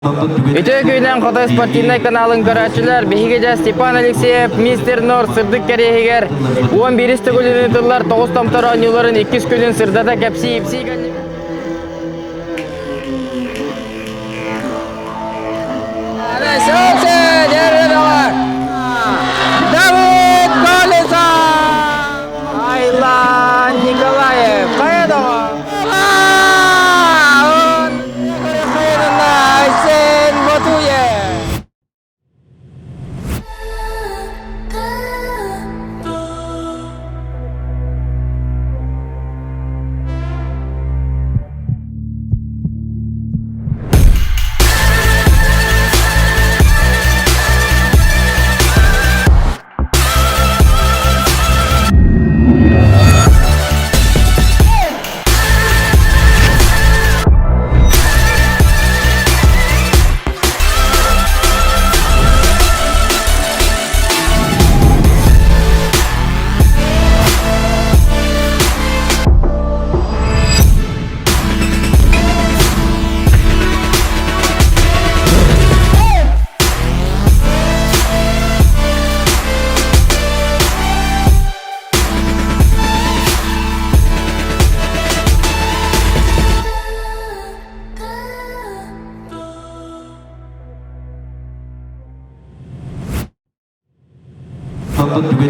Үтүө күнэн Хотой спортивнай каналын көрөөччүлэр, биһиги дьэ Степан Алексеев, Мистер Нор сырдык кэриэһигэр 11 төгүлүн ыытыллар тоҕус томтор оонньууларын иккис күнүн сырдата кэпсии ипсии Давид Колесов! Айлан Николаев! Хайа доҕор? Айсен Ботуев!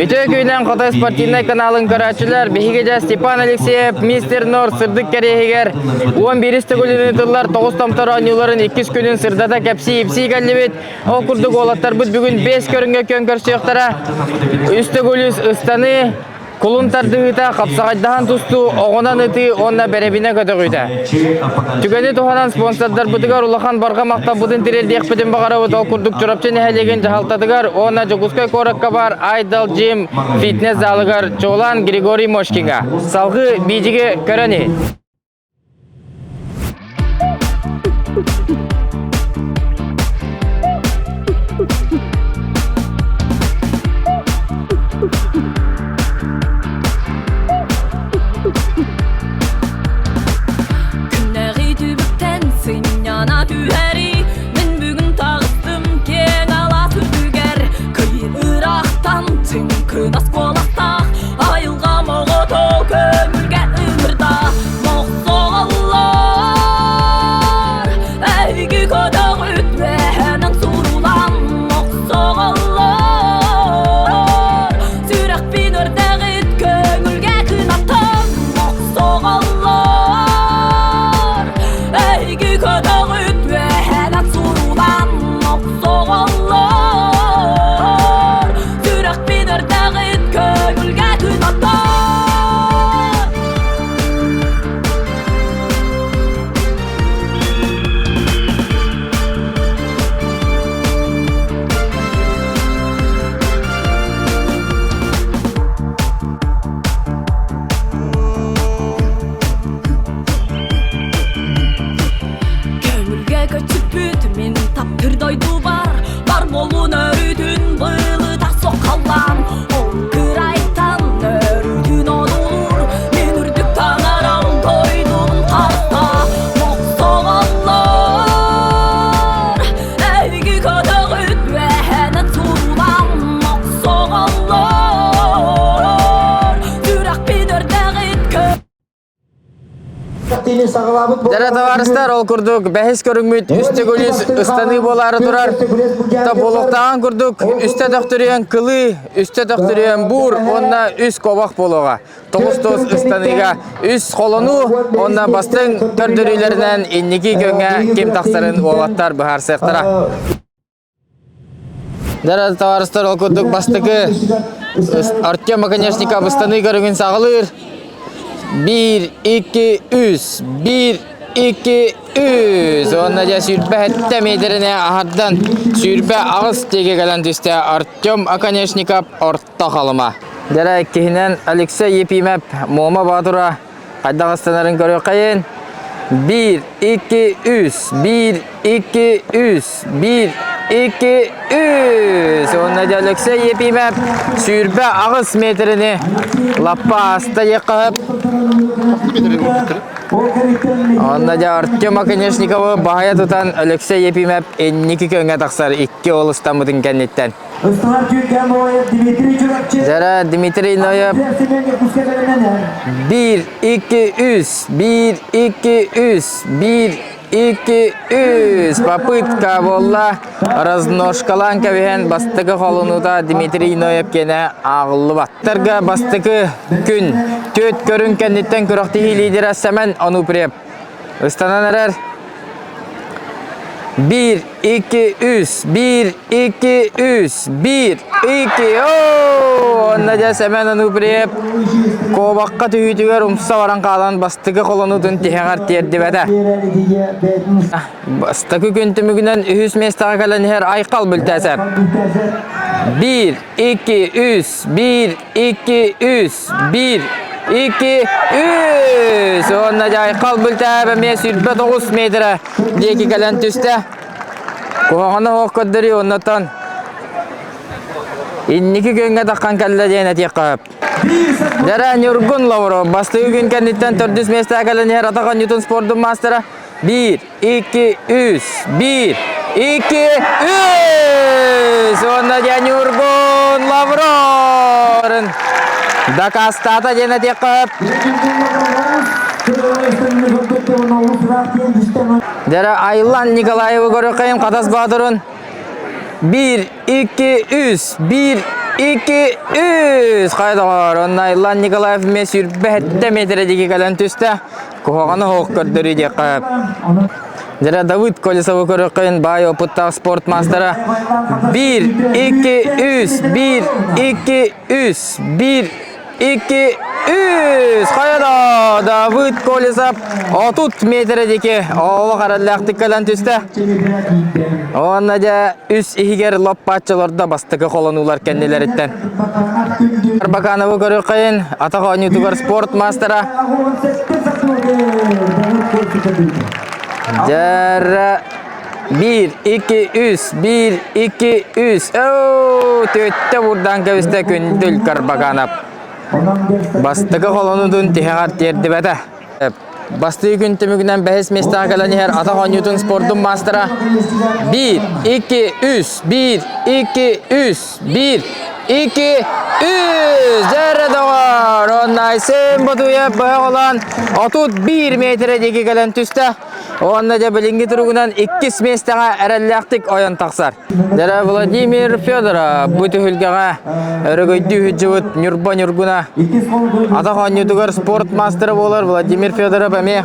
Үтүө күнэн Хотой спортивнай каналын көрөөччүлэр, биһиги дьэ Степан Алексеев, Мистер Нор сырдык кэриэһигэр 11 төгүлүн ыытыллар тоҕус томтор оонньууларын иккис күнүн сырдата кэпсии-ипсии кэллибит. Ол курдук уолаттарбыт бүгүн 5 көрүҥҥэ күөн көрсүөхтэрэ. Үс төгүл үс ыстаныы, Кулун тардыһыыта, хапсаҕайдаһан тустуу, оҕунан ытыы уонна бэрэбинэ көтөҕүүтэ. Түгэни туһанан спонсордарбытыгар улахан барҕа махталбытын тириэрдиэхпитин баҕарабыт. Ол курдук Чурапчы нэһилиэгин дьаһалтатыгар уонна Дьокуускай куоракка баар Айдал Джим фитнес залыгар чуолаан Григорий Мошкиҥҥа. Салгыы биидьиги көрөн иһин. Күннэҕи түбүктэн сынньана түһэри Мин бүгүн таҕыстым киэҥ алаас үрдүгэр Кый ыраахтан чыҥкынас куоластаах Айылҕам оҕото көҥүлгэ ыҥырда Мохсоҕоллор эһиги көтөҕүт үөһэнэн сурулан Мохсоҕоллор сүрэхпин өртэҕит көҥүлгэ кынаттан Мохсоҕоллор эһиги көтөҕүт үөһэнэн сурулан Мохсоҕоллор сүрэхпин өртэҕит көҥүлгэ кынаттан Көҥүлгэ көччүппүт мин таптыр дойдубар бар буолун өрүтүн былыта соххаллаан Ол кырайтан өрүтүн одуулуур мин үрдүк таҥарам дойдубун харта Мохсоҕоллор эһиги көтөҕүт үөһэнэн сурулан Мохсоҕоллор сүрэхпин өрдэҕит Дьэ, табаарыстар, ол курдук бэһис көрүҥмүт үс төгүл ыстаныы буолаары турар. Та буолуохтааҕын курдук үстэ төхтүрүйэн кылыы, үстэ төхтүрүйэн буур уонна үс кобах буолуоҕа. Тоҕус туос ыстаныыга үс холонуу уонна бастыҥ көрдөрүүлэринэн инники күөҥҥэ ким тахсарын уолаттар быһаарсыахтара. Дара табаарыстар, ол курдук бастакы Артем Оконешников ыстаныы көрүҥүн саҕалыыр. Биир, икки, үс. Биир, икки, үс. Уонна дьэ 27 метрини аһардан 28 диэки кэлэн түстэ Артем Оконешников орто халыма. Дара иккиһинэн Алексей Епимов Муома Боотура хайдах ыстанарын көрүөххэйин. Биир, икки, үс. Биир, икки, үс. Биир, икки, үс. Уонна дьэ Алексей Епимов 28 метрини лаппа ааста диэххэ сөп. Онно дьэ Артем Оконешниковы баһыйа тутан Алексей Епимов инники көҥҥө тахсар икки ол ыстаммытын кэнниттэн. Дьэрэ Дмитрий Ноев 1, 2, 3, 1, 2, 3, 1, 2, 3. Попытка буолла. Разножкалаан кэбиһэн бастакы холунуута Дмитрий Ноев киэнэ ааҕыллыбат. Тарга бастакы күн түөрт көрүҥ кэнниттэн күрэхтэһии лидера Сэмэн Онуприев ыстанан эрэр. 1, 2, 3, 1, 2, 3, 1, 2, оо! Онно дьэ Сэмэн Онуприев куобахха түһүүтүгэр умса баран хаалан бастакы холонуутун тиһэҕэр тиэрдибэтэ. Бастакы күн түмүгүнэн үһүс миэстэҕэ кэлэн иһэр Айхал Бүлтээсэп. 1, 2, 3, 1, 2, 3, 1, 2, 3. Уонна дьэ Айхал Бүлтээһэп эмиэ 29 метрэ диэки кэлэн түстэ. Куһаҕаны оһох көрдөрүү оннотон инники күҥҥэ таххан кэллэ диэн этиэххэ сөп. Дьэрэ Ньургун Лавров бастакы күн кэнниттэн төрдүс миэстэҕэ кэлэн иһэр атах оонньуутун спордун маастара 1, 2, 3, 1, 2, 3! Уонна дьэ Ньургун Лавров дакаастаата диэн этиэххэ сөп. Дьэрэ Айлан Николаевы көрүөххэйим Хатас Баатырын 1, 2, 3, 1, 2, 3 Хайа доҕоор, онно Айлан Николаев эмиэ сүүрбэ метрэ диэки кэлэн түстэ. Куһаҕаны оһох көрдөрүү диэххэ. Дьэрэ Давыд Колесовы көрүөххэйин баай опыттаах спорт маастара 1, 2, 3, 1, 2, 3, 1, 2, 3. Хайа да Давыд Колесов 30 метрэ диэки олох эрэллээхтик кэлэн түстэ. Уонна дьэ үс иһигэр лоппааччыларда бастакы холонуулар кэннилэриттэн. Арбакановы көрүөххэйин атах оонньуутугар спорт маастара Дьэрэ 1, 2, 3, 1, 2, 3. Оо, төттө бурдаан кэбистэ Күндүл Карбаканов. Бастакы холонуутун тиһэҕэр тиэрдибэтэ. Бастыы күн түмүгүнэн бэһис миэстэҕэ кэлэн иһэр атах оонньуутун спордун маастара 1, 2, 3, 1, 2, 3, 1, 2, 3! Дьэрэ доҕор! Уонна Айсен Ботуев быһах олоон 31 метрэ диэки кэлэн түстэ. Уонна дьэ билиҥҥи туругунан иккис миэстэҕэ эрэллээхтик ойон тахсар. Дьэрэ Владимир Федоров бу түһүлгэҕэ өрөгөйдүү сылдьыбыт Ньурба Ньургуна атах оонньуутугар спорт маастара буолар Владимир Федоров эмиэ.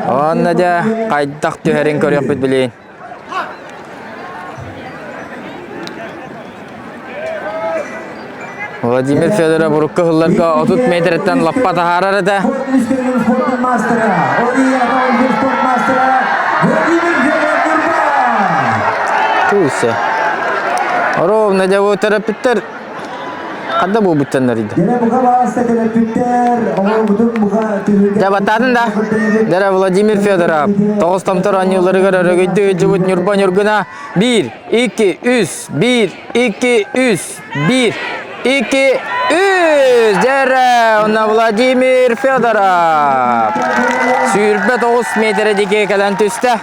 Уонна дьэ хайдах түһэрин көрүөхпүт билигин. Владимир Федоров урукку сылларга 30 метрттэн лаппа таһаарар этэ. Туйса. Ровно дьэ бу төрөппүттэр Ханна буолбуттаннар иде? Дьэ баттаатын да. Дэрэ Владимир Федоров тоҕус томтор оонньууларыгар өрөгөйдүү ыдьыбыт Ньурба Ньургуна 1, 2, 3, 1, 2, 3, 1, 2, 3! Дьэрэ, онно Владимир Федоров 29 метрэ диэки кэлэн түстэ.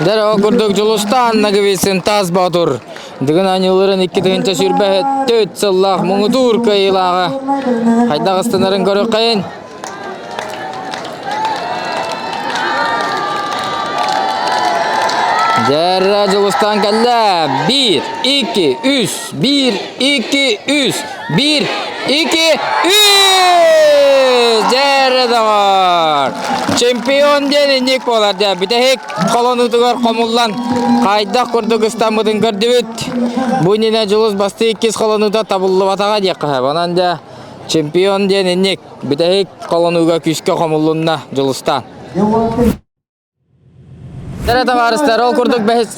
Дьэрэ, ол курдук Дьулустаан Ноговицын Таас Боотур Дыгын оонньууларын 2024 сыллаах муҥутуур кыайыылааҕа хайдах ыстанарын көрүөххэйин. Дьэрэ Дьулустаан кэллэ. 1, 2, 3, 1, 2, 3, 1, 2, 3! Дьэрэ доҕор! Чемпион диэн инник буолар дьэ. Бүтэһик холонуутугар хомуллан хайдах курдук ыстаммытын көрдүбүт. Бу иннинэ Дьулус бастыы иккис холонуута табыллыбатаҕа диэххэ сөп. Онон дьэ чемпион диэн инник бүтэһик холонууга күүскэ хомуллунна Дьулустаан. Дэрэ табаарыстар, ол курдук бэһис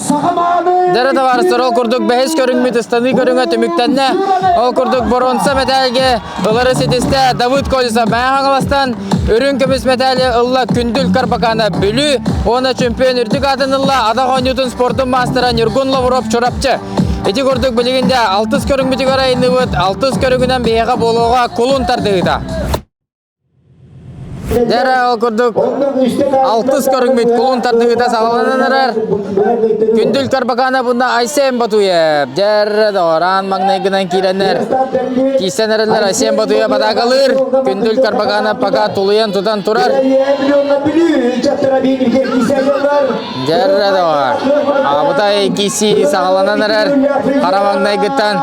Дэрэ табаарыстар, ол курдук бэһис көрүҥмүт ыстаныы көрүҥэ түмүктэннэ. Ол курдук боруонса мэтээлгэ ылары ситистэ Давыд Колесов Мэҥэ Хаҥаластан үрүҥ көмүс мэтээли ылла Күндүл Карбакана Бүлүү уонна чемпион үрдүк аатын ылла атах оонньуутун спордун маастара Ньургун Лавров Чурапчы. Ити курдук билигин дэ алтыс көрүҥмүтүгэр айынныбыт, алтыс көрүҥүнэн биһиэхэ буолуоҕа кулун тардыһыыта. Дьэ ол курдук алтыс көрүҥмүт кулун тардыһыыта саҕаланан эрэр. Күндүл Карбакана бунна Айсен Батуев. Дьэр доҕораан маҥнайгынан киирэннэр киирсэн эрэллэр Айсен Батуев атаакалыыр. Күндүл Карбакана пока тулуйан тутан турар. Дьэр доҕор. Абытай киирсии саҕаланан эрэр. Хара маҥнайгыттан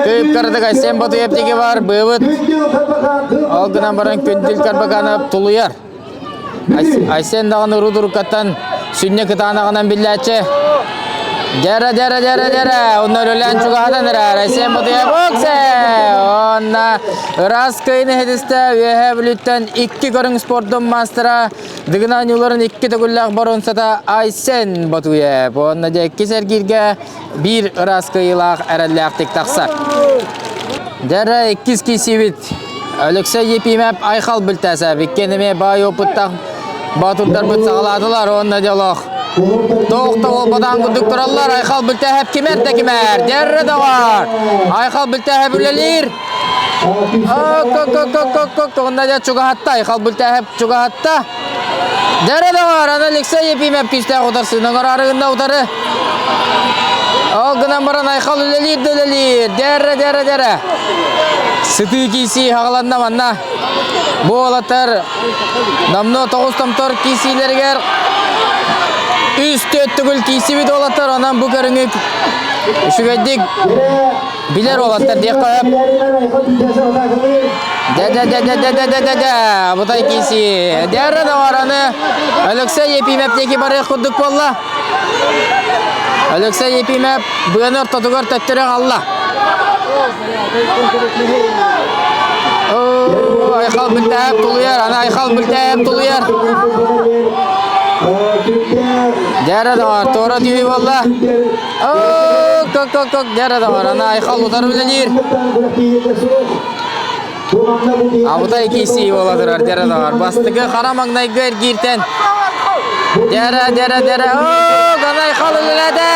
Кыып-кыратык Айсен Батуев диэки бар, быыбыт. Ол гынан баран Күндүл Карбаканов тулуйар. Айсен даҕаны урут-уруккаттан сүнньэ кытаанаҕынан биллээччи. Дьэрэ, дьэрэ, дьэрэ, дьэрэ. Онно өлөлөөн чугаһатан эрэр. Айсен Батуев оксе! Онно ыраас кыайыны иһитистэ Үөһээ Бүлүүттэн икки көрүҥ спордун маастара Дыгын оонньууларын икки төгүллээх боруонсата Айсен Батуев. Уонна дьэ иккис эргииргэ биир ыраас кыайыылаах эрэллээхтик тахсар. Дьэрэ иккис киирсиибит Алексей Епимов Айхал Бүлтээсэп иккиэн эмиэ баай опыттаах боотурдарбыт саҕалаатылар уонна дьолоох Туох да буолбатаан курдук тураллар Айхал Бүлтээһэп кимэр да кимэр дьэрэ доҕор Айхал Бүлтээһэп үлэлиир Тугунна дьэ чугаһатта Айхал Бүлтээһэп чугаһатта Дьэрэ доҕор, аны Алексей Ефимов күүстээх утарсыыны оҥороору утары. Ол гынан баран Айхал үлэлиир да үлэлиир. Дьэрэ, дьэрэ, дьэрэ. Сытыы киисии хаҕаланна манна. Бу уолаттар номнуо тоҕус томтор киисиилэригэр үс түөрт төгүл киисибит уолаттар. Онон бу көрүҥү үчүгэйдик Билэр уолаттар диэххэ сөп. Дэ-дэ-дэ-дэ-дэ-дэ-дэ-дэ. Бутай киси. Дэрэ доҕораны Алексей Епимов диэки барыах курдук буолла. Алексей Епимов быаны ортотугар төттөрү аҕалла. Айхал Бүлтээп тулуйар, аны Айхал Бүлтээп тулуйар. Дэрэ доҕор, туора түһүү буолла. Кок кок кок дьэрэ доҕор, аны Айхал утары үлэлиир. Абытай киирсии буола турар дьэрэ доҕор. Бастакы хара маҥнайгы эргииртэн. Дьэрэ дьэрэ дьэрэ оо аны Айхал үлэлээтэ!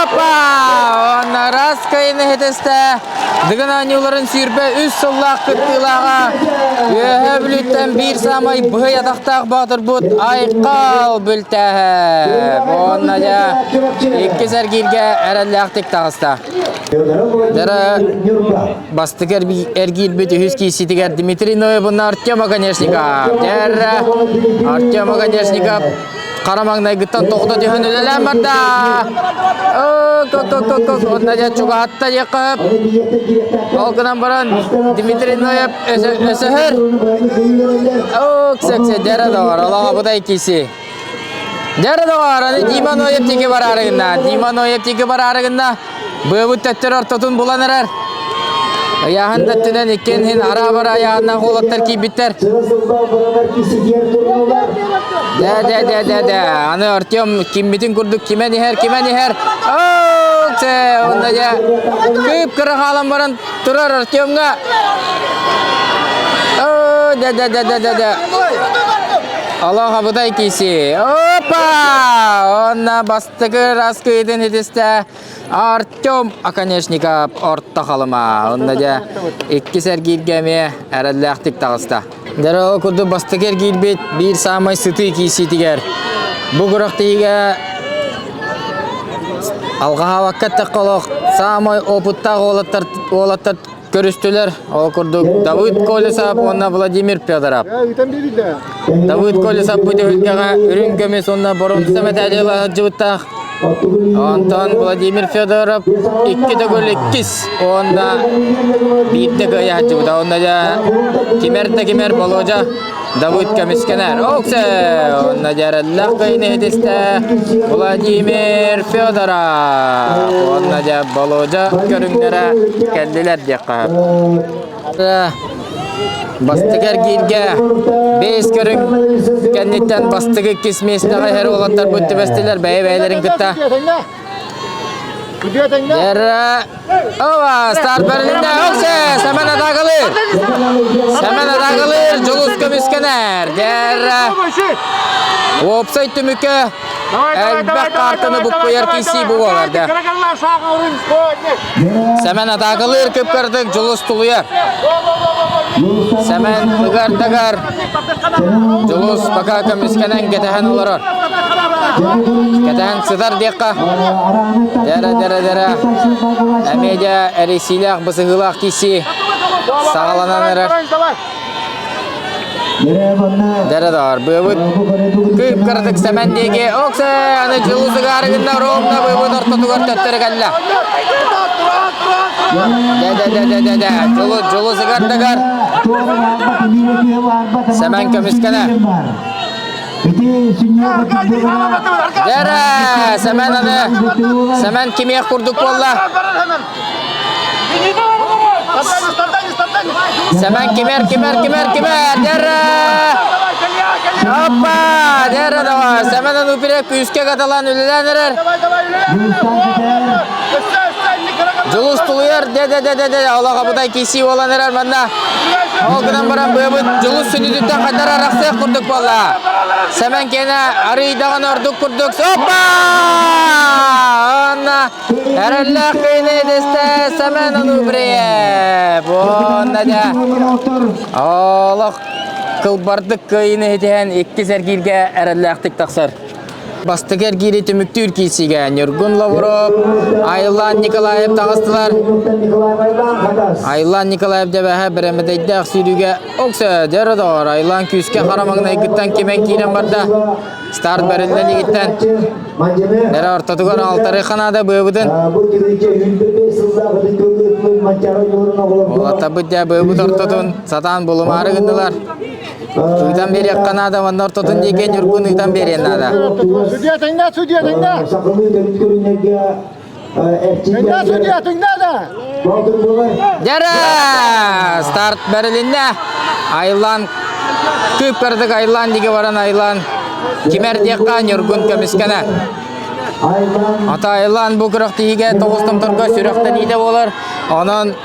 Опа! Уонна раз кыайыны иһитистэ. Дыгын оонньууларын 23 сыллаах кыттыылааҕа Үөһээ Бүлүүттэн биир саамай быһый атахтаах боотурбут Айхал Бүлтээһэп. Уонна дьэ иккис эргииргэ эрэллээхтик таҕыста. Дьэ бастакы эргиирбит үһүс киирсиитигэр Дмитрий Ноев уонна Артем Оконешников. Дьэ Артем Оконешников Хара маҥнайгыттан тоҕута түһэн үлэлээн барда. Онно дьэ чугаһатта диэххэ сөп. Ол гынан баран Дмитрий Ноев өсөһөр. Оксексе дьэрэ доҕор, олоҕо будай киси. Дьэрэ доҕор, аны Дима Ноев диэки бараары гынна. Дима Ноев диэки бараары гынна. Быабыт төттөр ортотун булан эрэр. Ыйааһын да өттүнэн иккиэн иһин араа-бара айааһыннаах уолаттар киирбиттэр. Дэ дэ дэ дэ дэ аны Артем киммитин курдук кимэн иһэр, кимэн иһэр. Ооксе, онно дьэ кыып-кыра хаалан баран турар Артемҥа. Оо, дэ дэ дэ дэ дэ дэ. Олох абытай киси. Опа! Онно бастакы раскыытын итистэ Артем Оконешников орто халыма. Онно дьэ иккис эргииргэ эмиэ эрэллээхтик таҕыста. Дьэ ол курдук бастакы эргиирбит биир саамай сытыы киирсиитигэр бу күрэхтэһиигэ алҕаһаабакка эттэххэ олох саамай опыттаах уолаттар уолаттар көрүстүлэр. Ол курдук Давыд Колесов уонна Владимир Федоров. Давыд Колесов бу түһүлгэҕэ үрүҥ көмүс уонна боруонса мэтээли ыла сылдьыбыттаах. Онтон Владимир Федоров икки төгүл иккис уонна биирдэ кыайа сылдьыбыта. Онно дьэ кимэр да кимэр Болуодьа Давыд көмүскэнэр. Оксе! Онно дьэрэллэх кыйын иһитистэ Владимир Федоров. Онно дьэ Болуодьа көрүҥнэрэ кэллилэр диэххэ сөп. Бастакы эргииргэ бэс көрүҥ кэнниттэн бастакы иккис миэстэҕэ иһэр уолаттарбыт түбэстилэр бэйэ-бэйэлэрин кытта. Дьэрэ Ова, старт бэрилиннэ. Оксе, Сэмэн атаакалыыр. Сэмэн атаакалыыр, Дьулус көмүскэнэр. Дьэрэ уопсай түмүккэ элбэх картаны буккуйар киирсии бу буолар да. Сэмэн атаакалыыр, кып-кырдык Дьулус тулуйар. Сэмэн ыгар-дагар Дьулус пока көмүскэнэн кэтэһэн олорор. Кэтэһэн сытар диэххэ. Дэрэ дэрэ дэрэ. Эмиэ дьэ эрийсиилээх бысыһыылаах киирсии саҕаланан эрэр. Дэрэ доҕор, быабыт кыып-кыратык Сэмэн диэки оксе аны Дьулус ыгаарыгынна ровно быабыт ортотугар төттөрү кэллэ. Дэ дэ дэ дэ дэ дэ Дьулус Дьулус ыгардыгар Сэмэн көмүскэнэ. Дэрэ Сэмэн аны Сэмэн кимиэх курдук буолла. Сэмэн кимэр кимэр кимэр кимэр дэрэ Оппа! Дэрэ давай! Сэмэн Анупире күүскэ каталан үлэлээн эрэр. Дьулус тулуйар дэ-дэ-дэ-дэ олох абытай киисии буолан эрэр манна. Ол гынан баран быабыт Дьулус сүнньүтүттэн ханнара арахсыах курдук буолла. Сэмэн киэнэ арыйдаҕын ордук курдук. Оппа! Онно эрэллээх кыйыны дэстэ Сэмэн Анубриев. Уонна дьэ олох кылбардык кыайыыны иһитиһэн иккис эргииргэ эрэллээхтик тахсар. Бастакы эргиири түмүктүүр киирсиигэ Ньургун Лавров, Айлан Николаев таҕыстылар. Айлан Николаев дэбэһэ бэрэмэдэйдээх сүүрүүгэ оксө дьэрэ доҕор Айлан күүскэ хара маҥнайгыттан кимэн киирэн барда. Старт бэриллэн игиттэн Эрэ ортотугар алтары ханаада быабытын. Уолаттарбыт дьэ быабыт ортотун сатаан булумаары гыннылар. Ыытан биэриэххэ наада, манна ортотун диэки Ньургун ыытан биэриэн наада. Судья тэҥнэ, судья тэҥнэ! Тэҥнэ, судья тэҥнэ да! Дьэрэ! Старт бэрилиннэ. Айлан кыып-кыратык Айлан диэки баран Айлан кимэр диэххэ Ньургун көмүскэнэ. Ата Айлан бу күрэхтэһиигэ тоҕус томторго сүрэхтэниитэ буолар. Онон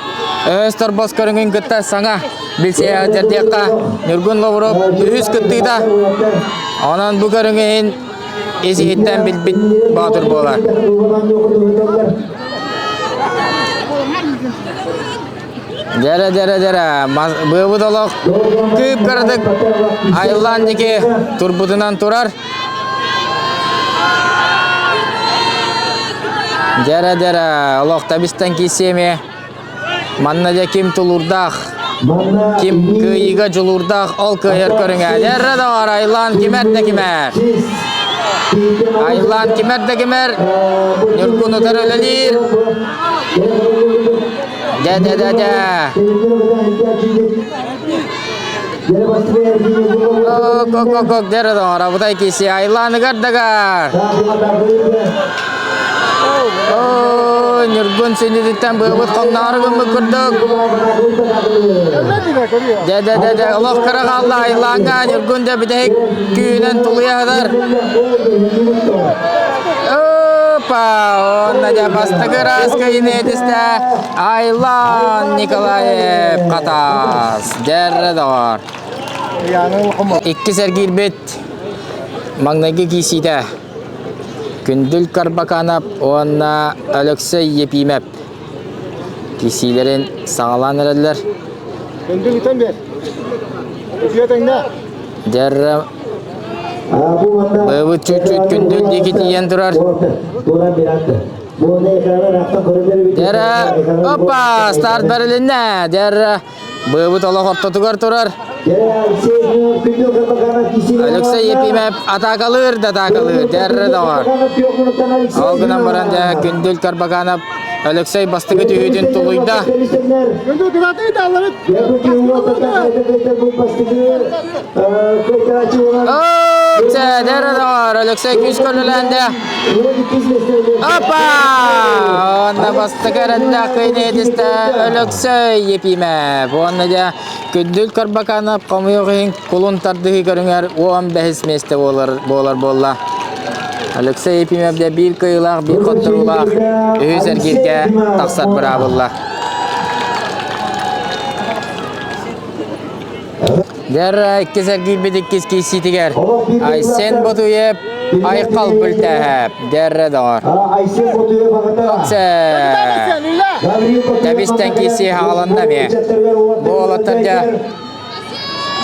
өһөс торбос көрүҥүн кытта саҥа билсиһэ дьэрдиэххэ Ньургун Лавров үһүс кыттыыта. Онон бу көрүҥү иһин ис-иһиттэн билбит боотур буолар. Дьэрэ, дьэрэ, дьэрэ, быабыт олох кыып-кыратык айыллаан диэки турбутунан турар. Дьэрэ, дьэрэ, олох табистан киирсиэмиэ. Манна дьэ ким тулуурдаах, ким кыайыыга дьулуурдаах, ол кыайар көрүҥэ. Дьэрэ доҕор, айыллаан кимэр да кимэр. Айыллаан кимэр да кимэр, Ньургун утары үлэлиир. Дэ дэ дэ дэ. Кок кок кок дэр доҕор, абытай киси айлааныгар дагар. Оо, Ньургун сүнньүтүттэн быабыт хоҥноору гыммыт курдук. Дэ дэ дэ дэ олох кыра хаалла айлааҥҥа Ньургун дэ бүтэһик күүһүнэн тулуйа сытар. Опа! Онно дьэ бастакы ыраас кыйыны этистэ Айлан Николаев Хатас. Дьэрре доҕор. Иккис эргиирбит маҥнайгы киирсиитэ Күндүл Карбаканов уонна Алексей Епимов киирсиилэрин саҕалаан эрэллэр. Күндүл ытан бер. Үтүө тэҥнэ. Дьэрре Быыбыт чуть-чуть күндүл диэки тиийэн турар. Дьэрэ, опа, старт бэрилиннэ. Дьэрэ, быыбыт олох ортотугар турар. Алексей Епимов атаакалыыр да атаакалыыр. Дьэрэ доҕор. Ол гынан баран дьэ Күндүл Карбаканов Алексей бастакы түһүүтүн тулуйда. Алексей күүс көрүлээнде. Опа! Онно бастакы эрэллээх кыйны этистэ Өлөксөй Епимов. Уонна дьэ Күндүл Карбаканов хомуйуох иһин кулун тардыһыы көрүҥэр 15 миэстэ буолар буолар буолла. Алексей Епимов дьэ биир кыайыылаах, биир хотторуулаах үһүс эргииргэ тахсар быраабылла. Дьэр иккис эргиирбит иккис киирсиитигэр Айсен Ботуев Айхал Бүлтээһэп дьэррэ доҕор. Айсен Ботуев аҕата. Тэбистэн киирсии хааланна эмиэ. Бу уолаттар дьэ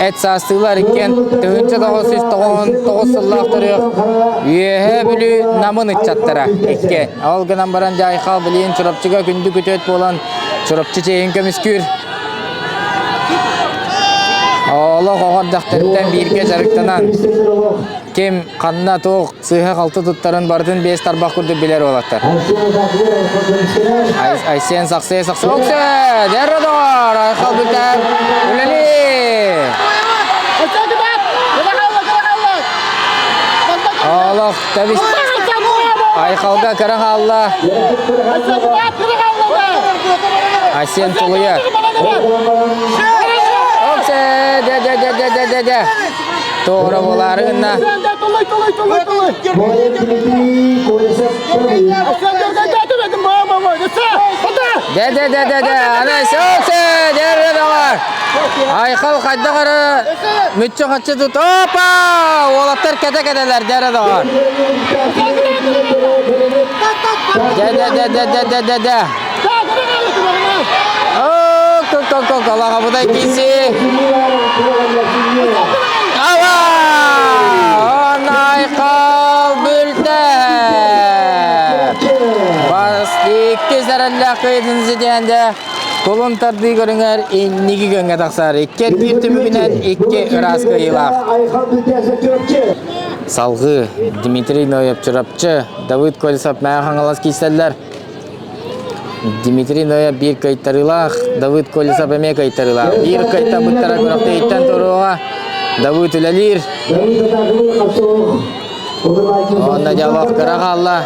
эт саастыылар иккиэн 1999 сыллаах төрүөх Үөһээ Бүлүү Намын ыччаттара икки. Ол гынан баран дьэ Айхал билигин Чурапчыга күндү күтүөт буолан Чурапчы чиэһин көмүскүүр. Олох оҕо эрдэхтэриттэн бииргэ дьарыктанан ким ханна туох сыыһа-халты туттарын барытын биэс тарбах курдук билэр уолаттар. Айсен сахсыйа сахсыйа Оксе! Дэрэ доҕор! Айхал бүтэр! Үлэли! Олох тэбис Айхалга кыра хаалла. Айсен тулуйар. Оксе! Дэ дэ дэ дэ дэ дэ дэ. Туора буолаары гынна. Дэ дэ дэ дэ дэ аны сөксө дэрэ доҕор. Айхал хайдах эрэ мүччү хаччы тут опа уолаттар кэтэ кэтэлэр дэрэ доҕор. Дэ дэ дэ дэ дэ дэ дэ дэ. О, кок кок кок алаҕабытай киси. Ава! Онайхал бүлтэ! Бас икки сэрэллээх кыйытын ситиһэнде кулун тардыы көрүҥэр инники күҥҥэ тахсар. Икки эргиир түмүгүнэн икки ыраас кыайыылаах. Салгыы Дмитрий Ноев Чурапчы, Давыд Колесов Мэҥэ Хаҥалас киирсэллэр. Дмитрий Ноев биир кыайтарыылаах, Давыд Колесов эмиэ кыайтарыылаах. Биир кыайтарбыттара күрэхтэһииттэн туруоҕа. Давыд үлэлиир. Онно дьэ олох кыра хаалла.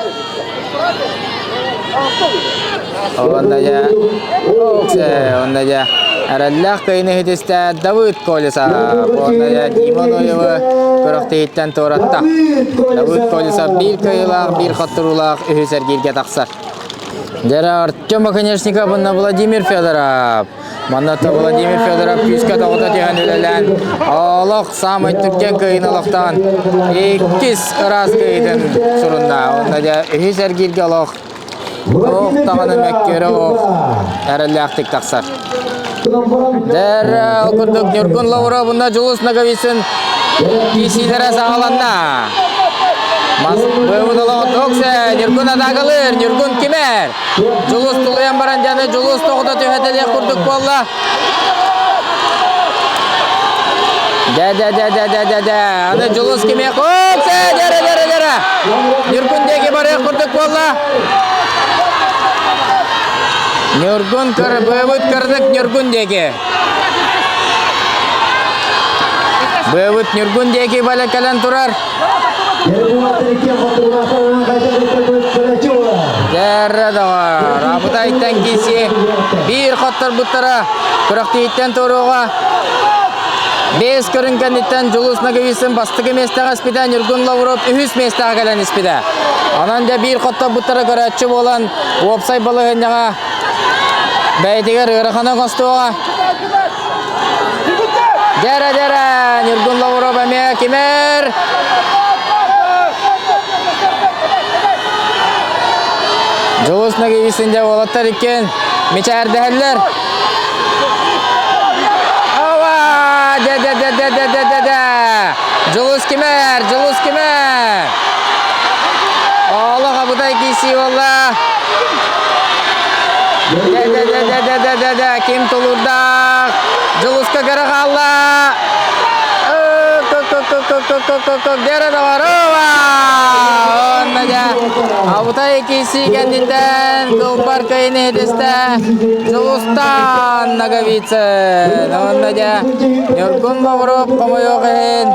Онно дьэ онно дьэ эрэллээх кыайыыны иһитистэ Давыд Колесов. Онно дьэ Дима Ноевы күрэхтэһииттэн туоратта. Давыд Колесов биир кыайыылаах, биир хотторуулаах үһүс эргииргэ тахсар. Дьэрэ Артем Оконешников уонна Владимир Федоров. Манна Владимир Федоров күүскэ тоҕута түһэн үлэлээн, олох саамай түргэн кыайыыны олохтоон иккис ыраас кыайыытын сурунна. Онно дьэ үһүс эргииргэ олох ох даҕаны мөккүөрэ ох эрэллээхтик тахсар. Дьэрэ ол курдук Ньургун Лавров уонна Дьулус Ноговицын киисиилэрэ саҕаланна. Мас быыбыт олоҕо Токсе, Ньургун атаакалыыр, Ньургун кимэр? Дьулус тулуйан баран дьаны Дьулус тоҕута түһэтэлиэх курдук буолла. Дэ-дэ-дэ-дэ-дэ-дэ-дэ. Аны Дьулус кимиэх? Оксе, дэрэ-дэрэ-дэрэ. Ньургун диэки барыах курдук буолла. Ньургун кырбыыбыт кырдык Ньургун диэки. Быабыт Ньургун диэки баля кэлэн турар. Дэрэ доҕор, Абытайтан киси биир хотторбуттара күрэхтиһиттэн туруоҕа. Бэс көрүҥ кэнниттэн Дьулус Ноговицын бастакы миэстэҕэ испитэ, Ньургун Лавров үһүс миэстэҕэ кэлэн испитэ. Онон дьэ биир хотторбуттара көрөөччү буолан уопсай балаһыанньаҕа бэйэтигэр ыараханы оҥостуоҕа. Дэрэ-дэрэ, Ньургун Лавров эмиэ кимэр? Дьулус Ноговицын дьэ уолаттар иккиэн мичээрдэһэллэр. Ова! Дэ-дэ-дэ-дэ-дэ-дэ-дэ! Дьулус кимэр? Дьулус кимэр? Олох абытай киирсии буолла. Дэ-дэ-дэ-дэ-дэ-дэ-дэ! Ким тулуурдаах? Дьулуска көрө хаалла. Дэрэ доҕор! Ова! Онно дьэ абытай киирсии кэнниттэн кылбар кыайыны иһитистэ Дьулустаан Ноговицын. Онно дьэ Ньургун Лавров хомойуох иһин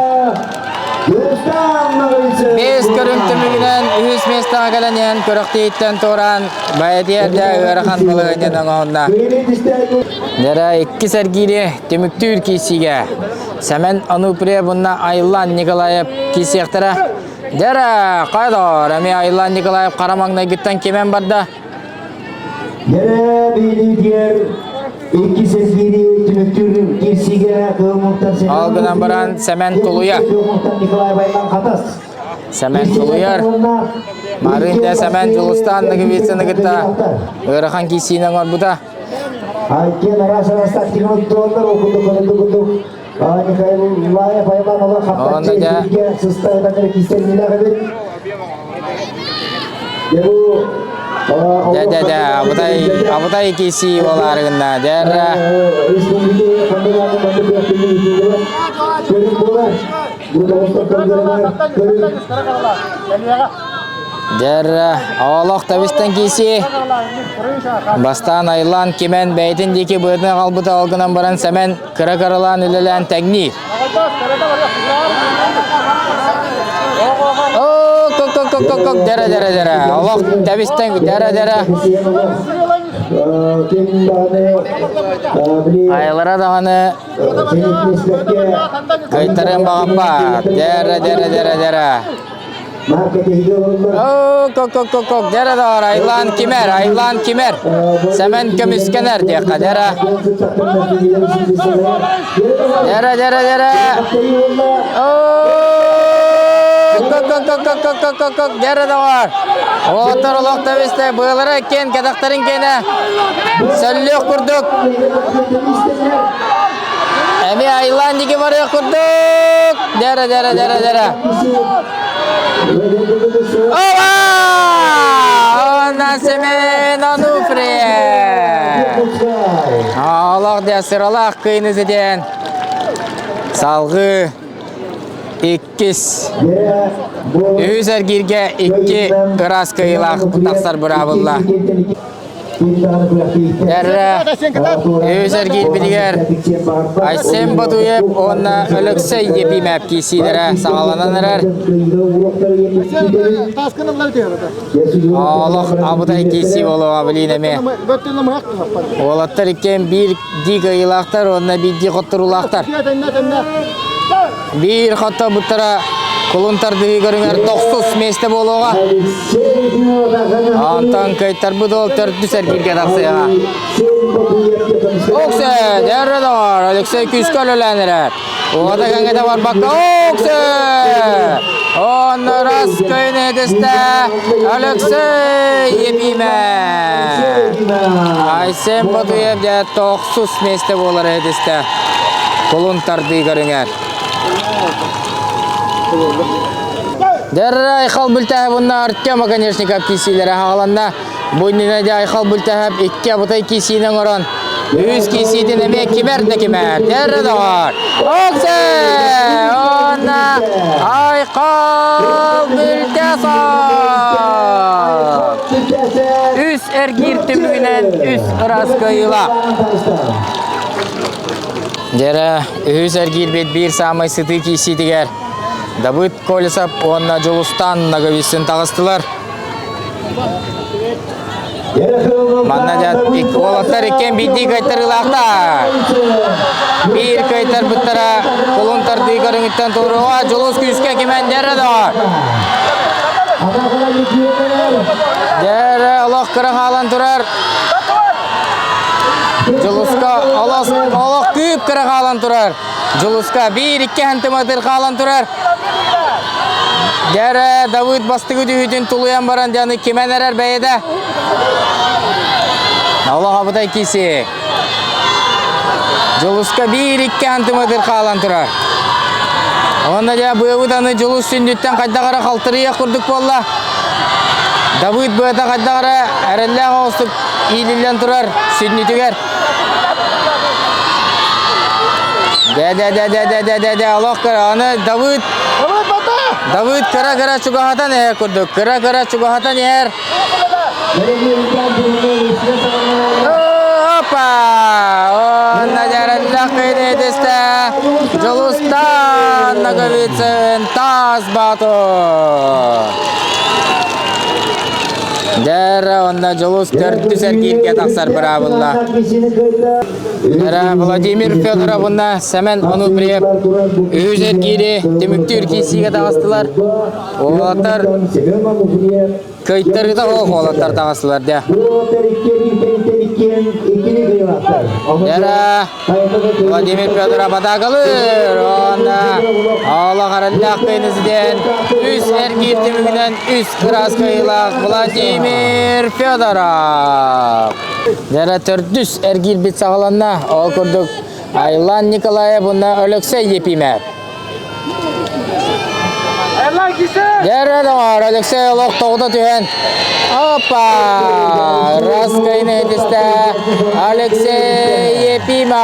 Бэс көрүҥ түмүгүнэн үһүс миэстэҕэ кэлэн иһэн күрэхтэһииттэн туораан бэйэтигэр да ыарахан балаһыанньаны оҥоһунна. Дьэрэ иккис эргиири түмүктүүр киирсиигэ Сэмэн Ануприев уонна Айлан Николаев киирсиэхтэрэ. Дьэрэ хайдор эмиэ Айлан Николаев хара маҥнайгыттан кимэн барда. Дьэрэ биилиитигэр иккис эргиири түмүктүүр киирсиигэ Кыыл Ол гынан баран Сэмэн тулуйа. Николай Байлан Хатас. Сэмэн тулуйар. Марын дэ Сэмэн Дьулустаан Ноговицыны кытта ыарахан киирсиини оҥорбута. Айкен араас араас тактиканы тутталлар, ол курдук көнөтүк курдук Михаил Лаев Айман олох хаптаччы илиигэ сыста ытан кистэллилээх эбит. Дэ дэ дэ абытай абытай киирсии буолаары гынна дэр Дэр олох табистан киирсии. Бастаан Айлан Кимэн бэйэтин диэки быатын аҕалбыта ол гынан баран Сэмэн кыра-кыралаан үлэлээн тэҥниир. Оо, кок кок кок кок кок дэрэ дэрэ дэрэ. Олох тэбистэн дэрэ дэрэ. Айылара даҕаны кыайтарыан баҕаппат. Дэрэ дэрэ дэрэ дэрэ. Оо, кок кок кок кок дэрэ доҕор Айлан кимэр, Айлан кимэр. Сэмэн көмүскэнэр диэххэ дэрэ. Дэрэ дэрэ дэрэ. Оо, кок кок кок кок кок кок кок кок дэрэ доҕор. Уолаттар олох тэбистэ быалара иккиэн кэтэхтэрин киэнэ сөллүөх курдук. Эмиэ Айлан диэки барыах курдук. Дэрэ дэрэ дэрэ дэрэ. Ова! Онна Семен Онуфриев! Олох дэ сыралаах кыйны ситэн салгыы иккис үһүс эргииргэ икки ыраас кыайыылаах тахсар быраабылла. Үһүс эргиирбитигэр Айсен Ботуев уонна Өлөксөй Епимэп киирсиилэрэ саҕаланан эрэр. Олох абытай киирсии буолуоҕа билиин эмиэ. Уолаттар иккиэн биир дии кыайыылаахтар уонна биирдии хотторуулаахтар. Биир хоттобуттара кулун тардыһыы көрүҥэр тохсус миэстэ буолуоҕа. Онтон кыайтарбыт уол төрдүс эргииргэ тахсыаҕа. Оксе, дьэрре доҕор, Алексей күүскэ үлэлээн эрэр. Уота кэҥэтэ барбакка, Оксе! Онно раз кыйын этистэ Алексей Епимэ. Айсен Ботуев дьэ тохсус миэстэ буолар этистэ. Кулун тардыы көрүҥэр. Дьэррэ Айхал Бүлтэһэп уонна Артем Оконешников киирсиилэрэ хааланна. Бу иннинэ дьэ Айхал Бүлтэһэп икки абытай киирсиини оҥорон, үһүс киирсиитин эмиэ кимэр да кимэр. Дьэррэ доҕор! Оксе! Уонна Айхал Бүлтэсов! Үс эргиир түмүгүнэн үс ыраас кыайыылаах. Дьэрэ, үһүс эргиирбит биир саамай сытыы киирсиитигэр Давыд Колесов уонна Дьулустан Ноговицын таҕыстылар. Манна дьэ уолаттар иккиэн биирдии кыайтарыылаахтар. Биир кыайтарбыттара кулун тардыы көрүҥүттэн туруоҕа Дьулус күүскэ кимэн дьэрэ доҕор. Дьэрэ олох кыра хаалан турар. Дьулуска олох, олох күүп кыра хаалан турар. Дьулуска биир-икки сантиметр хаалан турар. Дьэрэ Давыд бастыгы түһүүтүн тулуйан баран дьаны кимэн эрэр бэйэтэ. Олох абытай киси. Дьулуска биир-икки сантиметр хаалан турар. Онно дьэ быабыт аны Дьулус сүндүттэн хайдах эрэ халтырыйах курдук буолла. Давыд быата хайдах эрэ эрэллээх оҕустук иилиллэн турар сүнньүтүгэр. Дэ-дэ-дэ-дэ-дэ-дэ-дэ олох кыра. Аны Давыд Давыд кыра-кыра чугаһатан иһэр курдук. Кыра-кыра чугаһатан иһэр. Опа! Онна дьараллах кыйнетисте Дьулустан Ноговицын таас баатыр. Дьэ, онно Дьулус төрдүс эргииргэ тахсар быраабылла. Эрэ Владимир Федоров уонна Сэмэн Онуприев үһүс эргиири түмүктүүр киирсиигэ таҕыстылар. Уолаттар Кыйтарыта оох уолаттар таҕыстылар дэ. Дьэрэ Владимир Федоров атаакалыыр уонна олох эрэллээх кыайыны үс эргиир түмүгүнэн үс кыраас кыайыылаах Владимир Федоров. Дьэрэ төрдүс эргиирбит саҕаланна. Ол курдук Айлан Николаев уонна Алексей Епимов. Дьэрэ доҕоор, Алексей олох тоҕута түһэн Опа! Раз кыайыны этистэ Алексей Епимов!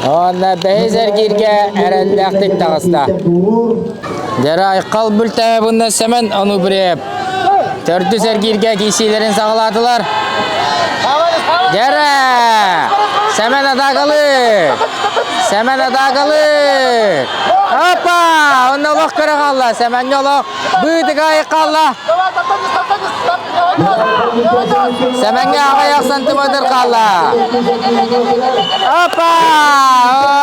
Уонна бэһис эргииргэ эрэллээхтик таҕыста. Дьэрэ айхал бүлтэһэ Сэмэн Онубрев төрдүс эргииргэ киирсиилэрин саҕалаатылар. Дьэрэ! Сэмэн атаакалыы! Сэмэн атаакалыы! Опа! Онно олох көрө хаалла. Сэмэнҥэ олох быытыга хаалла. Сэмэҥҥэ аҕыйах сантиметр хаалла. Опа!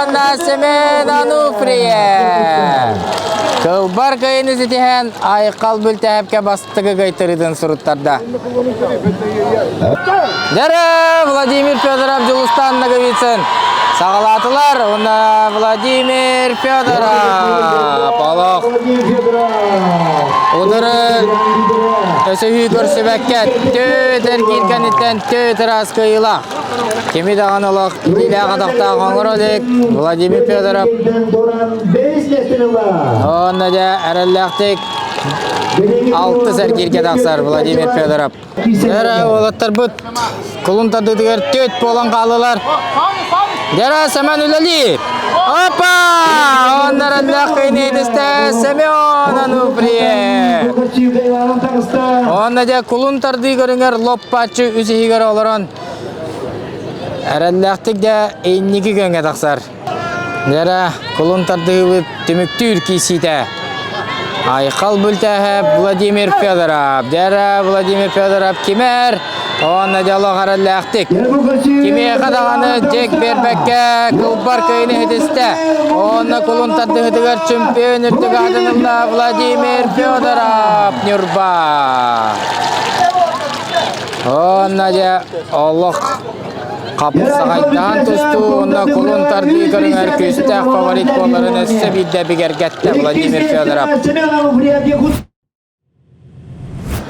Онно Семен Ануфриев! Кылбар кыайыны ситиһэн Айхал Бүлтэһэпкэ бастакы кыайтарыытын суруттарда. Дэрэ Владимир Федоров Дьулустан Ноговицын саҕалаатылар. Уонна Владимир Федоров олох удары өсөһүү көрсүбэккэ төт эргиир кэнниттэн төт ыраас кыайыылаах. Кими даҕаны олох илиилээх атахтаах оҥоро илик Владимир Федоров уонна дьэ эрэллээхтик алтыс эргииргэ тахсар Владимир Федоров. Дьэрэ уолаттарбыт кулун тардыытыгар түөт буолан хааллылар. Дьэрэ Семен үлэлиир. Опа! Оннор эллэх кыйныытыста Семен Ануфриев. Онно дьэ кулун тардыы көрүҥэр лоппаччы үс иһигэр олорон эрэллээхтик дьэ инники күөҥҥэ тахсар. Дьэрэ кулун тардыһыыбыт түмүктүүр киирсиитэ. Айхал Бүлтээһэп Владимир Федоров. Дьэрэ Владимир Федоров кимэр? Уонна дьолох эрэллээхтик. Кимиэхэ даҕаны дьик биэрбэккэ кылбар кыайыны иһитистэ. Уонна кулун тардыһытыгар чемпион үрдүк аатын ылла Владимир Федоров Ньурба. Уонна дьэ олох хапсаҕайдаан тустуу уонна кулун тардыы көрүҥэр күүстээх фаворит буоларын өссө биирдэ бигэргэттэ Владимир Федоров.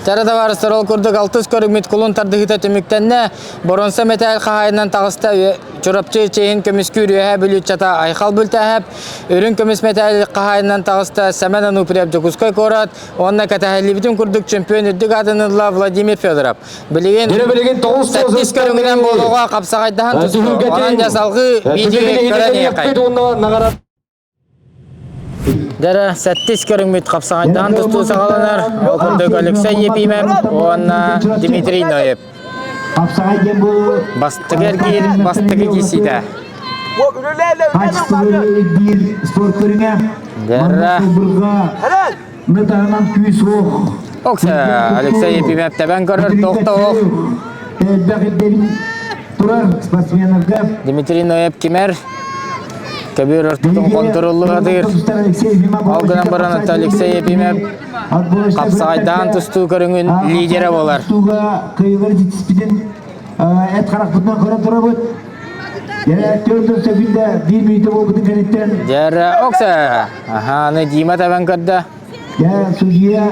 Тара табаарыстар ол курдук алтыс көрүҥмүт кулун тардыһыыта түмүктэннэ. Боронса мэтээл хаһаайынан таҕыста Чурапчы чиэһин көмүскүүр Үөһээ Бүлүүччата Айхал Бүлтээһэп, үрүҥ көмүс мэтээл хаһаайынан таҕыста Сэмэн Ануприев Дьокуускай куорат уонна кэтэһэллибитин курдук чемпион үрдүк аатын ылла Владимир Федоров. Билигин Билигин тоҕус сэттис көрүҥүнэн буолуоҕа хапсаҕайдаһан тустуу. Онон дьэ салгыы видео көрөн иһиэххэй. Дьэрэ, сэттис көрүҥмүт хапсаҕайдаан тустуу саҕаланар. Ол курдук Алексей Епимов уонна Дмитрий Ноев. Хапсаҕай диэн бу Бастакы эргиир, бастакы киирсиитэ. Качестволы биир спорт көрүҥэ. Дьэрэ. Манна таһынан күүс уох. Окса, Алексей Епимов тэбэн көрөр, тохтоох. Элбэх ирдэбил турар спортсменнарга. Дмитрий Ноев кимэр көбүөр ортотун хонтуруоллуһатыыр. Ол гынан баран Алексей Епимов хапсаҕайдаан тустуу көрүҥүн лидерэ буолар. Тустууга кыайыылары ситиспитин эт харахпытынан көрөн турабыт. Дьэ, 4 секунда 1 мүнүүтэ буолбутун кэнниттэн. Дьэрэ, окса! Аха, Дима табан көрдө. Дьэ, судья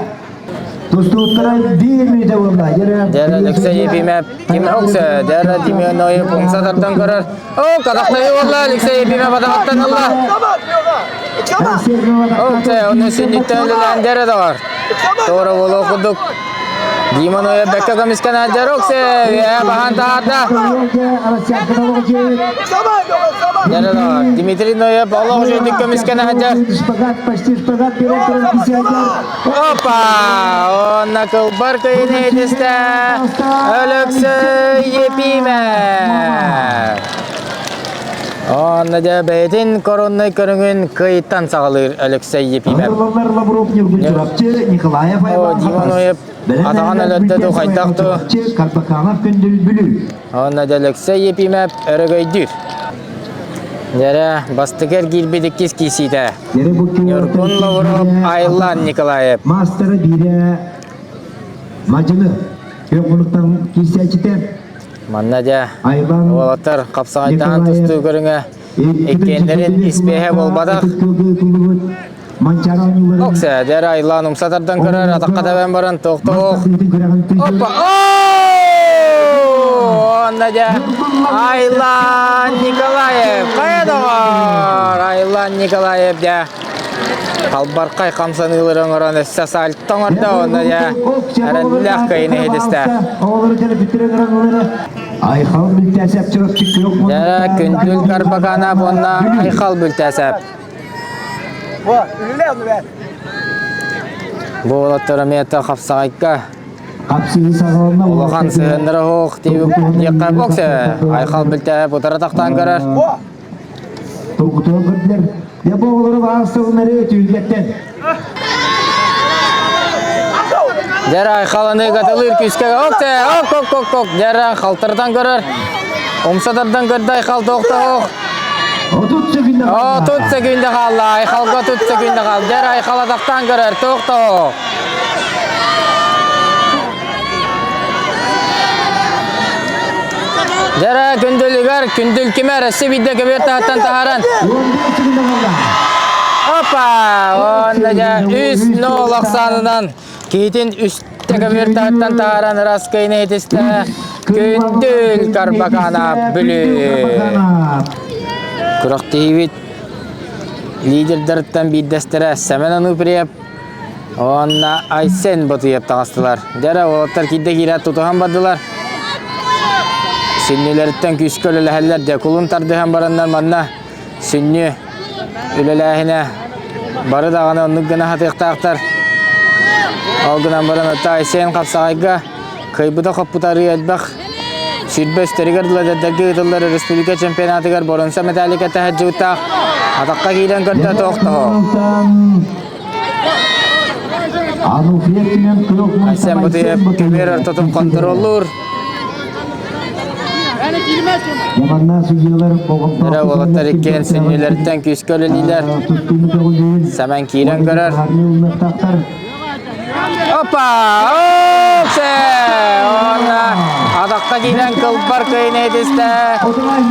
тустууттара биир мүнүүтэ буолла. Дьэрэ Алексей Ефимов Ким окса, дьэрэ Димон Ноев умса тардан көрөр. О, кадахтайы буолла Алексей Ефимов атаҕыттан ылла. Окса, оны сүннүттэн үлэлээн дьэрэ доҕор. Туора буолуох курдук. Дима Ноев бэккэ көмүскэнэн дьэрэ окса, үөһэ баһан таһаарда. Дьэрэ доҕор. Дмитрий Ноев олох үчүгдүк көмүскэнэ сылдьар. Шпагат, почти шпагат берет туран кисиэдэр. Опа! Онна кылбар кыйын этистэ Өлөксөй Епимов. Онна дьэ бэйэтин короннай көрүҥүн кыйтан саҕалыыр Алексей Епимов. Лавр Лавров Ньургун Чурапчы, Николаев Иван Димон атаҕын өлөрдө ду хайдах ду. Карбаканов Күндүл Бүлүү. Онна дьэ Алексей Епимов өрөгөйдүүр. Дьэрэ, бастакы эргиирбит иккис киисиитэ. Ньургун Лавров, Айлан Николаев. Маастара биирэ Мадьыны Күөх киирсээччитэ. Манна дьэ уолаттар хапсаҕайдаһан тустуу көрүҥэ иккиэннэрин испиэһэ буолбатах. Оксе, дьэрэ Айлан умса тардан көрөр, атахха тэбэн баран тох-тох. Опа! Онно дьэ Айлан Николаев! Хайа доҕор! Айлан Николаев дьэ халбархай хамсаныылары оҥорон өссө сальто оҥордо уонна дьэ эрэллээх кыайыыны иһитистэ. Айхал Бүлтээсэп чурапчы күөх Дьэ Күндүл Карбаканов уонна Айхал Бүлтээсэп. Бу уолаттар эмиэ хапсаҕайга улахан сыһыаннара суох диэххэ боксе Айхал Бүлтээсэп утары тахтаан көрөр. Тургутуон көрдүлэр. Дьэ бу оҕолору баҕар түһүлгэттэн. Дьэрэ Айхаланы гатылыыр күүскэ окте ок ок ок ок дьэрэ халтырдан көрөр. Умса тардан көрдө Айхал тоохтоох. 30 секунда 30 секунда хаалла. Айхалга 30 секунда хаалла. Дьэрэ Айхал атахтаан көрөр тоохтоох. Дьэрэ күндүлүгэр күндүл кимэр өссө биирдэ көбүөр таһыттан таһааран. Опа! Уонна дьэ үс нол ахсаанынан киһитин үстэ көбүөр таһыттан таһааран ыраскайны иһитистэ Күндүл Карбаканап Бүлүү. Күрэхтэһиибит лидердэртэн биирдэстэрэ Сэмэн Ануприев уонна Айсен Ботуев таҕыстылар. Дьэ уолаттар киирдэ киирээт тутуһан бардылар. Сүнньүлэриттэн күүскэ үлэлэһэллэр дьэ кулун тардыһан бараннар манна сүнньү үлэлээһинэ бары даҕаны оннук гына сатыахтаахтар. Ол гынан баран отто Айсен хапсаҕайга кыайбыта хоппута арыы элбэх. Сүүрбэ үстэригэр дылы эдэрдэргэ ыытыллар республика чемпионатыгар боруонса медалика таһырдьыбыттаах атахха киирэн көрдө тоохтоһо. Айсен Бутуев көбүөр ортотун контроллуур. Эрэ уолаттар иккиэн сүнньүлэриттэн күүскэ үлэлиилэр. Сэмэн киирэн көрөр. Опа! Оксе! Уонна атахха киирэн кылбар кыйын этистэ.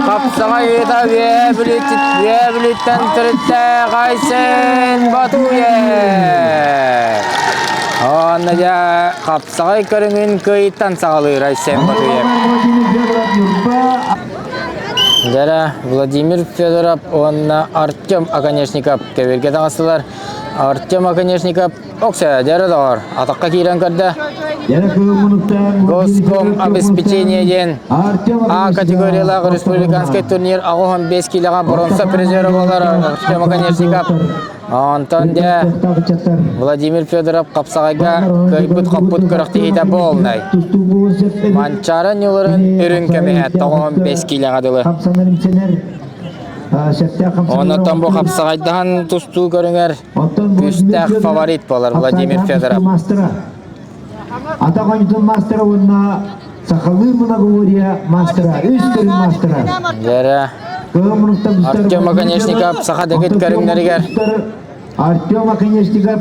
Хапсаҕай ыыта үөһэ Бүлүүттэн төрүттээх Айсен Батуев. Уонна дьэ хапсаҕай көрүҥүн кыйыттан саҕалыыр Айсен Батуев. Дьэрэ Владимир Федоров уонна Артем Оконешников көбүргэ таҕыстылар. Артем Оконешников Оксе, дьэрэ доҕор, атахха киирэн көрдө. Госком обеспечение диэн А категориялаах республиканскай турнир 85 килоҕа боруонса призера буолар Артем Оконешников. Онтон дьэ Владимир Федоров хапсаҕайга кыайбыт-хоппут күрэхтэһиитэ буолнай. Манчаары ньуларын үрүҥ көмүһэ 95 килоҕа дылы. Оннуттан бу хапсаҕайдаһан тустуу көрүҥэр күүстээх фаворит буолар Владимир Федоров. Атах оонньуутун мастера уонна сахалыы многоборье мастера, үс көрүҥ мастера. Дьэрэ Артем Оконешников саха дэгит көрүҥнэригэр Артем Оконешников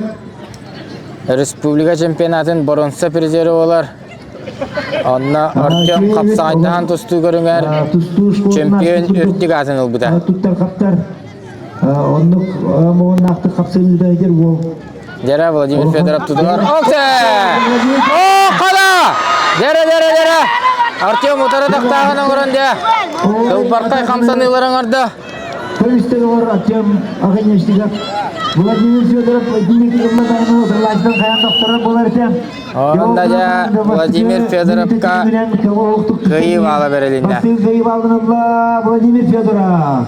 республика чемпионатын боруонса призеры буолар. Онно Артем хапсаҕайдаһан тустуу көрүҥэр чемпион үрдүк аатын ылбыта. Туттар хаптар оннук муҥуннаахтык хапсыһыыта этэр уол. Дьэрэ Владимир Федоров тутугар Оксе! О, хала! Дьэрэ, дьэрэ, дьэрэ! Артем утары тахтааҕын оҥорон дьэ. Кылбархай хамсаныылары оҥордо. Көмүстэн оҥор Артем Оконешников. Владимир Федоров Дмитрий Ыллатарыны утарылааччытын хайаан дохторо буолар этэ. Онно дьэ Владимир Федоровка кыайыы баала бэрилиннэ. Кыайыы баалын Владимир Федоров.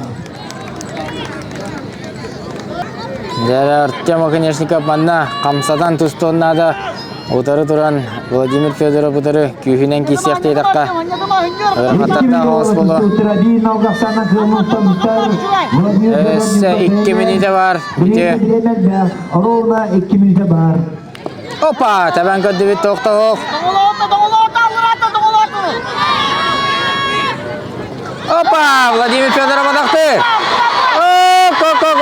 Дьэ, Артем Оконешников манна хамсатан тустуон наада. Утары туран Владимир Федоров утары күүһүнэн киирсиэхтиэтэххэ ыарахаттардаах оҕус буолуо. Өссө 2 мүнүүтэ бар. Бүтүө. Ровно 2 мүнүүтэ бар. Опа! Тэбэн көрдүбүт тохтоһуох. Опа! Владимир Федоров атахты! О,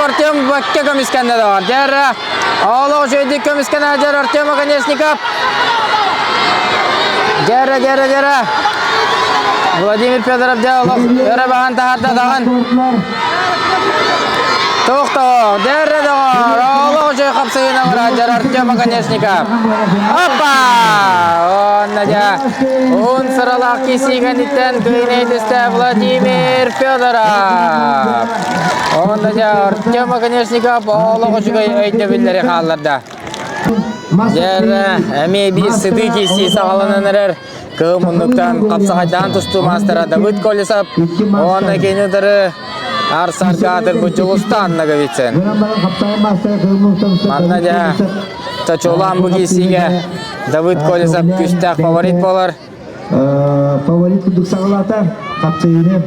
Артем бакка көмүскэнне доҕор. Дьэр, олох үчүгэйдик көмүскэнэ дьэр Артем Оконешников. Дьэрэ, дьэрэ, дьэрэ. Владимир Федоров дьэ олох өрө баһан таһаарда даҕан. Тохтоо, дьэрэ доҕор, олох үчүгэй хапсыһыына барар дьэр Артем Оконешников. Опа! Онна дьэ, уһун сыралаах кисиигэнниттэн кыйнай түстэ Владимир Федоров. Онна дьэ, Артем Оконешников олох үчүгэй өйдөбүллэри хаалларда. Дьэр, эмиэ биир сытыы киирсии саҕаланан эрэр. Кыһыл муннуктан хапсаҕайдаан тустуу маастара Давыд Колесов уонна кини утары Арсарга аатырбыт Дьулустаан Ноговицын. Манна дьэ чочулаан бу киирсиигэ Давыд Колесов күүстээх фаворит буолар. Фаворит курдук саҕалаата хапсыйыыны.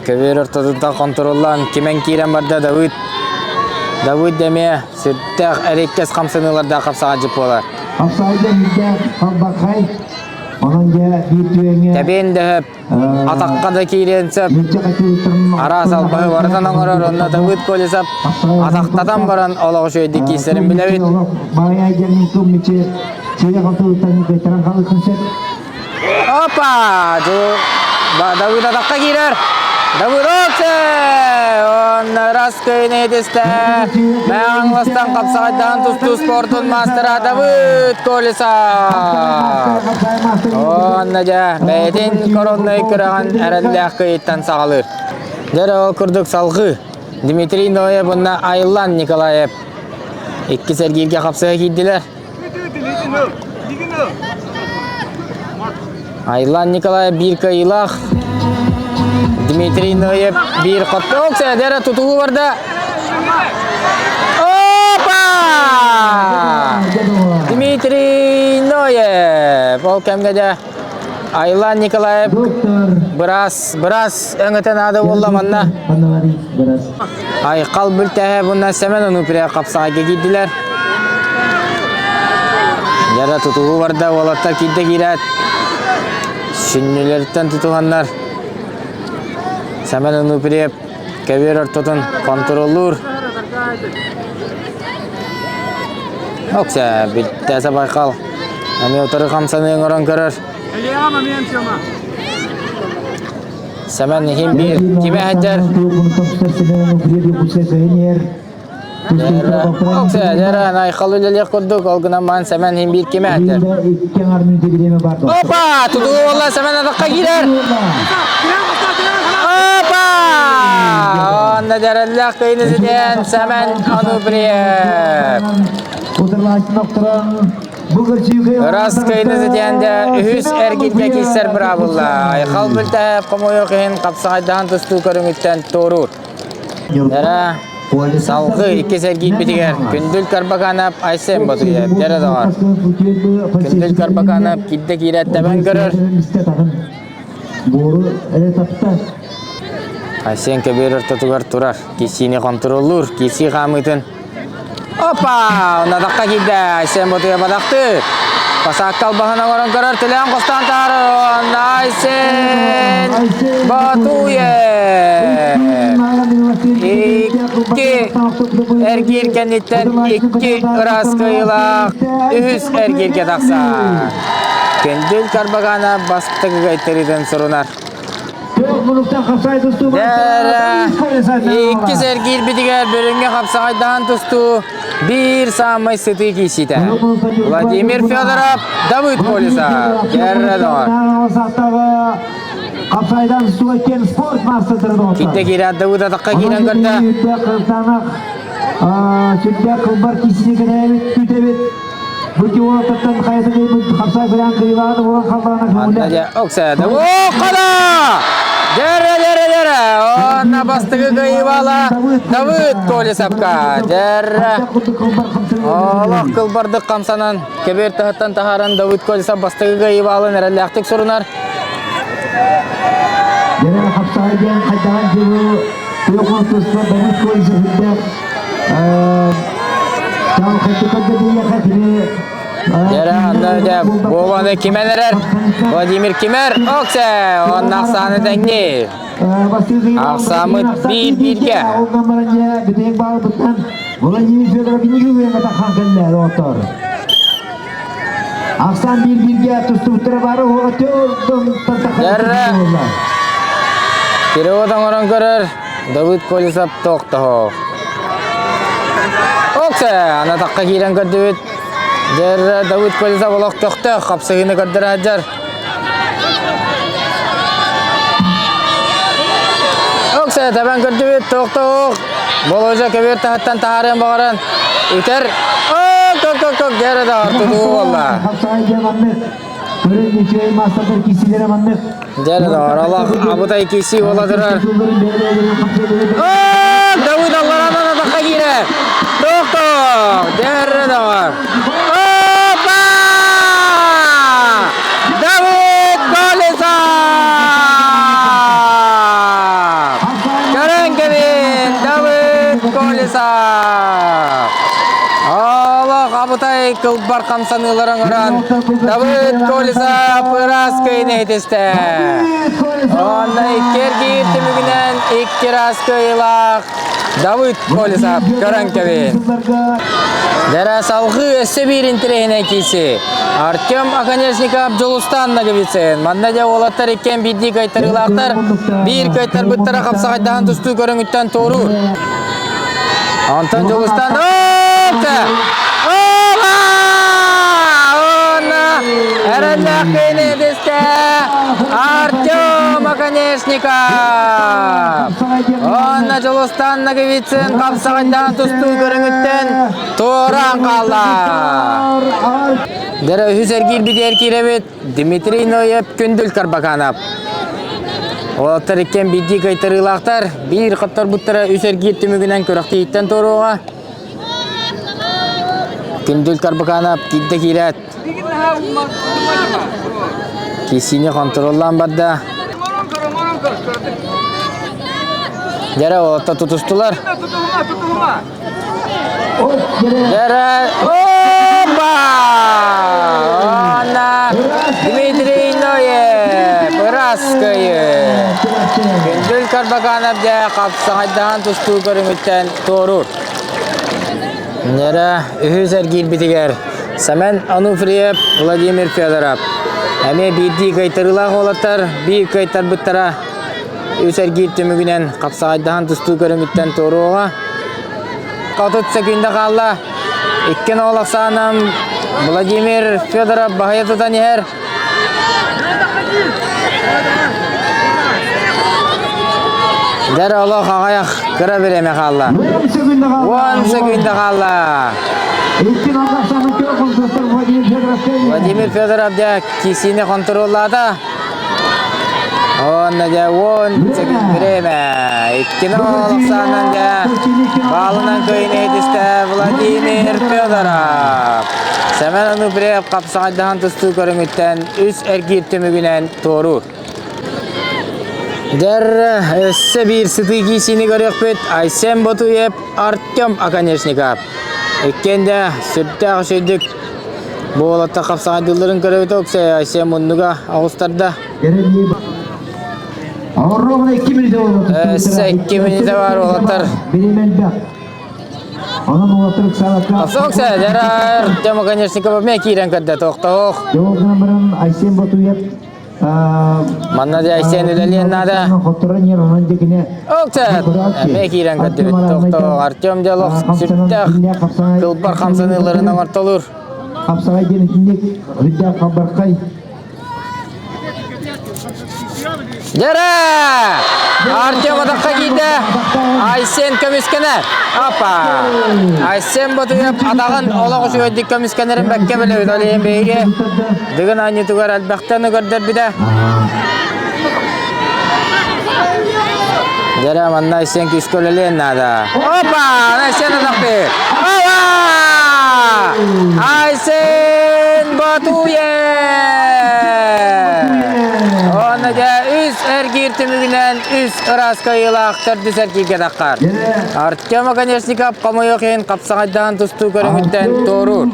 Көбүөр ортотуттан хонтуруоллаан кимэн киирэн барда Давыд. Давыд эмиэ сүрдээх эриккэс хамсаныылардаах хапсаҕайдьыт буолар. Хапсаҕайда биирдэ халбархай. Онон дьэ биир түгэҥҥэ Тэбиэн дөһөп атахха да киириэн сөп. Араас албаһы барытын оҥорор онно Давыд Колесов атахтатан баран олох үчүгэйдик киирсэрин билэбит. Опа! Давыд атахха киирэр. Давыд опсе! Онно раз кыйны түстэ. Мэҥ хапсаҕайдаан тустуу спортун маастара Давыд Колесов. Онно дьэ бэйэтин короннай күрэҕин эрэллээх кыйыттан саҕалыыр. Дьэ ол курдук салҕыы Дмитрий Ноев уонна Айлан Николаев иккис эргииргэ хапсыһа киирдилэр. Айлан Николаев биир кыайыылаах. Дмитрий Ноев биир хоттоох сээдэрэ тутуһуу барда. Опа! Дмитрий Ноев! Ол кэмҥэ дьэ Айлан Николаев быраас, быраас өҥөтө наада буолла манна. Айхал бүлтэһэ бунна Сэмэн Онуприя хапсаҕайга киирдилэр. Дьара тутуһуу барда, уолаттар киирдэ киирээт, сүнньүлэриттэн тутуһаннар Сэмэн Онуприев көбүөр ортотун хонтуруоллуур. Оксэ, бүттээсэ Байкал. Эмиэ утары хамсаныы оҥорон көрөр. Сэмэн иһин биир кимэ сылдьар? Дьэрэ, Айхал үлэлиэх курдук, ол гынан баран Сэмэн иһин биир кимэ сылдьар? Опа! Тутуу буолла, Сэмэн атахха киирэр! Опа! Онно дьэрэллээх кыйыны ситиһэн Сэмэн Ануприев. Ырас кыйыны ситиһэн дэ үһүс эргилгэ киирсэр быраабылла. Айхал Бүлтэһэп хомойуох иһин хапсаҕайдаан тустуу көрүҥүттэн туоруур. Дэрэ салгыы иккис эргиирбитигэр Күндүл Карбаканов Айсен Ботуев дэрэ доҕор. Күндүл Карбаканов киирдэ киирээт тэбэн көрөр. Айсен көбүөр ортотугар турар. Киирсиини хонтуруоллуур. Киирсии хаамыытын Опа! Надахха киирдэ. Айсен Ботуев бадахты. Посадка албаһын оҥорон көрөр. Төлөөн хостоон таһаарар. Айсен Батуев! Икки эргиир кэнниттэн икки ыраас кыайыылаах үһүс эргииргэ тахсар. Күндүл Карбагана бастакы кыайтарыытын сурунар. Иккис эргиирбитигэр бөрүҥҥэ хапсаҕайдаһан тустуу биир саамай сытыы киирсиитэ. Владимир Федоров, Давыд Колесов. Киирдэ киирээт Давыд атахха киирэн көрдө. Сүрдээх кылбар киисини кэнээбит күтэбит. Оксана! Дэрэ, дэрэ, дэрэ! Онна бастакы кыайыыбала Давыд Колесовка. Дэрэ! Олох кылбардык хамсанан, кэбиэр таһыттан таһааран Давыд Колесов бастакы кыайыыбалын эрэллээхтик сурунар. Дэрэ хапсаҕай диэн хайдаҕын дьылы Давыд Колесов Дьэрэ, анна дьэ, Вованы кимэн эрэр? Владимир кимэр? Оксе! Онно ахсааны тэҥнии. Ахсаамыт биир бииргэ. Владимир Федоров Ахсан биир бииргэ тустубуттара бары уола Дьэрэ, перевод оҥорон көрөр Давыд Колесов тохтоһо. Оксе! Ана тахха киирэн көрдүбүт. Дьэр Давыд Колесов олох көхтөөх хапсыһыыны көрдөрө сылдьар. Оксе табан көрдүбүт тохтоһуох. Боложа көбүөр таһыттан таһаарыан баҕаран үтэр. Ок ок ок ок дьэр да тутуу буолла. Көрөн үчүгэй маастардар киисилэрэ маннык. Дьэ доҕор, олох абытай киисии буола турар. Давыд алларанан атахха киирэр. Тохтоо! Дьэ доҕор. Опа! Давыд Колесов! Көрөн кэбин, Давыд Колесов! Олох абытай кылбар хамсаныылары оҥорон Давыд Колесов ыраас кыайыыны этистэ. Онно икки эргиир түмүгүнэн икки ыраас кыайыылаах Давыд Колесов көрөн кэбин. Дэрэ салгыы өссө биир интэриэһинэй киирсии. Артем Оконешников Дьулустан Ноговицын. Манна дьэ уолаттар иккиэн биирдии кыайтарыылаахтар. Биир кыайтарбыттара хапсаҕайдаһан тустуу көрүҥүттэн туоруур. Онтон Дьулустан Опта! Опа! Уонна эрэллээх киһини этистэ Артем Оконешников! Уонна Дьулустан Ноговицын хапсаҕайдаан тустуу көрүҥүттэн туораан хаалла. Дэрэ үһүс эргиирбитигэр киирэбит. Дмитрий Ноев, Күндүл Карбаканов. Уолаттар иккиэн биирдии кыайтарыылаахтар. Биир хотторбуттара үс эргиир түмүгүнэн күрэхтэһииттэн туоруоҕа. Күндүл Карбаканов киирдэ киирээт. Киисиини хонтуруоллаан барда. Дьэрэ уолаттар тутустулар. Дьэрэ Опа! Анна Дмитрий Ноев ыраас кыайыы. Күндүл Карбаканов дьэ хапсаҕайдаһан тустуу көрүҥүттэн туоруур. Нера үһүс эргиирбитигэр Сэмэн Ануфриев, Владимир Федоров. Эмиэ биирдии кыайтарыылаах уолаттар биир кыайтарбыттара үс эргиир түмүгүнэн хапсаҕайдаһан тустуу көрүҥүттэн туоруоҕа. 30 секунда хаалла. Икки ноол ахсаанан Владимир Федоров баһыйа тутан иһэр. Дэр олох аҕайах кыра бириэмэ хаалла. 10 секунда хаалла. Владимир Федоров дьэ киисиини хонтуруоллаата. Уонна дьэ уон время. Иккини олохсаанан дьэ баалынан кыайыны этистэ Владимир Федоров. Семен Ануприев хапсаҕайдаһан тустуу көрүҥүттэн үс эргиир түмүгүнэн туоруур. Дьэр өссө биир сытыы киисиини көрүөхпүт Айсен Ботуев, Артем Оконешников. Иккиэн да сүрдээх үчүгдүк Бу уолаттар хапсаҕайдыылларын көрөбүт Оксай Айсен муннуга оҕустарда. Өссө 2 мүнүүтэ бар уолаттар. Оксай, дьарар, Тема Оконешникова эмиэ киирэн көрдө, тохтоох. Манна дьэ Айсен үлэлиэн наада. Оксай, эмиэ киирэн көрдүбүт, тохтоох. Артем Дялов сүрдээх кылбар хамсаныыларын оҥортолуур. Хапсаҕай диэн итинник үрдээх халбархай. Дьэрэ! Артем атахха киирдэ. Айсен көмүскэнэр. Апа! Айсен Ботуев атаҕын олох үчүгэйдик көмүскэнэрин бэккэ билэбит. Ол иһин биһиги Дыгын оонньуутугар элбэхтэн көрдөрбүтэ. Дьэрэ, манна Айсен күүскэ үлэлиэн наада. Опа! Айсен атахты! Опа! Айсен Батуев! Онно дьэ үс эргиир түмүгүнэн үс ыраас кыайыылаах төрдүс эргииргэ таххар. Артем Оконешников хомойуох иһин хапсаҕайдаһан тустуу көрүҥүттэн туоруур.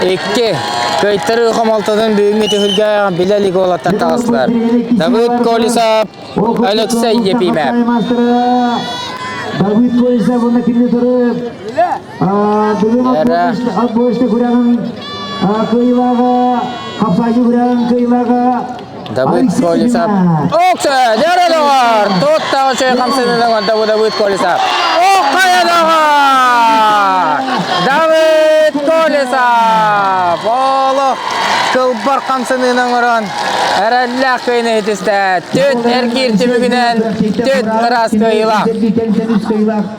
Икки кыайтарыы хомолтотун бүгүҥҥү түһүлгэ билэ илик уолаттар таҕыстылар. Давыд Колесов, Алексей Епимов. Давыд Колесов уонна кимни турып Эра. Отбойшты күрәҕин кыайыылааҕа, хапсаайы күрэҕин кыайыылааҕа Давыд Колесов. Окса, дьаралаҕар! Тот таҕычай хамсанынан Давыд Колесов. Оккайадаҕар! Давыд Колесов! Олох кылбар хамсаныынан оҥорон эрэллээх кыайыны иһитистэ. Түт эргиир түмүгүнэн түт ыраас кыайыылаах.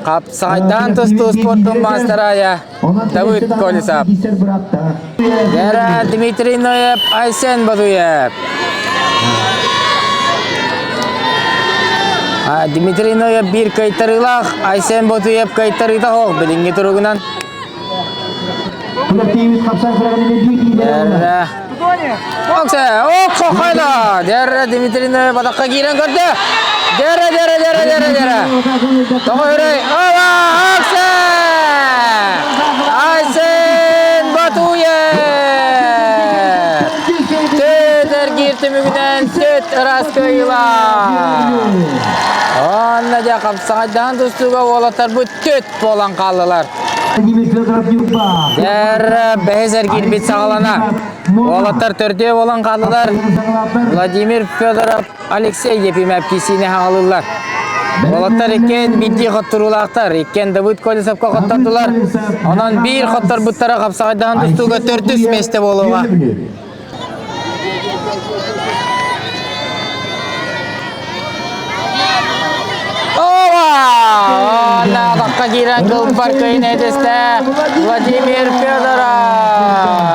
Хапсаҕайдаан тустуу спордун маастара Давыд Колесов. Вера Дмитрий Ноев, Айсен Бадуев. Дмитрий Ноев биир кыайтарыылаах, Айсен Ботуев кыайтарыыта суох билиҥҥи туругунан. Вера Оксе, ок, Дера Дмитрий Ноев атаққа киирэн көрдө. Дера, дера, дера, дера, дера. Тоҕо өрөй? Ова, Оксе! Айсен Батуев! Төт эргиир түмүгүнэн төт ыраас кыайыылаах. Онно дьэ хапсаҕайдаһан тустууга уолаттарбыт төт буолан хааллылар. Дэр бэһис эргиирбит саҕалана. Уолаттар төрдүө буолан хааллылар. Владимир Федоров, Алексей Ефимов киисиини хаалыллар. Уолаттар иккиэн биирдии хотторуулаахтар. Иккиэн Давыд Колесовка хоттордулар. Онон биир хотторбуттара хапсаҕайдаһан тустууга төрдүс миэстэ буолуоҕа. Ова! Уонна киирэн кылбар кыйын этистэ Владимир Федоров.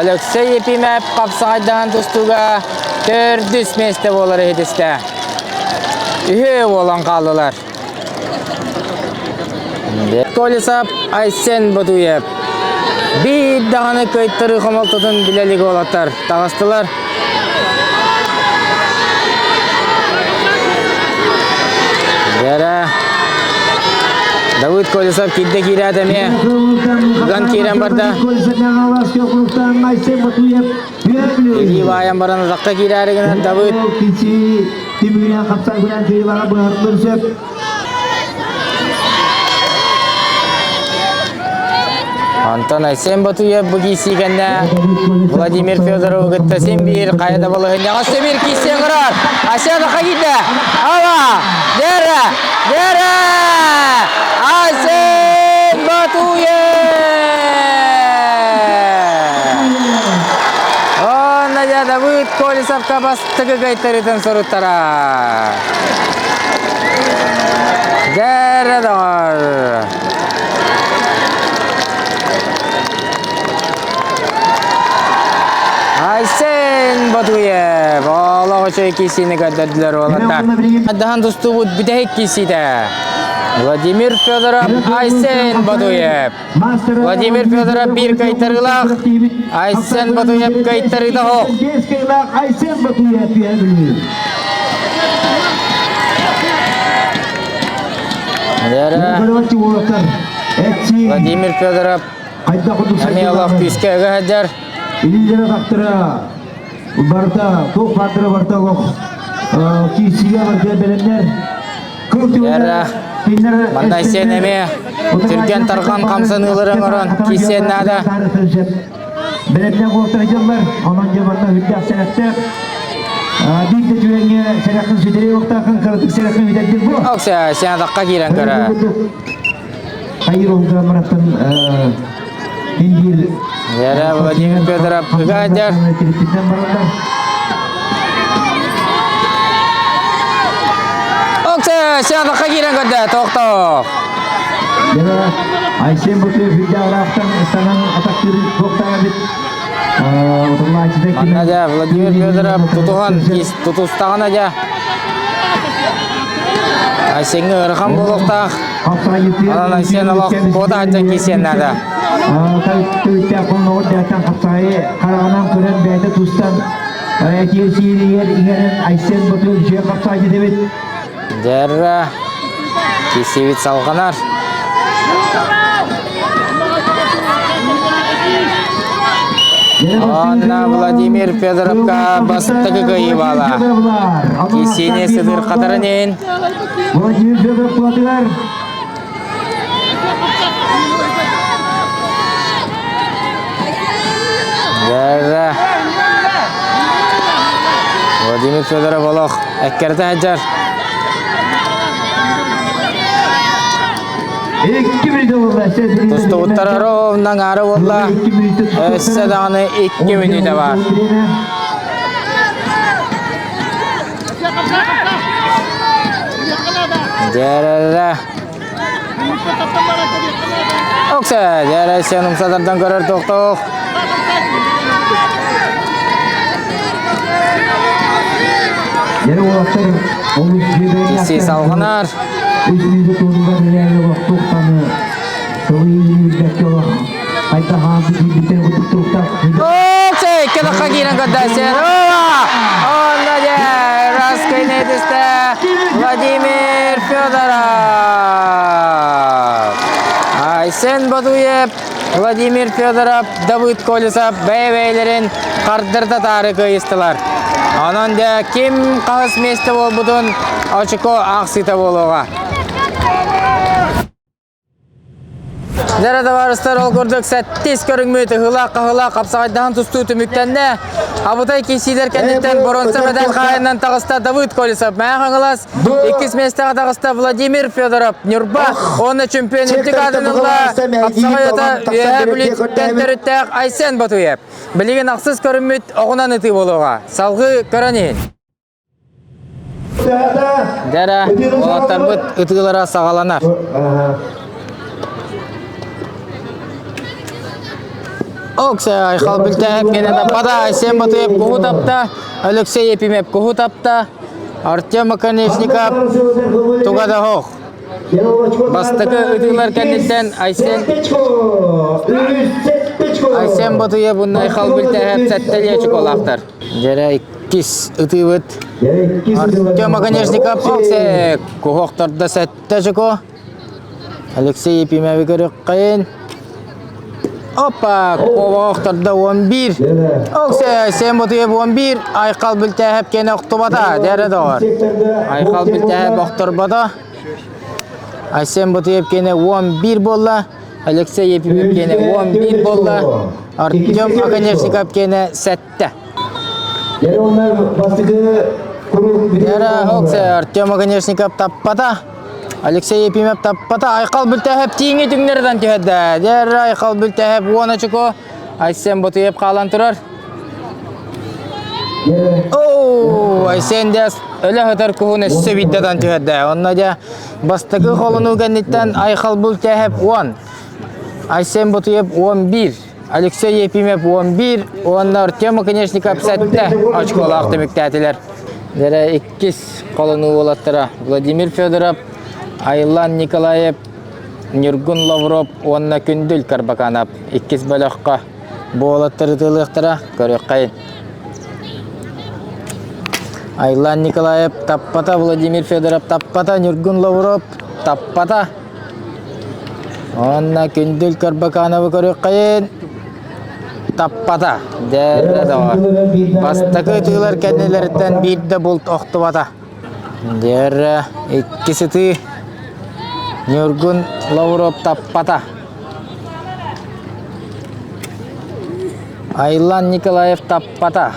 Алексей Ефимов хапсаҕайдаһан тустууга төрдүс миэстэ буолар иһитистэ. Үһүө буолан хааллылар. Колесов Айсен Ботуев биир даҕаны кыайтарыы хомолтотун билэ илик уолаттар таҕыстылар. Дьэрэ Давыд Колесов киирдэ киирээт эмиэ ыган киирэн барда. Илии баайан баран атахха киирээри гынан Давыд Антон Айсен Батуев бу киирсии кэннэ Владимир Федоровы кытта син биир хайа да балаһынньаҕа Сибир киирсиэн көрөр. Айсен киирдэ. Ава! Дера! Дера! Айсен Батуев! Онно дьэ Давыд Колесовка бастакы кыайтарыытын суруттара. Дьэрэ доҕор! Айсен Батуев олох үчүгэй киирсиини көрдөрдүлэр уолаттар. Даһан тустуубут бүтэһик киирсиитэ. Владимир Федоров, Айсен Батуев. Владимир Федоров биир кыайтарыылаах, Айсен Батуев кыайтарыыта суох. Айсен Батуев Владимир Федоров эмиэ олох күүскэ ыга сылдьар. Илиилэрэ тахтыра барда, туох баардара барда олох киирсиигэ барда бэлэмнэр. Яра, манна Айсен эмиэ түргэн тарҕан хамсаныылары оҥорон киирсиэн наада. Бэлэмнээх уолтара дьаллар, онон дьэ барда үрдээх сэрэхтээх. Биир да түгэҥҥэ сэрэххин сүтэриэ уохтааххын, кыратык сэрэххин бүтэрдин бу. Окса, сен атахха киирэн көрө. Хайыр олган бараттан индир Яра Владимир Федоров ыгаадьар. Окса, сен атахха киирэн көрдө, тоқтоо. Айсен Бутуев үрдэ ыраахтан атактыр туохтаах эбит. Манна дьэ Владимир Федоров тутуһан тутустаҕына дьэ Айсеҥҥа ыарахан буолуохтаах. Онон Айсен олох куота сылдьан киирсиэн наада. Түгүттээх хонноҕор дьааттан хапсаайы хараҕынан көрөн бэйэтэ тустан этиэ сииригэр иҥэрэн Айсен Ботуев үчүгэй хапсаайы дебит. Дьэрэ киирсиибит салҕанар. Онна Владимир Федоровка бастакы кыайыы баала. Кисине сыдыр хатарынын. Владимир Федоров платыгар. Дәрі. Владимир Федоров олох эккерте сылдьар. Тустубуттара ровно аҥаара буолла. Өссө даҕаны 2 мүнүүтэ баар. Дьэрэрэ. Оксе, дьэрэ сен умсадардан көрөр тохтох. Киси салҕанар. Үс туһугар эрээри олохтуохтаны сылыйыы олох хайдах хаампыт киирбиттэр курдук туруктаах. Оксей, кэлэххэ киирэн көрдөөсүн. Онно дьэ, раскайнетисте Владимир Федоров. Айсен Батуев, Владимир Федоров, Давыд Колесов бэйэ-бэйэлэрин хардырда таары кыайыстылар. Онон дьэ ким хаһыс миэстэ буолбутун очко аахсыыта буолуоҕа. Дьэ, табаарыстар, ол курдук сэттис көрүҥмүт ыһыылаах-хаһыылаах хапсаҕайдаһан тустуу түмүктэннэ. Абытай киирсиилэр кэнниттэн боруонса медаль хаһаайынынан таҕыста Давыд Колесов. Мэҥэ Хаҥалас иккис миэстэҕэ таҕыста Владимир Федоров. Ньурба уонна чемпион үрдүк аатын ылла хапсаҕай Үөһээ Бүлүүттэн төрүттээх Айсен Батуев. Билигин ахсыс көрүммүт оҕунан ытыы буолуоҕа. Салгыы көрөн иһин. Дьэрэ, уолаттарбыт ытыылара саҕаланар. Оксе Айхал Бүлтээһэп кэнэ таппата, Айсен Батыев куһу тапта, Алексей Епимев куһу тапта, Артем Оконечников туга да хоох. Бастакы ытыылар кэнниттэн Айсен Айсен Батыев уонна Айхал Бүлтээһэп сэттэлиэ чоколаахтар. Дьэрэ иккис ытыыбыт. Артем Оконечников Оксе куһуохтарда сэттэ чоко. Алексей Епимеви көрүөххэйин. Опа, ковоохторда 11. Оксе, Сен Ботуев 11, Айхал Бүлтээһэп кene охтубата, дэрэ доҕор. Айхал Бүлтээһэп охторбото. Айсен Ботуев кene 11 буолла. Алексей Епимев кene 11 буолла. Артем Оконечников кene 7. Дэрэ Оксе, Артем Оконечников таппата. Алексей Епимов таппата. Айхал Бүлтээһэп тииҥи түҥнэрдэн түһэрдэ. Дэр Айхал Бүлтээһэп уон очко. Айсен Ботуев хаалан турар. Оо, Айсен дьэ өлө сытар куһун өссө биирдэтэн түһэрдэ. Онно дьэ бастакы холонуу кэнниттэн Айхал Бүлтээһэп 10, Айсен Ботуев 11, Алексей Ефимов 11 уонна Артем Оконечников 7 очколаах түмүктээтилэр. Дэрэ иккис холонуу уолаттара Владимир Федоров, Айлан Николаев, Ньургун Лавров уонна Күндүл Карбаканов иккис бөлөххө бу уолаттар ытыалыахтара көрүөххэйин. Айлан Николаев таппата, Владимир Федоров таппата, Ньургун Лавров таппата. Уонна Күндүл Карбакановы көрүөххэйин. Таппата. Дьэ, доҕор. Бастакы ытыылар кэннилэриттэн биир да булт охтубата. Дьэ, иккис ытыы Ньургун Лавров таппата. Айлан Николаев таппата.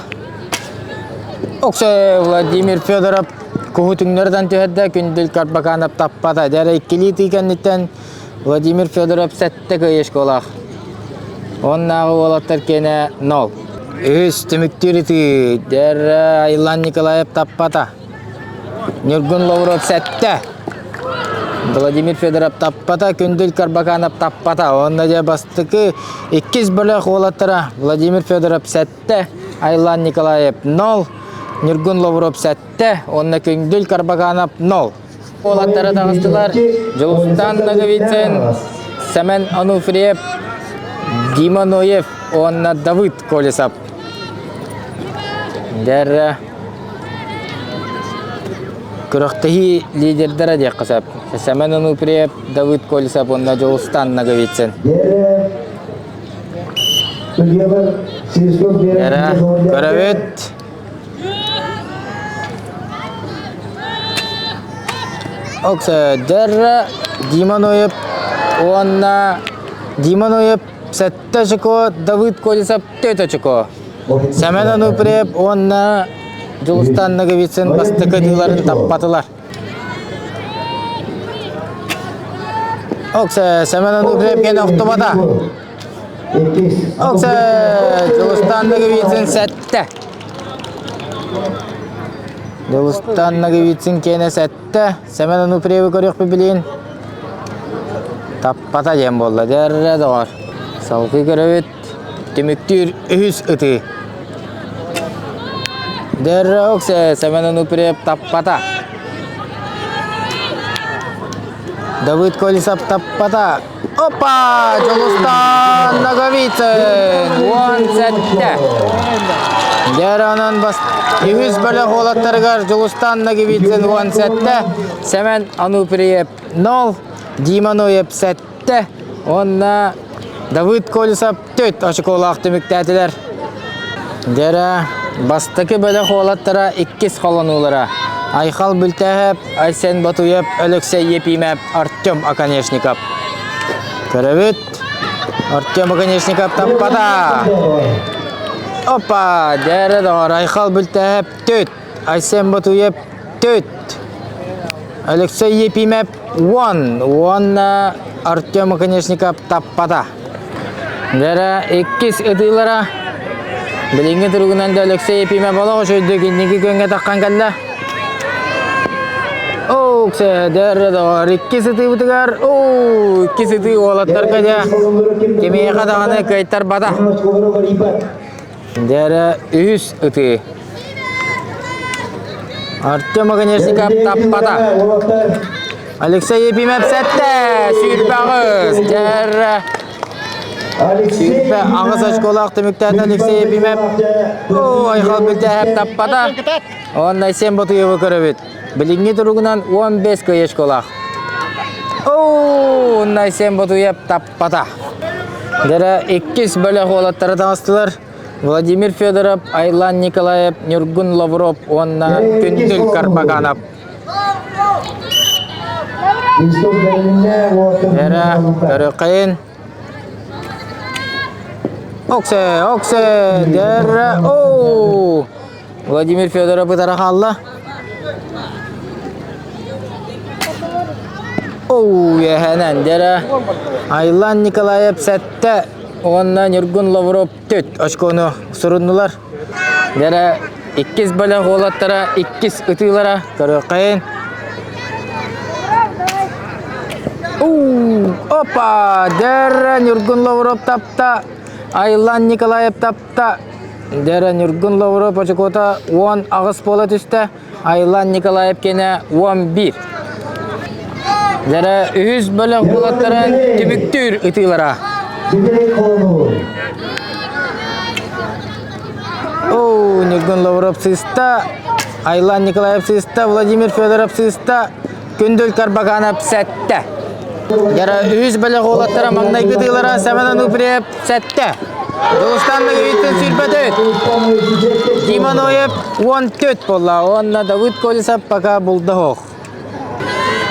Оксе Владимир Федоров куһу түҥнэрдэн түһэрдэ, Күндүл Карбаканов таппата. Дьэ, иккилии тыы кэнниттэн Владимир Федоров сэттэ кыайыы школаах. Уоннааҕы уолаттар киэнэ нол. Үһүс түмүктүүр ытыы. Дэр Айлан Николаев таппата. Ньургун Лавров сэттэ. Владимир Федоров таппата, Күндүл Карбаканов таппата. Онно дьэ бастакы иккис бөлөх уолаттара Владимир Федоров сэттэ, Айлан Николаев нол, Ньургун Лавров сэттэ, уонна Күндүл Карбаканов нол. Уолаттара таҕыстылар Дьулустан Ноговицын, Сэмэн Ануфриев, Дима Ноев уонна Давыд Колесов. Дэр күрэхтэһии лидердэрэ диэххэ сөп. Сэмэн Ануфриев, Давыд Колесов уонна Дьулустан Ноговицын. Эрэ көрөбүт. Оксөдөр Дима Ноев уонна Дима Ноев сэттэ очко, Давыд Колесов төрт очко. Семен Ануприев уонна Дьулустан Ноговицын бастакы ытыыларын таппатылар. Оксе Семен Ануприев кene охтубата. Оксе Дьулустан Ноговицын сэттэ. Дьулустан Ноговицын кene сэттэ. Семен Ануприевы көрүөхпүт билигин. Таппата диэн буолла. Дьэррэ доҕор. Салгыы көрөбүт. Түмүктүүр үһүс ытыы. Дьэррэ Оксе Семен Ануприев таппата. Давыд Колесов таппата. Опа! Дьулустан Ноговицын! 17. Дьэр онон бас үһүс бөлөх уолаттарыгар Дьулустан Ноговицын 17, Семен Ануприев 0, Дима Ноев 7 уонна Давыд Колесов 4 очколаах түмүктээтилэр. Дьэрэ бастакы бөлөх уолаттара иккис холонуулара. Айхал Бүлтээһэп, Айсен Батуев, Өлөксөй Епимэп, Артем Оконешников. Көрөбүт. Артем Оконешников таппата. Опа! Дьэрэ доҕор, Айхал Бүлтээһэп 4, Айсен Батуев 4, Алексей Епимэп 10 уонна Артем Оконешников таппата. Дьэрэ иккис ытыылара билиҥҥи туругунан да Алексей Епимэп олох үчүгэйдик инники күөҥҥэ таххан кэллэ. Оуксе, дьэрэ доҕор, иккис ытыыбытыгар, оо, иккис ытыы уолаттарга дьэ кимиэхэ даҕаны кыайтарбата. Дьэрэ үһүс ытыы. Артем Огонешников таппата. Алексей Епимов сэттэ, 28. Дьэрэ 28 очколаах түмүктээтэ Алексей Епимов. Оо, Айхал Бүлтээһэп таппата. Уонна Айсен Ботуевы көрөбүт. Билиҥҥи туругунан 15 кыайыы очколаах. Оо, уонна Айсен Ботуев таппата. Дьэрэ иккис бөлөх уолаттара таҥастылар. Владимир Федоров, Айлан Николаев, Ньургун Лавров уонна Күндүл Карбаганов. Эрэ, көрүөххэйин. Оксе, оксе, дэрэ, оу! Владимир Федоров ытара хаалла. Оу, үөһэнэн, дэрэ. Айлан Николаев сэттэ уонна Ньургун Лавров түт очкону суруннулар. Дэрэ иккис бөлөх уолаттара иккис ытыылара көрүөххэйин. Уу, опа! Дэрэ Ньургун Лавров тапта, Айлан Николаев тапта. Дэрэ Ньургун Лавров очукуота 18 буола түстэ. Айлан Николаев кэнэ 11. Дэрэ үһүс бөлөх уолаттара түмүктүүр ытыылара. Оу, Ньургун Лавров сыста, Айлан Николаев сыста, Владимир Федоров сыста, Күндүл Карбаканов сэттэ. Дьара үһүс бөлөх уолаттара маҥнайгы тыылара Семен Ануприев сэттэ. Дулустан Ноговицын сүүрбэ төрт. Дима Ноев 14 буолла. Уонна Давыд Колесов пока булда суох.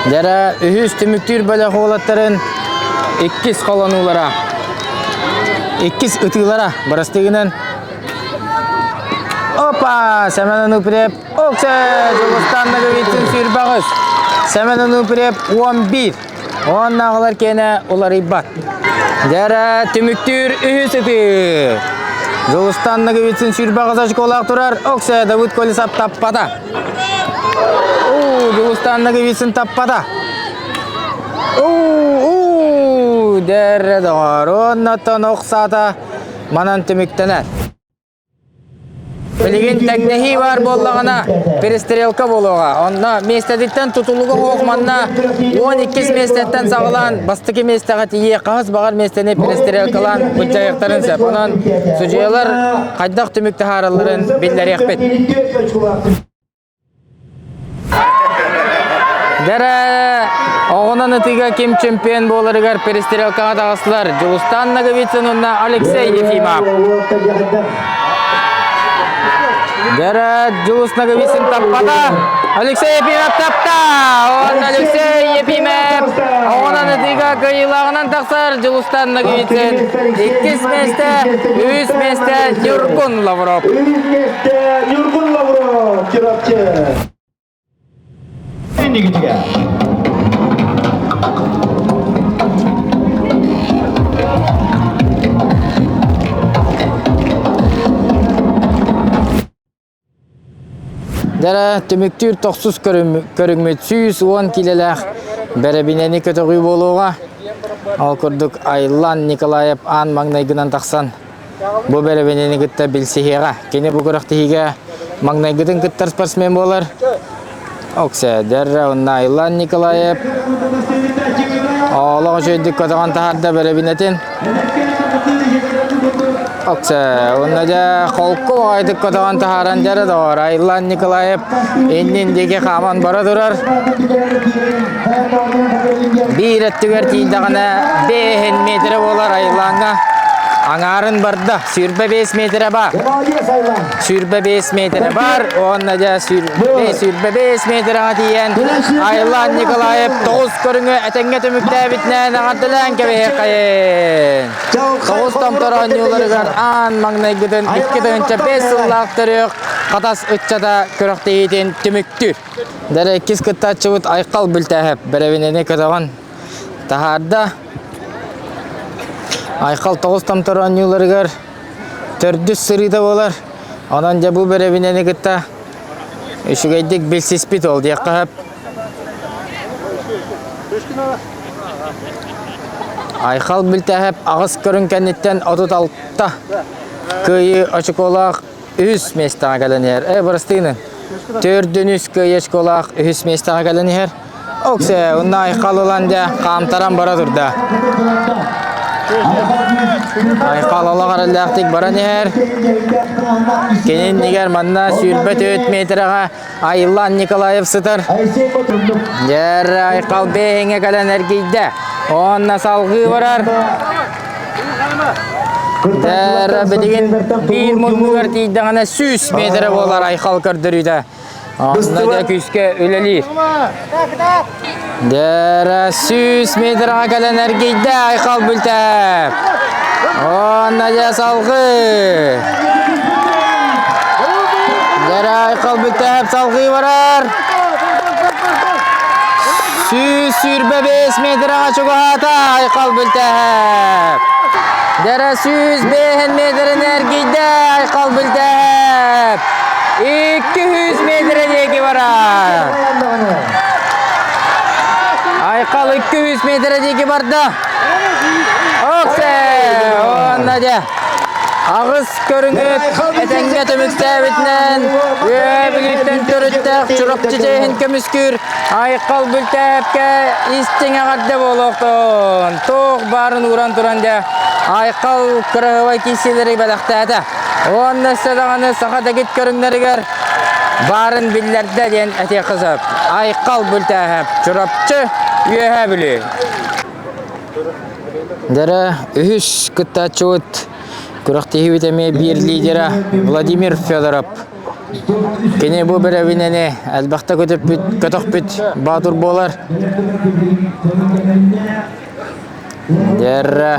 Дьара үһүс түмүктүүр бөлөх уолаттарын иккис холонуулара, иккис ытыылара бырастыгынан Опа! Семен Ануприев Оксе! Дьулустан Ноговицын сүүрбэҕис. Семен Ануприев 11. Уоннааҕылар киэнэ уларыйбат. Дьэрэ түмүктүүр үһүс ытыы. Дьулустан Ноговицын 28 очколаах турар. Оксе Давыд Колесов таппата. Уу, Дьулустан Ноговицын таппата. Уу, уу, дэрэ доҕор. Уоннаттан ох саата манан түмүктэнэр. Билигин тэҥнэһии баар буоллаҕына, перестрелка буолуоҕа. Онно миэстэтиттэн тутулуга суох манна 12 миэстэттэн саҕалаан бастакы миэстэҕэ тиийэ хаһыс баҕар миэстэни перестрелкалаан быччайыахтарын сөп. Онон судьуйалар хайдах түмүк таһааралларын биллэриэхпит. Дэрэ! Оҕунан ытыыга ким чемпион буоларыгар перестрелкаҕа таҕыстылар Дьулустаан Ноговицын уонна Алексей Ефимов. Дьэрэ Дьулус Ноговицын таппата. Алексей Ефимов тапта! Уонна Алексей Ефимов оҕунан ытыыга кыайыылааҕынан тахсар Дьулустаан Ноговицын. Иккис миэстэ, үһүс миэстэ Ньургун Лавров. Үһүс миэстэ Ньургун Лавров, Чурапчы. Дьэ, түмүктүүр тохсус көрүҥмүт 110 киилэлээх бэрэбинэни көтөҕүү буолуоҕа. Ол курдук Айлан Николаев аан маҥнайгынан тахсан Бу бэрэбинэни кытта билсиһиэҕэ. Кини бу күрэхтэһиигэ маҥнайгытын кыттар спортсмен буолар. Оксэдэр уонна Айлан Николаев олох үчүгэйдик көтөҕөн таһаарда бэрэбинэтин. Оксэ уонна дьэ холку баҕайытык көтөҕөн таһааран дьэрэ доҕор Айлан Николаев иннин диэки хааман бара турар. Биир өттүгэр тиийдэҕинэ бэһин метрэ буолар Айлаҥҥа. Аҥаарын барда. 25 метрэ бар. 25 метрэ бар. Уонна дьэ 25 метрэҕэ тиийэн Айлан Николаев тоҕус көрүҥү этэҥҥэ түмүктээбитинэн эҕэрдэлээн кэбиһиэххэйин. Тоҕус томтор оонньууларыгар аан маҥнайгытын 2005 сыллаах төрүөх Хатас ыччата күрэхтэһиитин түмүктүүр. Дэрэ иккис кыттааччыбыт Айхал Бүлтээһэп бэрэбинэни көтөҕөн таһаарда. Айхал тоҕус томтор оонньууларыгар төрдүс сырыыта буолар. Онон дьэ бу бэрэбинэни кытта үчүгэйдик билсиспит ол диэххэ сөп. Айхал Бүлтээһэп аҕыс көрүҥ кэнниттэн 36 кыайыы очукуолаах үһүс миэстэҕэ кэлэн иһэр. Э, бырастыыны. Төрдүн үс кыайыы очколаах үһүс миэстэҕэ кэлэн иһэр. Оксе, онно Айхал ылан дьэ хаамтаран бара турда. Айхал олох эрэллээхтик баран иһэр. Кини иннигэр манна 24 метрэҕэ Айлан Николаев сытар. Дьэр Айхал бэйэҥэ кэлэн эргийдэ. Онно салҕыы барар. Дьэр билигин биир муннугар тиийдэҕинэ 100 метрэ буолар Айхал көрдөрүүтэ. Онно дьэ күүскэ үлэлиир. Дьэр 100 метрға кэлэн эргийдэ Айхал Бүлтэп. Онно дьэ салҕыы. Дьэр Айхал Бүлтэп салҕыы барар. 125 метраҕа чугаһаата Айхал Бүлтэһэп. Дэрэ 105 метрин эргийдэ Айхал Бүлтэһэп. 200 метр диэки барар. Айхал 200 метр диэки барда. Оксе! Онна дьэ. Аҕыс көрүҥү этэҥҥэ түмүктээбитинэн Үөһээ Бүлүүттэн төрүттээх Чурапчы чиэһин көмүскүүр Айхал Бүлтээпкэ истиҥ эҕэрдэ буолуохтун. Туох баарын ууран туран дьэ Айхал кыраһыабай киирсиилэри бэлэхтээтэ. Уонна өссө даҕаны саха дэгит көрүҥнэригэр баарын биллэрдэ диэн этиэххэ сөп. Айхал Бүлтээһэп, Чурапчы, Үөһээ Бүлүү. Дэрэ үһүс кыттааччыбыт күрэхтэһиибит эмиэ биир лидера Владимир Федоров. Кини бу бэрэбинэни элбэхтэ көтүппүт, көтөхпүт баатыр буолар. Дэрэ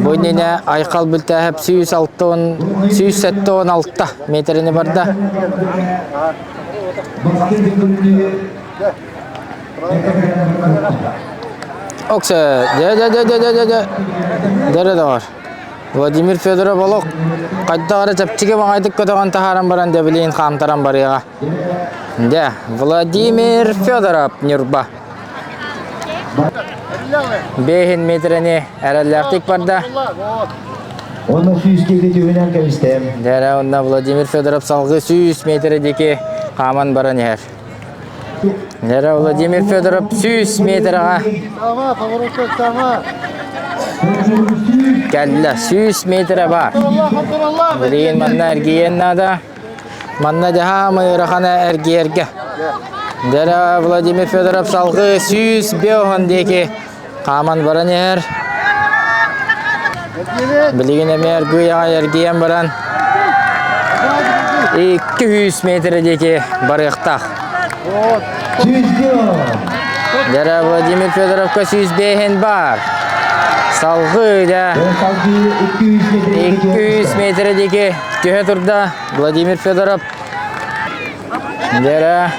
бу иннинэ Айхал Бүлтээһэп 176 метрини барда. Оксе, дьэ дьэ дьэ дьэ дьэ дьэ дьэ доҕор. Владимир Федоров олох хайдах эрэ чэпчэки баҕайытык көтөҕөн таһааран баран дьэбилиин хаамтаран барыаҕа. Дьэ, Владимир Федоров, Ньурба. Бэһин метрэни эрэллээхтик барда. Онно сүүс киһи түһүнэн кэбистэ. Дьэ, онно Владимир Федоров салгыы 100 метрэ диэки хааман баран иһэр. Лера Владимир Федоров 100 метрэҕэ кэллэ. 100 метрэ баар. Билигин манна эргийиэн наада. Манна дьаһаамай ыарахана эргийэргэ. Дьэрэ Владимир Федоров салгыы 105 диэки хааман баран иһэр. Билигин эмиэ аргыый аҕай эргийэн баран 200 метр диэки барыахтаах. Дьэрэ Владимир Федоровка 105 бар. Салгыы дьэ 200 метр диэки түһэ турда Владимир Федоров. Дьэрэ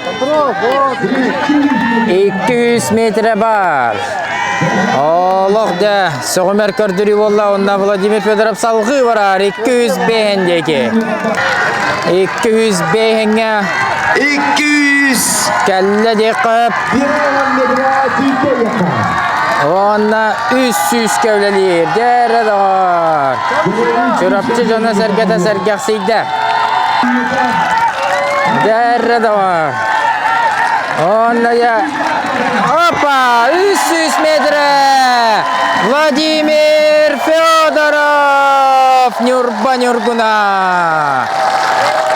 200 метрэ бар. Олох дьэ сөҕүмэр көрдөрүү буолла онно Владимир Федоров салҕыы барар 205 диэки. 205-ҥэ 200 кэллэ диэххэ Уонна 300 көлөлүүр. Дьэрэ доҕор. Чурапчы дьоно-сэргэтэ сэргэхсийдэ. Дьэрэ доҕор. Уонна дьэ Опа! 300 метрэ! Владимир Федоров! Ньурба Ньургуна!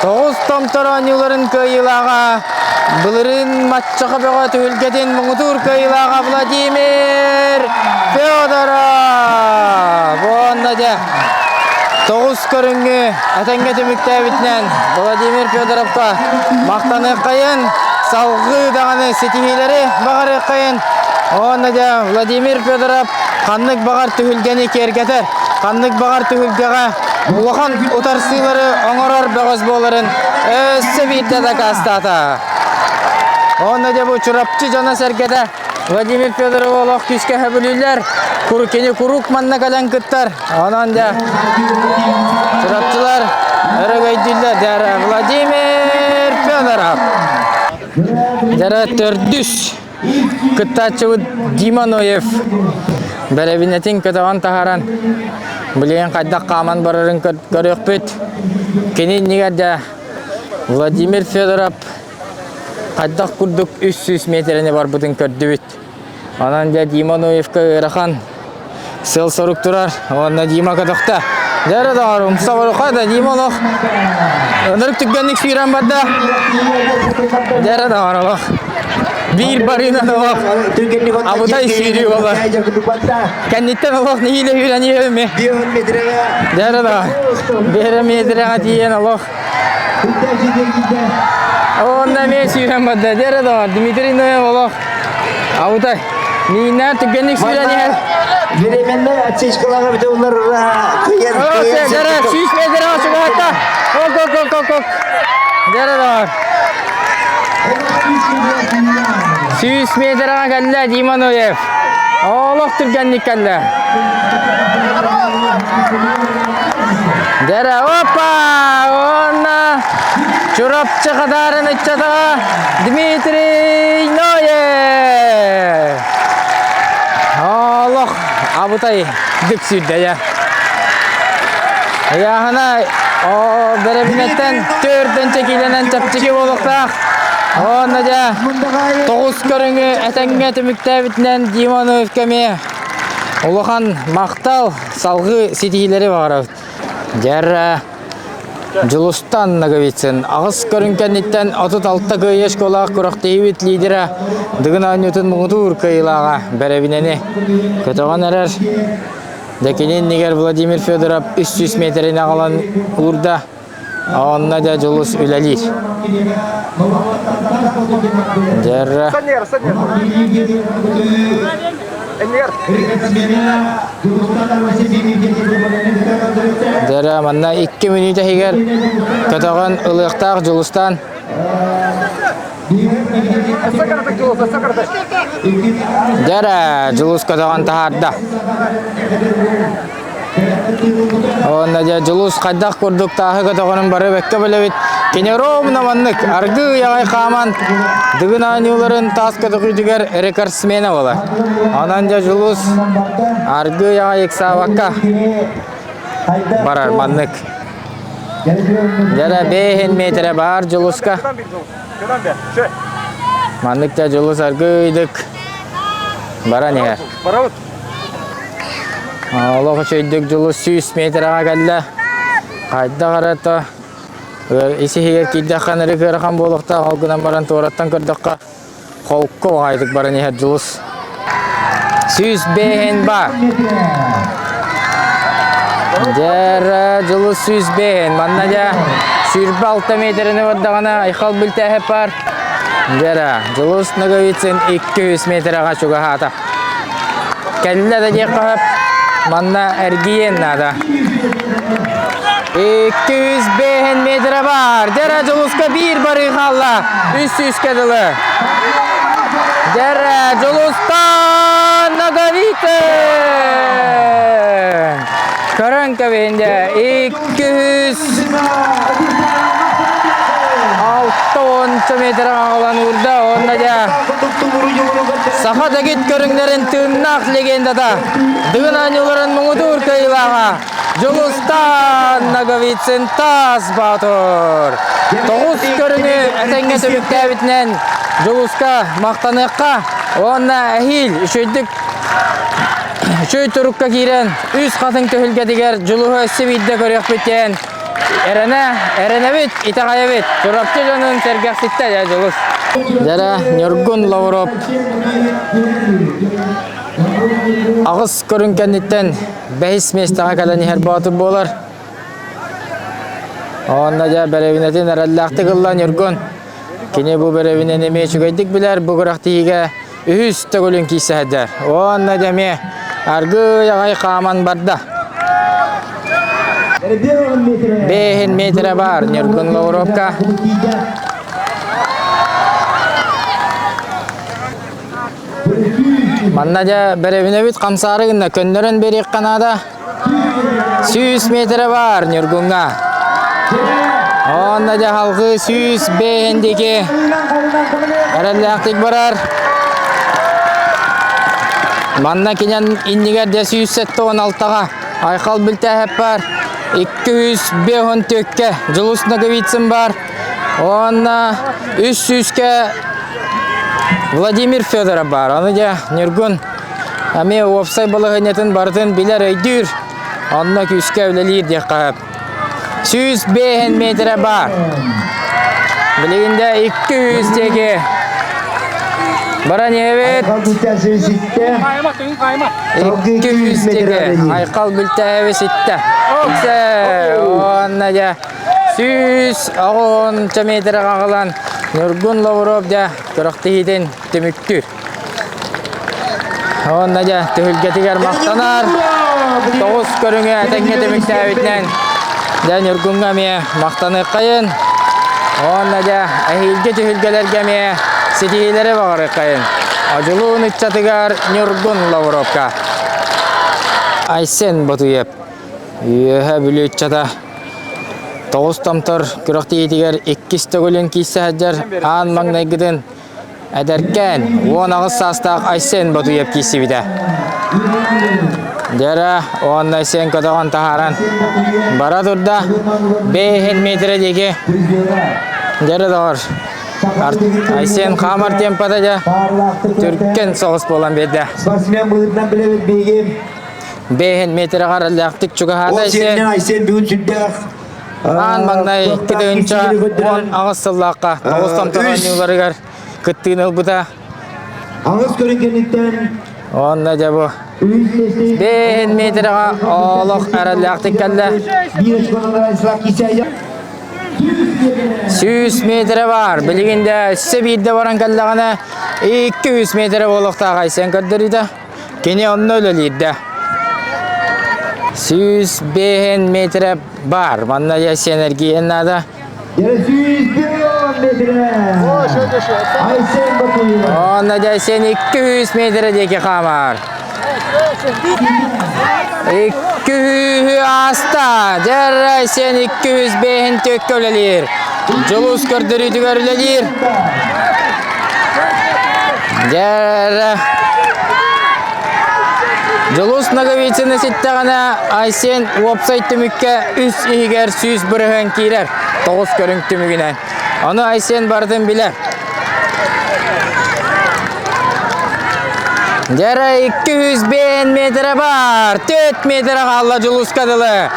Тоҕус томтор оонньууларын кыайыылааҕа Былырыын Маччаха бөҕө түһүлгэтин муҥутуур кыайыылааҕа Владимир Федоров! Уонна дьэ тоҕус көрүҥҥү этэҥҥэ түмүктээбитинэн Владимир Федоровка махтаныаххайын, салгыы даҕаны ситиһиилэри баҕарыаххайын. Уонна дьэ Владимир Федоров ханнык баҕар түһүлгэни киэргэтэр, ханнык баҕар түһүлгэҕэ улахан утарсыылары оҥорор бөҕөс буоларын өссө биирдэ дакаастаата. Онно дьэ бу Чурапчы дьоно-сэргэтэ Владимир Федоров олох күүскэ сөбүлүүллэр. Кини куруук манна кэлэн кыттар. Онон дьэ Чурапчылар өрөгөйдүүллэр. Дьэ Владимир Федоров. Дьэ төрдүс Кыттааччыбыт Дима Ноев бэрэбинэтин көтөҕөн таһааран билигин хайдах хааман барарын көрүөхпүт. Кини иннигэр дьэ Владимир Федоров хайдах курдук 300 миэтэрэни барбытын көрдүбүт. Онон дьэ Дима Ноевка ыарахан сыал-сорук турар. Уонна Дима көтөхтө. Дьэ эрэ доҕор, умса барыха да Дима олох ынырык түргэнник сүүрэн барда. Дьэ эрэ доҕор олох. Биир барыынан олох абытай сүүрүү болар. Кэнниттэн олох нэһиилэ сүүрэн иһэбин Дьэ эрэ доҕор. Биир метрэҕэ тиийэн олох. Онно эмиэ сүүрэн барда. Дьэ эрэ доҕор, Дмитрий Ноев олох Аутай, мииннээн түргэнник сүүрэн иһэр. Временной отсечкалаҕа бүтэ улар кыйан Дьэрэ, 100 метр чугаһатта. Ок, ок, ок, ок, ок. Дьэрэ доҕор. 100 метрға кэллэ Дима Ноев. Олох түргэнник кэллэ. Дьэрэ, опа! Уонна Чурапчы Хадарын ыччата Дмитрий Ноев! Олох абытай дык сүүрдэ дьэ. Ыйааһына бэрэбинэттэн төрдөн чэкиилэнэн чэпчэки буолуохтаах. Уонна дьэ тоҕус көрүҥү этэҥҥэ түмүктээбитинэн Дима Ноевка эмиэ улахан махтал, салгыы ситиһиилэри баҕарабыт. Дьэ Дьулустан Ноговицын аҕыс көрүҥ кэнниттэн 36 кыайыы школаах күрэхтэһиибит лидера Дыгын оонньуутун муҥутуур кыайыылааҕа бэрэбинэни көтөҕөн эрэр. Дьэ кини иннигэр Владимир Федоров 300 миэтэрини аҕалан уурда. Онно дьэ Дьулус үлэлиир. Дьэррэ. Дьэрэ манна 2 мүнүүтэ иһигэр көтөҕөн ылыахтаах Дьулустаан. Дьэрэ Дьулус көтөҕөн таһаарда. Уонна дьэ Дьулус хайдах курдук тааһы көтөҕөрүн бары бэккэ билэбит. Кини ровно маннык аргыый аҕай хааман Дыгын оонньууларын таас көтөҕүүтүгэр рекордсмена буолар. Онон дьэ Дьулус аргыый аҕай ыксаабакка барар маннык. Дьэрэ бэһин метрэ баар Дьулуска. Маннык да Дьулус аргыыйдык баран иһэр. Олох үчүгэйдик Дьулус 100 метрэҕэ кэллэ. Хайдах эрэ то ис иһигэр киирдэххэ нөрүк ыарахан буолуохтаах, ол гынан баран туораттан көрдөххө. Холку баҕайытык баран иһэр Дьулус. 105 бар. Дьэ, Дьулус 105. Манна дьэ 26 метрини бардаҕына Айхал Бүлтээһэп бар. Дьэ, Дьулус Ноговицын 200 метрэҕэ чугаһаата. Кэллэ да диэххэ сөп. Манна эргийиэн наада. 205 метрэ бар. Дьэрэ Дьулуска биир барыы хаалла. 300-кэ дылы. Дьэрэ Дьулустан Ноговицын! Көрөн кэбиһин дьэ 200 60 метр аҕалан уурда уонна дьэ саха дэгит көрүҥнэрин тыыннаах легендата Дыгын оонньууларын муҥутуур кыайыылааҕа Дьулустаан Ноговицын Таас Боотур тоҕус көрүҥү этэҥҥэ түмүктээбитинэн Дьулуска махтаныахха уонна эһиил үчүгэйдик үчүгэй турукка киирэн үс хатыҥ түһүлгэтигэр Дьулуһу өссө биирдэ көрүөхпүт диэн эрэнэ эрэнэбит итэҕэйэбит Чурапчы дьонун сэргэхситтэ дьэ Дьулус Дьэрэ Ньургун Лавров аҕыс көрүҥ кэнниттэн бэһис миэстэҕэ кэлэн иһэр боотур буолар. Онно дьэ бэрэбинэтин эрэллээхтик ылла Ньургун. Кини бу бэрэбинэни эмиэ үчүгэйдик билэр, бу күрэхтэһиигэ үһүс төгүлүн киирсэ сылдьар. Уонна дьэ эмиэ аргыый аҕай хааман барда. Бэһин метрэ баар Ньургун Лавровка. Манна дьэ бэрэбинэбит хамсаары гынна көннөрөн биэриэххэ наада. 100 метрэ баар Ньургуҥҥа. Онно дьэ халҕыы 105 диэки эрэллээхтик барар. Манна кинэн иннигэр дьэ 176-ҕа Айхал Бүлтээһэп бар. 254-кэ Дьулус Ноговицын бар. Уонна 300-кэ Владимир Федоров баар. Аны дьэ Ньургун эмиэ уопсай балаһыанньатын барытын билэр, өйдүүр. Онно күүскэ үлэлиир диэххэ сөп. 105 метрэ баар. Билигин да 200 диэки баран иһэбит. 200 диэки Айхал Бүлтээһэби ситтэ. Оксе! Уонна дьэ 110 метрэ аҕалан Ньургун Лавров дьэ күрэхтэһиитин түмүктүүр. Уонна дьэ түһүлгэтигэр махтанар. Тоҕус көрүҥэ этэҥҥэ түмүктээбитинэн дьэ Ньургуҥҥа эмиэ махтаныаххайын. Уонна дьэ эһиилги түһүлгэлэргэ эмиэ ситиһиилэри баҕарыаххайын. Одьулуун ыччатыгар Ньургун Лавровка. Айсен Ботуев Үөһэ Бүлүү ыччата тоҕус томтор күрэхтэһиитигэр иккис төгүлүн киирсэ сылдьар аан маҥнайгытын эдэркээн 18 саастаах Айсен Ботуев киирсибитэ. Дьэрэ уонна Айсен көтөҕөн таһааран бара турда. Бэйэһин метрэ диэки дьэрэ доҕор Айсен хаамар темпата дьэ түргэн соҕус буолан биэрдэ. Спортсмен быһыытынан билэбит биһиги Бэйэһин метрэҕэр эллээхтик чугаһаата Ол сиэринэн Айсен бүгүн сүрдээх Аан маҥнай 2018 сыллаахха тоҕус томтор оонньууларыгар кыттыыны ылбыта. Аҕыс көрүҥ кэнниттэн Уонна дьэ бу бэйэһин метрэҕэ олох эрэллээхтик кэллэ. 100 метрэ баар. Билигин да өссө биирдэ баран кэллэҕинэ 200 метрэ буолуохтаах Айсен көрдөрүүтэ. Кини онно үлэлиирдэ. 105 метрэ бар. Манна Ясен эргийэн наада. 105 метрэ. Айсен Батуев. Онно Ясен 200 метрэ диэки хаамар. 200 ааста. Дьэр Айсен 205 төккө үлэлиир. Дьулус көрдөрүүтүгэр үлэлиир. Дьэ, Дьулус Ноговицыны ситтэҕинэ Айсен уопсай түмүккэ үс иһигэр 100% киирэр. Тоҕус көрүҥ түмүгүнэн. Ону Айсен барытын билэр. Дьэрэ 205 метрэ бар. 4 метрэ хаалла Дьулуска дылы.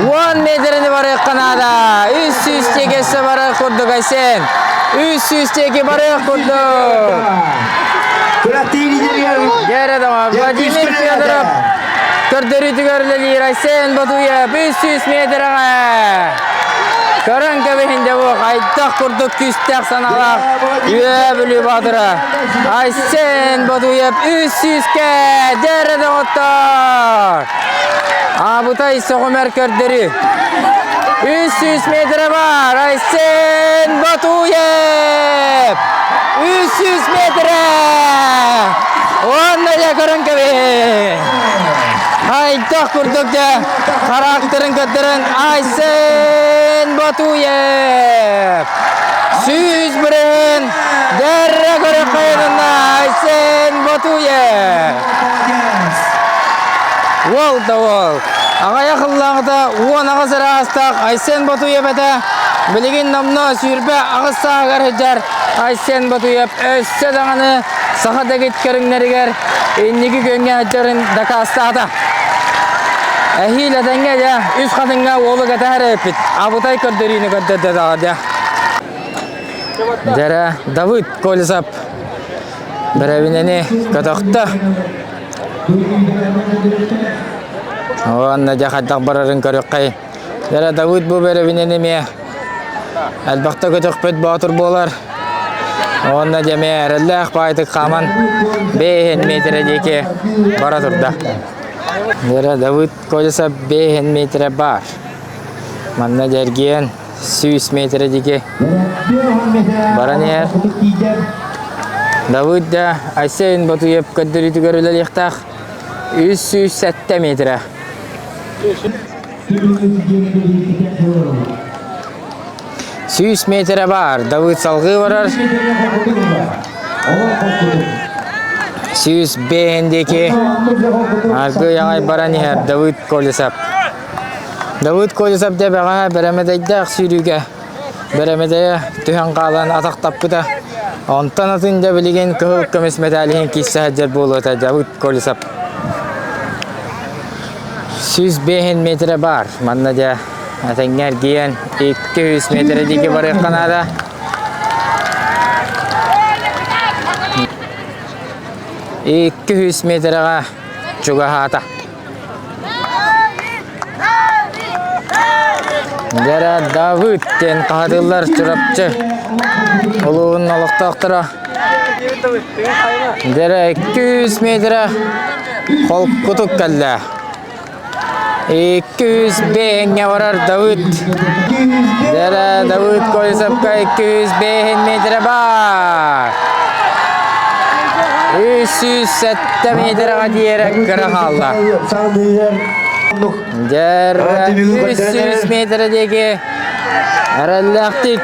10 метрини барыахха наада. 300 тиэкэссе барар курдук Айсен. 300 диэки барыах курдук. Күрэхтии лидеригэр Дьэрэ доҕор, Владимир Федоров көрдөрүүтүгэр үлэлиир Айсен Ботуев 300 метрэҕэ. Көрөн кэбиһин дьэ бу хайдах курдук күүстээх санаалаах Үө Бүлүү Баатыра Айсен Ботуев 300-кэ дьэрэ доҕоттор! Аабытай сөҕүмэр көрдөрүү. 300 метрэ бар Айсен Батуев! 300 метрэ! Уонна дьэ көрөн кэбиһин! Хайдах курдук дьэ характерын көрдөрөн Айсен Батуев! 100 бырыһын дьэррэ көрөххөйүнна Айсен Батуев! Уол да уол. Аҕыйах ыллааҕыта 18 эрэ аастаах Айсен Ботуев этэ. Билигин номнуо 28 сааһыгар сылдьар Айсен Ботуев өссө даҕаны саха дэгит көрүҥнэригэр инники күөҥҥэ сылдьарын дакаастаата. Эһиил этэҥҥэ дьэ үс хатыҥҥа уолу кэтэһэр эбиппит. Абытай көрдөрүүнү көрдөрдө даҕа дьэ. Дьэрэ Давыд Колесов бэрэбинэни көтөхтө. Уонна дьэ хайдах барарын көрүөххэй. Дьэрэ Давыд бу бэрэбинэни эмиэ элбэхтэ көтөхпүт боотур буолар. Уонна дьэ эмиэ эрэллээх баайтык хааман 5 метрэ диэки бара турда. Дьэрэ Давыд Колесов 5 метрэ баар. Манна дьэргиэн 100 метрэ диэки баран иһэр. Давыд да Айсен Ботуев көрдөрүүтүгэр үлэлиэхтээх 307 метрэ. 100 метрэ баар. Давыд салгыы барар. 105 диэки аргыый аҕай баран иһэр Давыд Колесов. Давыд Колесов дьэ бэҕэһээ бэрэмэдэйдээх сүүрүүгэ бэрэмэдэйэ түһэн хаалан атахтаппыта. Онтон атын дьэ билигин кыһыл көмүс мэтээлиһин киирсэ сылдьар буолуо этэ Давыд Колесов. 105 метрэ баар. Манна дьэ этэҥҥэ эргийэн 200 метрэ диэки барыахха наада. 200 метрэҕэ чугаһаата. Дьэрэ Давыд диэн хаһытыллар Чурапчы улууһун олохтоохторо. Дьэрэ 200 метрэ холкутук кэллэ. 200 бэһиҥҥэ барар Давыд. Дьэрэ Давыд Колесовка 205 метрэ баар. 307 метрэҕэ диэри кыра хаалла. Дьэр 300 метрэ диэки эрэллээхтик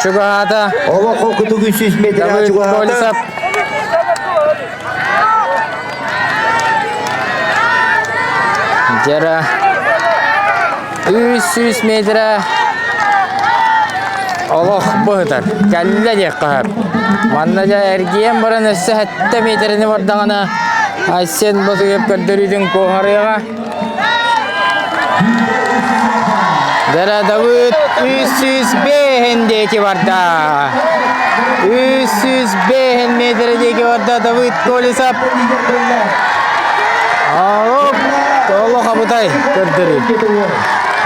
чугаһаата. Олох кутук 300 метрэ чугаһаата. Колесов Дьэрэ 300 метрэ олох быһытар. Кэллэ диэххэ сөп. Манна дьэ эргийэн баран өссө 7 метрэни бардаҕына Айсен Ботуев көрдөрүүтүн куоһарыаҕа. Дьэрэ Давыд 305 диэки барда. 305 метрэ диэки барда Давыд Колесов. Оп, олох абытай көрдөрүү.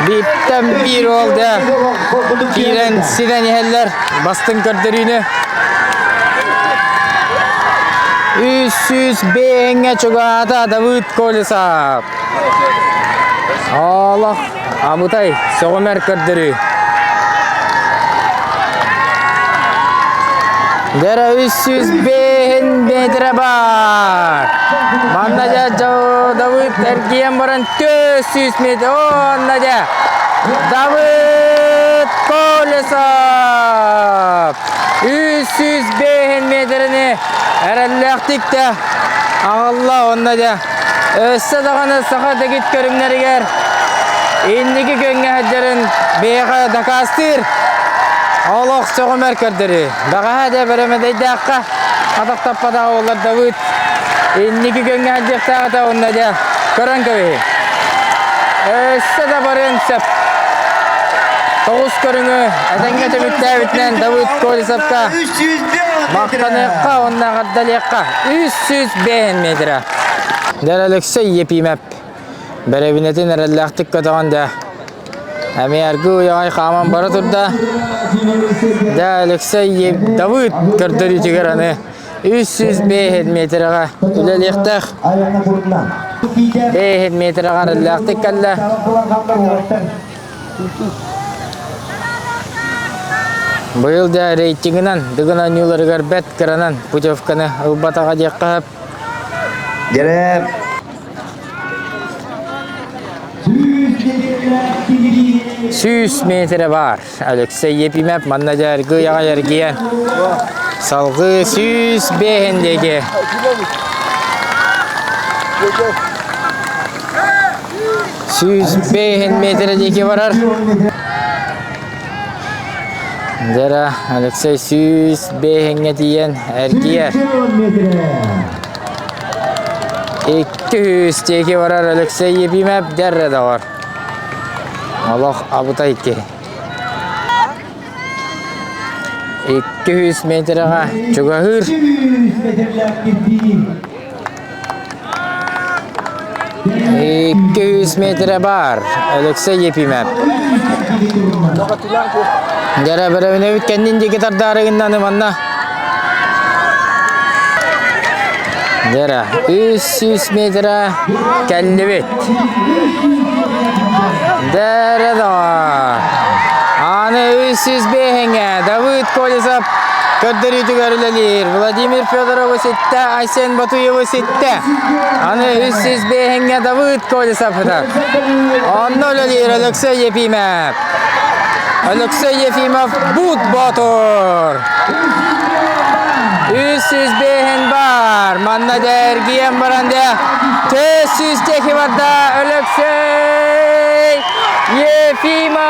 Бииртэн биир уол дьэ киирэн ситэн иһэллэр бастыҥ көрдөрүүнү. 305-ҥэ чугаһаата Давыд Колесов. Олох абытай сөҕүмэр көрдөрүү. Дьэрэ 305 метрэ бар. Манна дьэ Давыд эргийэн баран 400 метр. Онно дьэ Давыд Колесов 305 метрини эрэллээхтик да аҕалла онно дьэ өссө даҕаны саха дэгит көрүҥнэригэр инники күөҥҥэ сылдьарын биһиэхэ дакаастыыр олох сөҕүмэр көрдөрүү. Бэҕэһээ дьэ бэрэмэдэйдээххэ атахтаппатах уоллар Давыд инники күөҥҥэ сылдьыахтаах этэ онно дьэ көрөн кэбиһи. Өссө да барыан сөп. Тоҕус көрүҥү этэҥҥэ түмүктээбитинэн Давыд Колесовка махтаныахха уонна эҕэрдэлиэххэ 305 метрэ. Дэр Алексей Епимэп бэрэбинэтин эрэллээхтик көтөҕөн дэ эмиэ аргы уйаҕай хааман бара турда. Дэ Алексей Давыд көрдөрүүтүгэр аны 305 метрэҕэ үлэлиэхтээх. 5 метрэҕэ эрэллээхтик кэллэ. Быйыл да рейтингынан Дыгын оонньууларыгар бэрт кыранан путевканы ылбатаҕа диэххэ сөп. Дьэрэ 100 метрэ баар. Алексей Епимов манна дьаргы яҕа эргийэн салгыы 105 диэки 105 метрэ диэки барар. Дьэрэ Алексей 105-ҥэ тиийэн эргийэр. 200 диэки барар Алексей Епимов дьэрэ доҕор. Олох абытай киһи. 200 метрэҕэ чугаһыыр. 200 метрэ баар Алексей Епимов. Дьэрэ бэрэбинэбит кэннин диэки тардаары гыннаны манна. Дьэрэ 300 метрэ кэллибит. Дьэрэ доҕор. Аны 305-ҥэ Давыд Колесов көрдөрүүтүгэр үлэлиир. Владимир Федоровы ситтэ, Айсен Батуевы ситтэ. Аны 305-ҥэ Давыд Колесов ытар. Онно үлэлиир Алексей Ефимов. Алексей Ефимов Бут Ботур. 305 бар. Манна дэргиэн баран дэ. 400 теки барда Алексей Ефимов.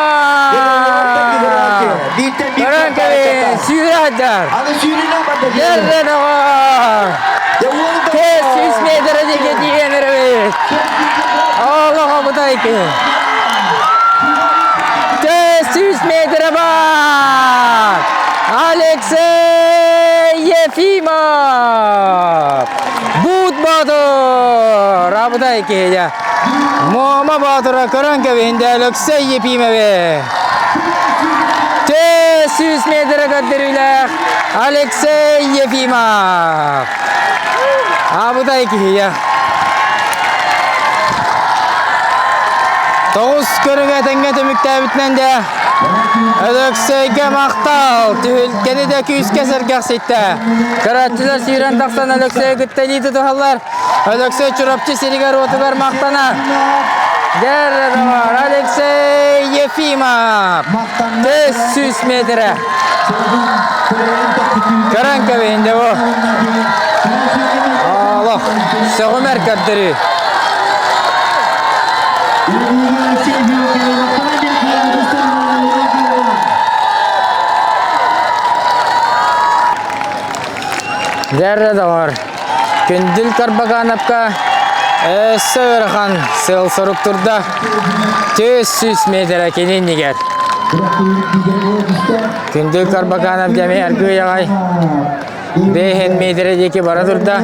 Көрөн кэбин, сүүрэ сылдьар. Дьэрре доҕор. 400 метрэ диэки тиийэн эрэбит. Олох обутайки. 400 метрэ бар. Алексей Ефимов. Буут Боотур. Абытай киһи Муома Боотура көрөн кэбиһинде Алексей Ефимовы. 400 метрэ көрдөрүүлээх Алексей Ефимов. Абытай киһи Тоҕус көрүҥэ тэҥҥэ түмүктээбитинэн дэ Өлөксөйгө махтал! Түһүлгэни да күүскэ сэргэхситтэ. Көрөөччүлэр сүүрэн тахсан Өлөксөйү кытта илии тутуһаллар. Өлөксөй Чурапчы сиригэр-уотугар махтанар. Дэр Алексей Ефимов. 400 метрэ. Көрөн кэбиһин дьэ бу. Олох сөҕүмэр көрдөрүү. Дьэрре доҕор, Күндүл Карбакановка өссө ыарахан сыал-сорук турда. 400 метрэ кини иннигэр. Күндүл Карбаканов дьэми аргыый аҕай 5 метрэ диэки бара турда.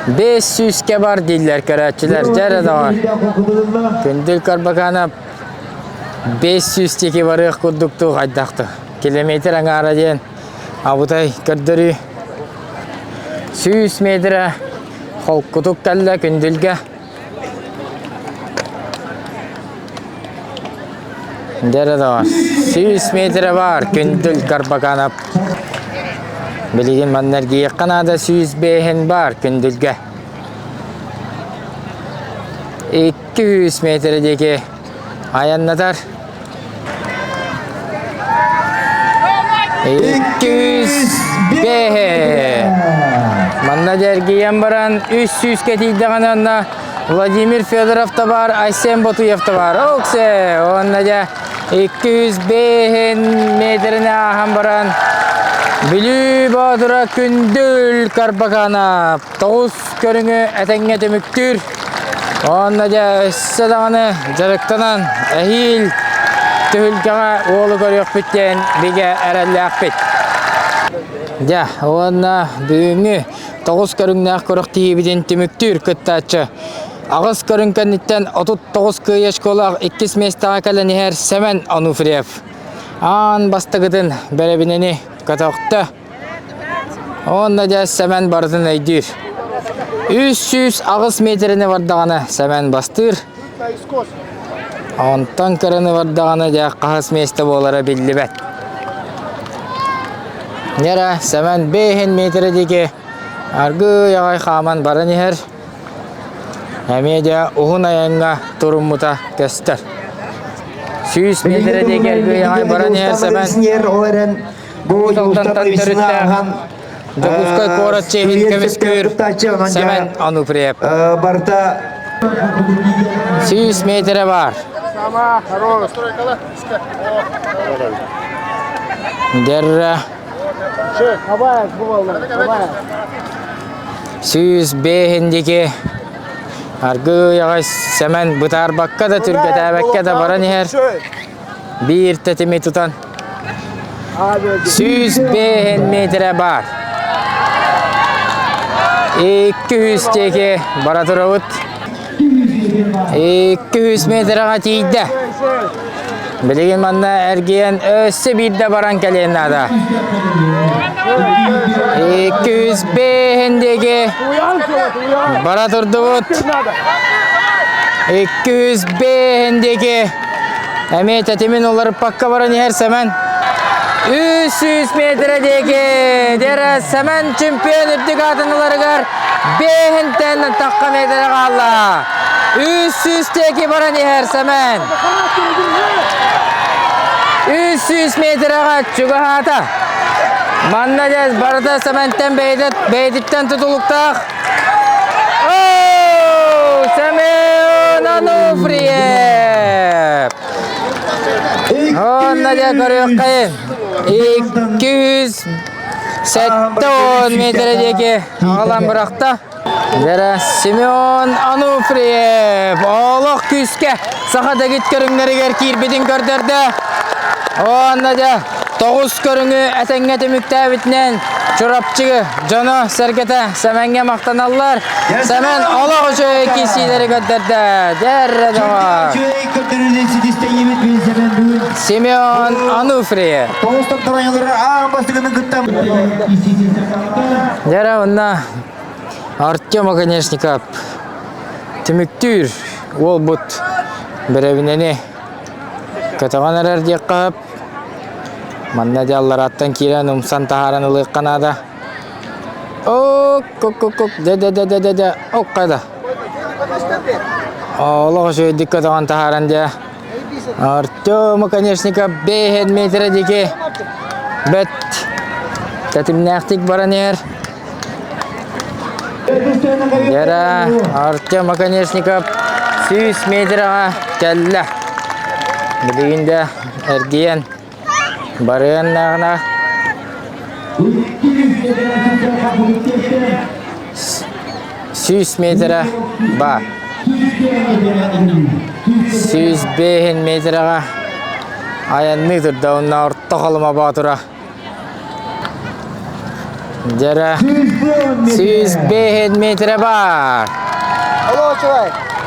500-кэ бар дииллэр көрөөччүлэр. Дьэ эрэ доҕор. Күндүл Карбаканов 500 диэки барыах курдук туу хайдахты. Километр аҥаара диэн абытай көрдөрүү. 100 метрэ холкутук кэллэ Күндүлгэ. Дьэ эрэ доҕор. 100 метрэ баар Күндүл Карбаканов. Билигин манна эргийиэххэ наада 105 баар Күндүлгэ. 200 метрэ диэки айаннатар. 205. Манна дьэргийэн баран 300-кэ тиийдэҕинэ онно Владимир Федоров да баар, Айсен Ботуев да баар. Оксе! Уонна дьэ 205 метрини ааһан баран Бүлүү Боотура Күндүл Карбаканов тоҕус көрүҥү этэҥҥэ түмүктүүр. Уонна дьэ өссө даҕаны дьарыктанан эһиил түһүлгэҕэ уолу көрүөхпүт диэн бигэ эрэллээхпит. Дьэ, уонна бүгүҥҥү тоҕус көрүҥнээх күрэхтэһиибитин түмүктүүр кыттааччы аҕыс көрүҥ кэнниттэн 39 кыайыы очколаах иккис миэстэҕэ кэлэн иһэр Сэмэн Онуфриев. Аан бастакытын бэрэбинэни көтөхтө. Уонна дьэ Сэмэн барытын өйдүүр. 308 метрини бардаҕына Сэмэн бастыыр. Онтон кыраны бардаҕына дьэ хаһыс миэстэ буолара биллибэт. Нера Сэмэн бэһин метрэ диэки аргыый аҕай хааман баран иһэр. Эмиэ дьэ уһун айаҥҥа туруммута көстөр. 100 метрэ диэки аргыый аҕай баран иһэр Сэмэн. Ол эрэн бу төрүттээх Дьокуускай куорат чиэһин көмүскүүр Сэмэн Ануфриев. Барыта 100 метрэ бар. Дерра 105 диэки аргыый аҕай Сэмэн бытаарбакка да түргэтээбэккэ да баран иһэр. Биир тэтими тутан 105 метрэ баар. 200 диэки бара турабыт. 200 метрэҕэ тиийдэ. Билигин манна эргийэн өссө биирдэ баран кэлиэн наада. 205 диэки бара турдубут. 205 диэки Эмиэ тэтимин уларыппакка баран иһэр Сэмэн. 300 метрэ диэки Дера Сэмэн чемпион үрдүк аатын ыларыгар бэһинтэн тахха метрэ хаалла. 300 диэки баран иһэр Сэмэн. 300 метрэҕэ чугаһаата. Манна дьэ барыта Сэмэнтэн бэйэтиттэн тутулуктаах. Семен Ануфриев! Онно дьэ көрүөххэйин. 270 метр диэки аҕалан бырахта. Дьэрэ Семен Ануфриев олох күүскэ саха дэгит көрүҥнэригэр киирбитин көрдөрдө. Онно дьэ тоҕус көрүҥү этэҥҥэ түмүктээбитинэн Чурапчыгы дьоно-сэргэтэ Сэмэҥҥэ махтаналлар. Сэмэн олох үчүгэй киирсиилэри көрдөрдө. Дьэррэ доҕор. Семен Ануфриев. Дьэрэ онно Артем Оконешников түмүктүүр уолбут бэрэбинэни көтөҕөн эрэр диэххэ сөп. Манна дьэ алларааттан киирэн умсан таһааран ылыахха наада. Ок, ок, ок, ок, дэ дэ дэ дэ дэ дэ, ок хайда. Олох үчүгэйдик көтөҕөн таһааран дьэ. Артем Оконешников 5 метрэ диэки бэт тэтимнээхтик баран иһэр. Дьэрэ Артем Оконешников 100 метрэҕэ кэллэ. Билигин да эргийэн барыаннаҕына 100 метрэ баар. 105 метрэҕэ айанныы турда уонна Орто Халыма Боотура Дьэрэ 105 метрэ баар.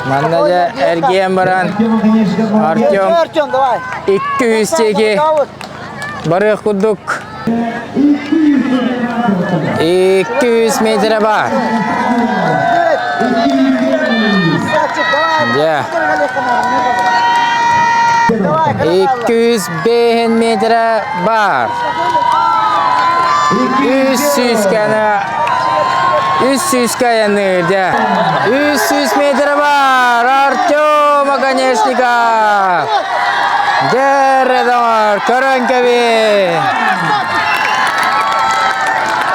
Манна дьэ эргийэн баран Артем 200 диэки барыах курдук 200 метрэ баар. Дьэ 205 метрэ баар. 300 кэнэ 300 айанныыр дьэ. 300 метрэ баар. Артем Оконешников. Дьэрэ доҕор, көрөн кэбин.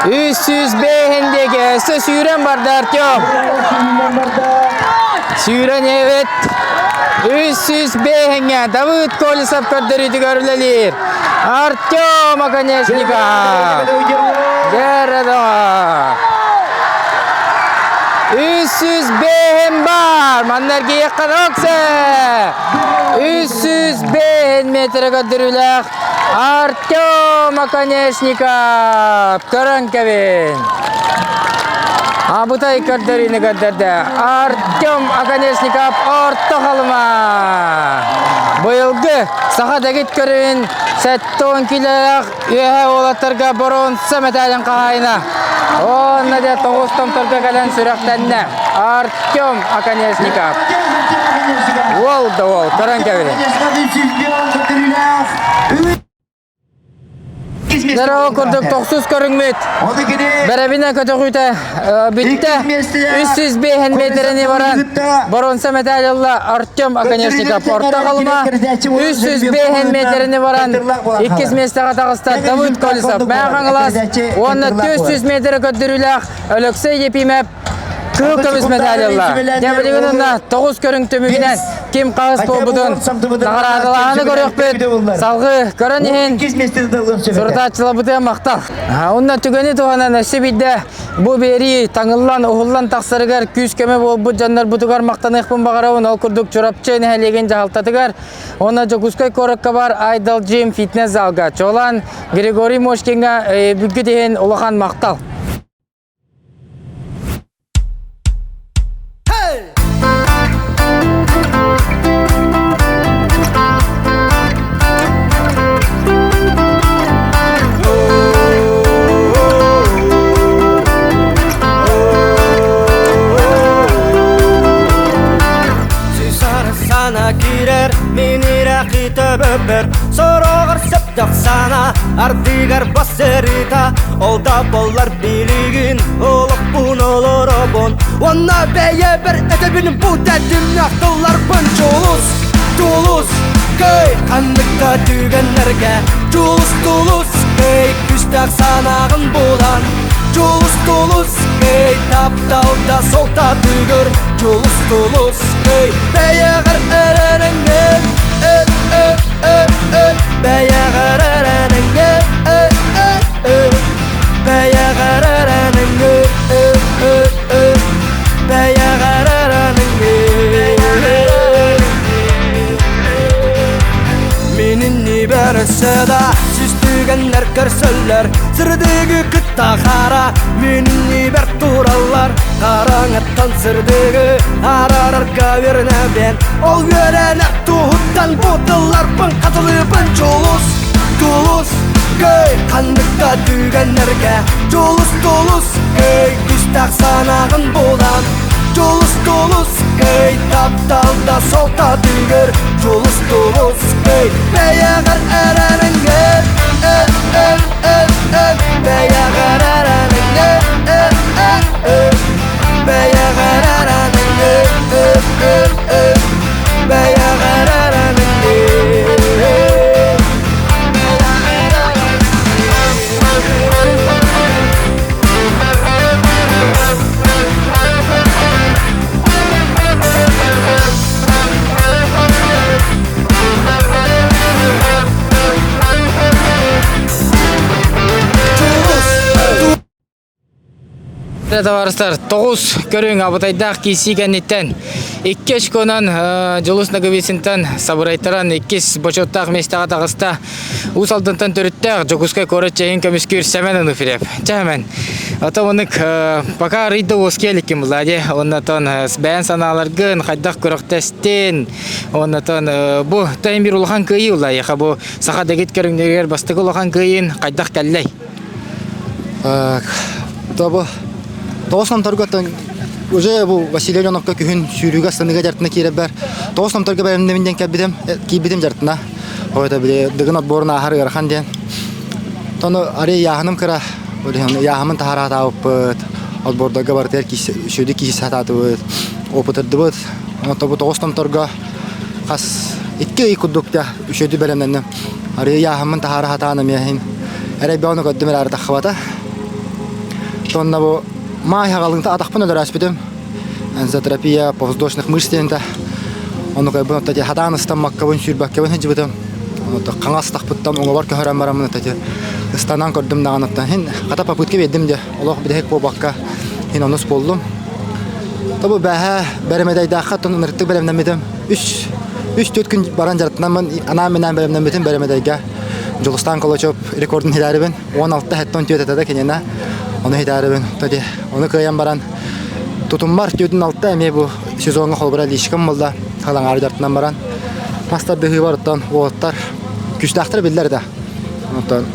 305 диэки өссө сүүрэн барда Артем. Сүүрэн эбит. 305-ҥэ Давыд Колесов көрдөрүүтүгэр үлэлиир. Артем Оконешников. Дьэрэ 305 бар. Манна эргийиэххэ оксе. 305 метр. метрэ көрдөрүүлээх Артем Оконешников көрөн кэбин. Абытай көрдөрүүнү көрдөрдө. Артем Оконешников орто халыма. Быйылгы саха дэгит көрүн 70 килэлээх үөһэ уолаттарга боруонса мэтээлин хаһаайына. Онно де тоҕус томторго кэлэн сүрэхтэннэ. Артем Оконешников. Уол да уол, көрөн кэбиһин. Здорово курдук тохсус көрүҥмүт. Бэрэбинэ көтөҕүүтэ бүттэ. 305 метрени баран боруонса медаль ылла Артем Оконешников. Орто халыма 305 метрени баран иккис миэстэҕэ таҕыста Давыд Колесов. Мэҥэ Хаҥалас уонна 400 метрэ көрдөрүүлээх Алексей Епимов кыһыл көмүс медаль ылла. Дьэ билигин онно тоҕус көрүҥ түмүгүнэн ким хаһыс буолбутун наҕараадалааһыны көрүөхпүт. Салгыы көрөн иһин сурутааччыларбытыгар махтал. Онно түгэни туһанан өссө биирдэ бу биэрии таҥыллан, уһуллан тахсарыгар күүс-көмө буолбут дьоннорбутугар махтаныахпын баҕарабын. Ол курдук Чурапчы нэһилиэгин дьаһалтатыгар уонна Дьокуускай куоракка баар Idol Gym фитнес залга чуолаан Григорий Мошкиҥҥа өйөбүлгүт иһин улахан махтал. Сана киирэр мин ирэхи төбөбөр сороҕор сөптөх сана ардыгар бассырыта ол да боллар билигин олохпун олоробун уонна бэйэбэр этэбин бу тэтимнээх тылларбын Дьулус Дьулус кый ханнык да түгэннэргэ Дьулус Дулус кый күстээх санааҕын булан Дьулус Дулус кый тапталда солтатыгыр Дьулус Дулус кый бэйэҕэр эрэнэҥҥин э э э э бэйэҕэр эрэнэҥҥин э э э бэйэҕэр эрэнэҥҥин э э э бэйэҕэр эрэнэҥҥин Мин иннибэр өссө да Сүстүгэннэр көрсөллөр Сырдыгы кытта хара Мин иннибэр тураллар Хараҥаттан сырдыгы Араарарга үөрэнэбин Ол үөрэнэр туһуттан Бу тылларбын хатылыыбын Дьулус, дулус, көй Ханнык да түгэннэргэ Дьулус, дулус, көй Күстээх санааҕын булан Дьулус, дулус, көй Тапталда солта түгөр Дьулус, дулус, көй Бэйэҕэр эрэнэҥҥин Э, э, э, э Бэйэҕэр эрэнэҥҥин Э, э, э Бэйэҕэр эрэнэҥҥин Э, э, э Бэйэҕэр эрэнэҥҥин Товарыстар, тоҕус көрүҥ абытайдаах киирсии кэнниттэн икки очконан Дьулус Ноговицынтан сабырайтаран иккис бочуоттаах миэстэҕэ таҕыста. Уус Алдантан төрүттээх Дьокуускай куорат чэйин көмүскүүр Сэмэн Ануфриев. Чэ, Сэмэн, ото оннук пока арыйда уоскуйа иликкин булла дии. Оннотон бэйэн санааларгын хайдах күрэхтэстин, оннотон бу тайын бир улахан кыайыы улла. Яха бу саха дэгит көрүҥнэригэр бастакы улахан кыайыын хайдах кэллэй? Тобу тоҕус онторго уже бу Василий Леоновка күһүн сүүрүүгэ станыга дьартына киирэрбэр тоҕус онторго бэлэмнэмин диэн кэлбитим киирбитим дьартына Ой, били дыгын отборун ааһар ыарахан диэн. Тону арый яһаным кыра, яһамын таһараатаабыппыт, отбордорго барытыгар сүдү киһи сатаатыбыт, опытырдыбыт. Онто бу тоҕус томторго хас икки ый курдук да үчүгэйдик бэлэмнэнним. Арый яһаммын таһаара сатаан эмиэ эрэй бөҕөнү көрдүм эрээри таххыбата. Тонна бу маай хагалыҥта атахпын өлөрөөспүтүм. Энзотерапия повздошных мышц диэнтэ. Ону кайбын отто хатаан ыстаммаккабын сүүрбэккэбин сылдьыбытым. Ону хаҥас тахпыттан уҥабар көһөрөн бараммын отто ыстанан көрдүм даҕаны оттон хин хата попытка биэрдим де олох бүтэһик буолбакка хин онус буоллум. Тобу бээһэ бэрэмэдэйдаахха оттон ынырыктык бэлэмнэммитим. Үс 3-4 күн баран дьарыктанаммын анаан-минээн бэлэмнэммитим бэрэмэдэйгэ Дьулустаан Колочев рекордун хитаарыбын 16 хеттон түөт этэ да киниэнэ ону хитаарыбын ону кыайан баран тутуммар түөтүн алта эмиэ бу сезоҥҥа холобура личкам буолла халаҥаары дьарыктанан баран мас тардыһыыбар оттон уолаттар күүстээхтэрэ биллэр да оттон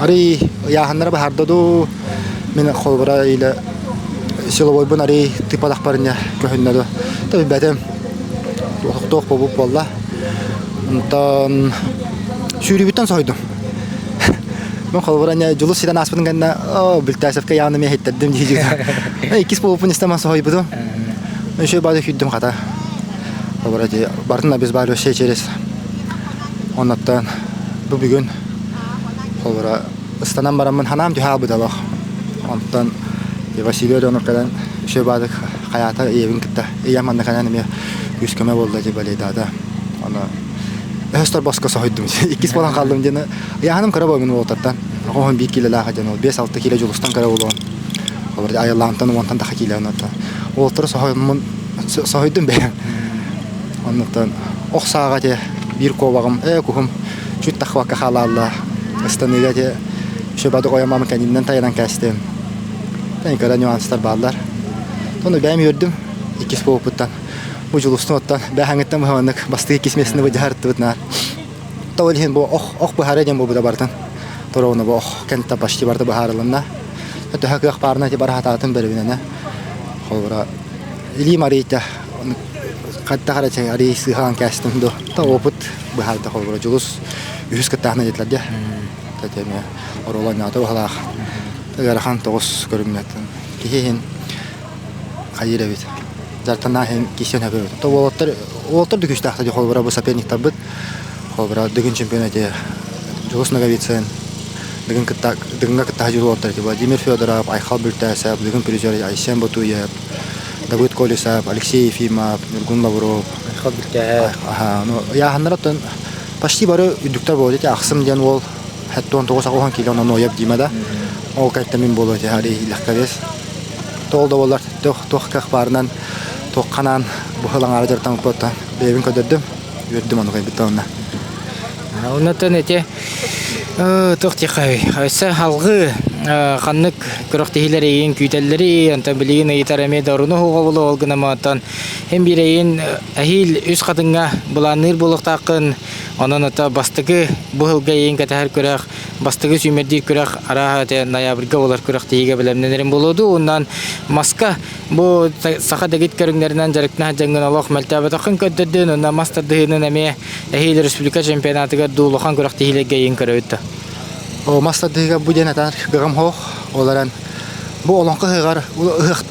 арый ыйааһыннара баһарда дуу мин холобура или силовойбун арый тыппатахпар инньэ көһүннэ дуо да билбэтим туох буолбут буолла онтон сүүрүүбүттэн соһуйдум мин холобура инньэ дьулус ситэн ааспытын кэннэ оо Бүлтээсэпкэ яаны эмиэ иһиттэрдим дии иккис буолбуппун истэн соһуйбутум үчүгэй баҕайы күүрдүм хата холобура ити барытын обезболивающий через оннуттан бу бүгүн холобура ыстанан бараммын ханаам түһэ хаалбыт олох. Онтон Василий Леонов кэлэн үчүгэй баадык хайаата ийэбин кытта ийэм манна кэлэн эмиэ күүс-көмө буолла дии балейдаата. Ону өһөс торбоско соһуйдум. Иккис буолан хааллым диэн ыйааһыным кыра буолмун уолаттартан. Оҕоһун биир киилэлээх диэн ол 5-6 киилэ Дьулустан кыра буолуон. Олор айыллаантан уонтан таха киилэ оннуттан. Уолаттары соһуймун соһуйдум бэйэм. Оннуттан ох сааҕа те биир куобаҕым ээ куһум чуть тахвакка хаалаалла ыстаныыга те шөбады ойомам кэннинэн тайанан кээстим. Тэн кыра нюанстар бааллар. Тону бэйэм үөрдүм иккис буолбуттан. Бу дьулустун оттон бэһэҥиттэн быһаманнык бастыы иккис местини быдьаһарыттыбыт наар. Тоҕо иһин бу ох ох быһара диэн буолбута барытын. Торовна бу ох кэнтэ почти барыта быһаарылынна. Төһө кыах баарына ити бара хатаатын бэрибинэнэ. Холобура илиим арыйта хайдах эрэ чэй арый сыыһаан кээстим дуо та опыт быһаарда холобура дьулус үһүс кыттааһына диэтилэр дьэ тэтэмэ оруола оонньоото баһылаах ыарахан тоҕус көрүҥнэттэн киһи иһин хайыыр эбит дьартанаа иһин кисэн эбит то уолаттар уолаттар да күүстээхтэр холобура бу соперниктарбыт холобура Дыгын чемпион эти Дьулус Ноговицын Дыгын кытта Дыгыҥҥа кытта сылдьар уолаттар эти Владимир Федоров Айхал Бүлтээсэп Дыгын призер Айсен Ботуев Давыд Колесов, Алексей Ефимов, Ньургун Лавров. Аха, ну, ыйааһыннар оттон почти бары үрдүктэр буолуо ити ахсым диэн уол 79 аҕыс кило онон уойап диимэ да. Ол кайта мин буолуо ити хари легковес. Тоол да буоллар туох туох кыах баарынан туох ханаан быһылаҥаары дьарыктаммыппыттан бэйэбин көрдөрдүм. Үөрдүм ону кайбыттан онно. Оннотон ити туох диэххэй өссө алгыы ханнык күрэхтэһиилэр эйигин күүтэллэрий онтон билигин ыйытар эмиэ да оруну уһуҕа ол гынан оттон һин биир эйигин эһиил үс хатыҥҥа былаанныыр буолуохтааххын онон ото бастакы бу сылга эйигин кэтэһэр күрэх бастакы сүүмэрдиир күрэх арааһа ити ноябрьга буолар күрэхтэһиигэ бэлэмнэнэрин буолуо дуу онон маска Бу саха дэгит көрүҥнэринэн дьарыктана сылдьаҥҥын олох мөлтөөбөтөххүн көрдөрдүн уонна мас тардыһыынан эмиэ эһиил республика чемпионатыгар дуу улахан күрэхтэһиилэргэ ыйын көрөбүт да. О, мас тардыһыыга бу диэн этэр кыаҕым суох. Ол эрэн бу олоҥхо ыһыаҕар ыһыах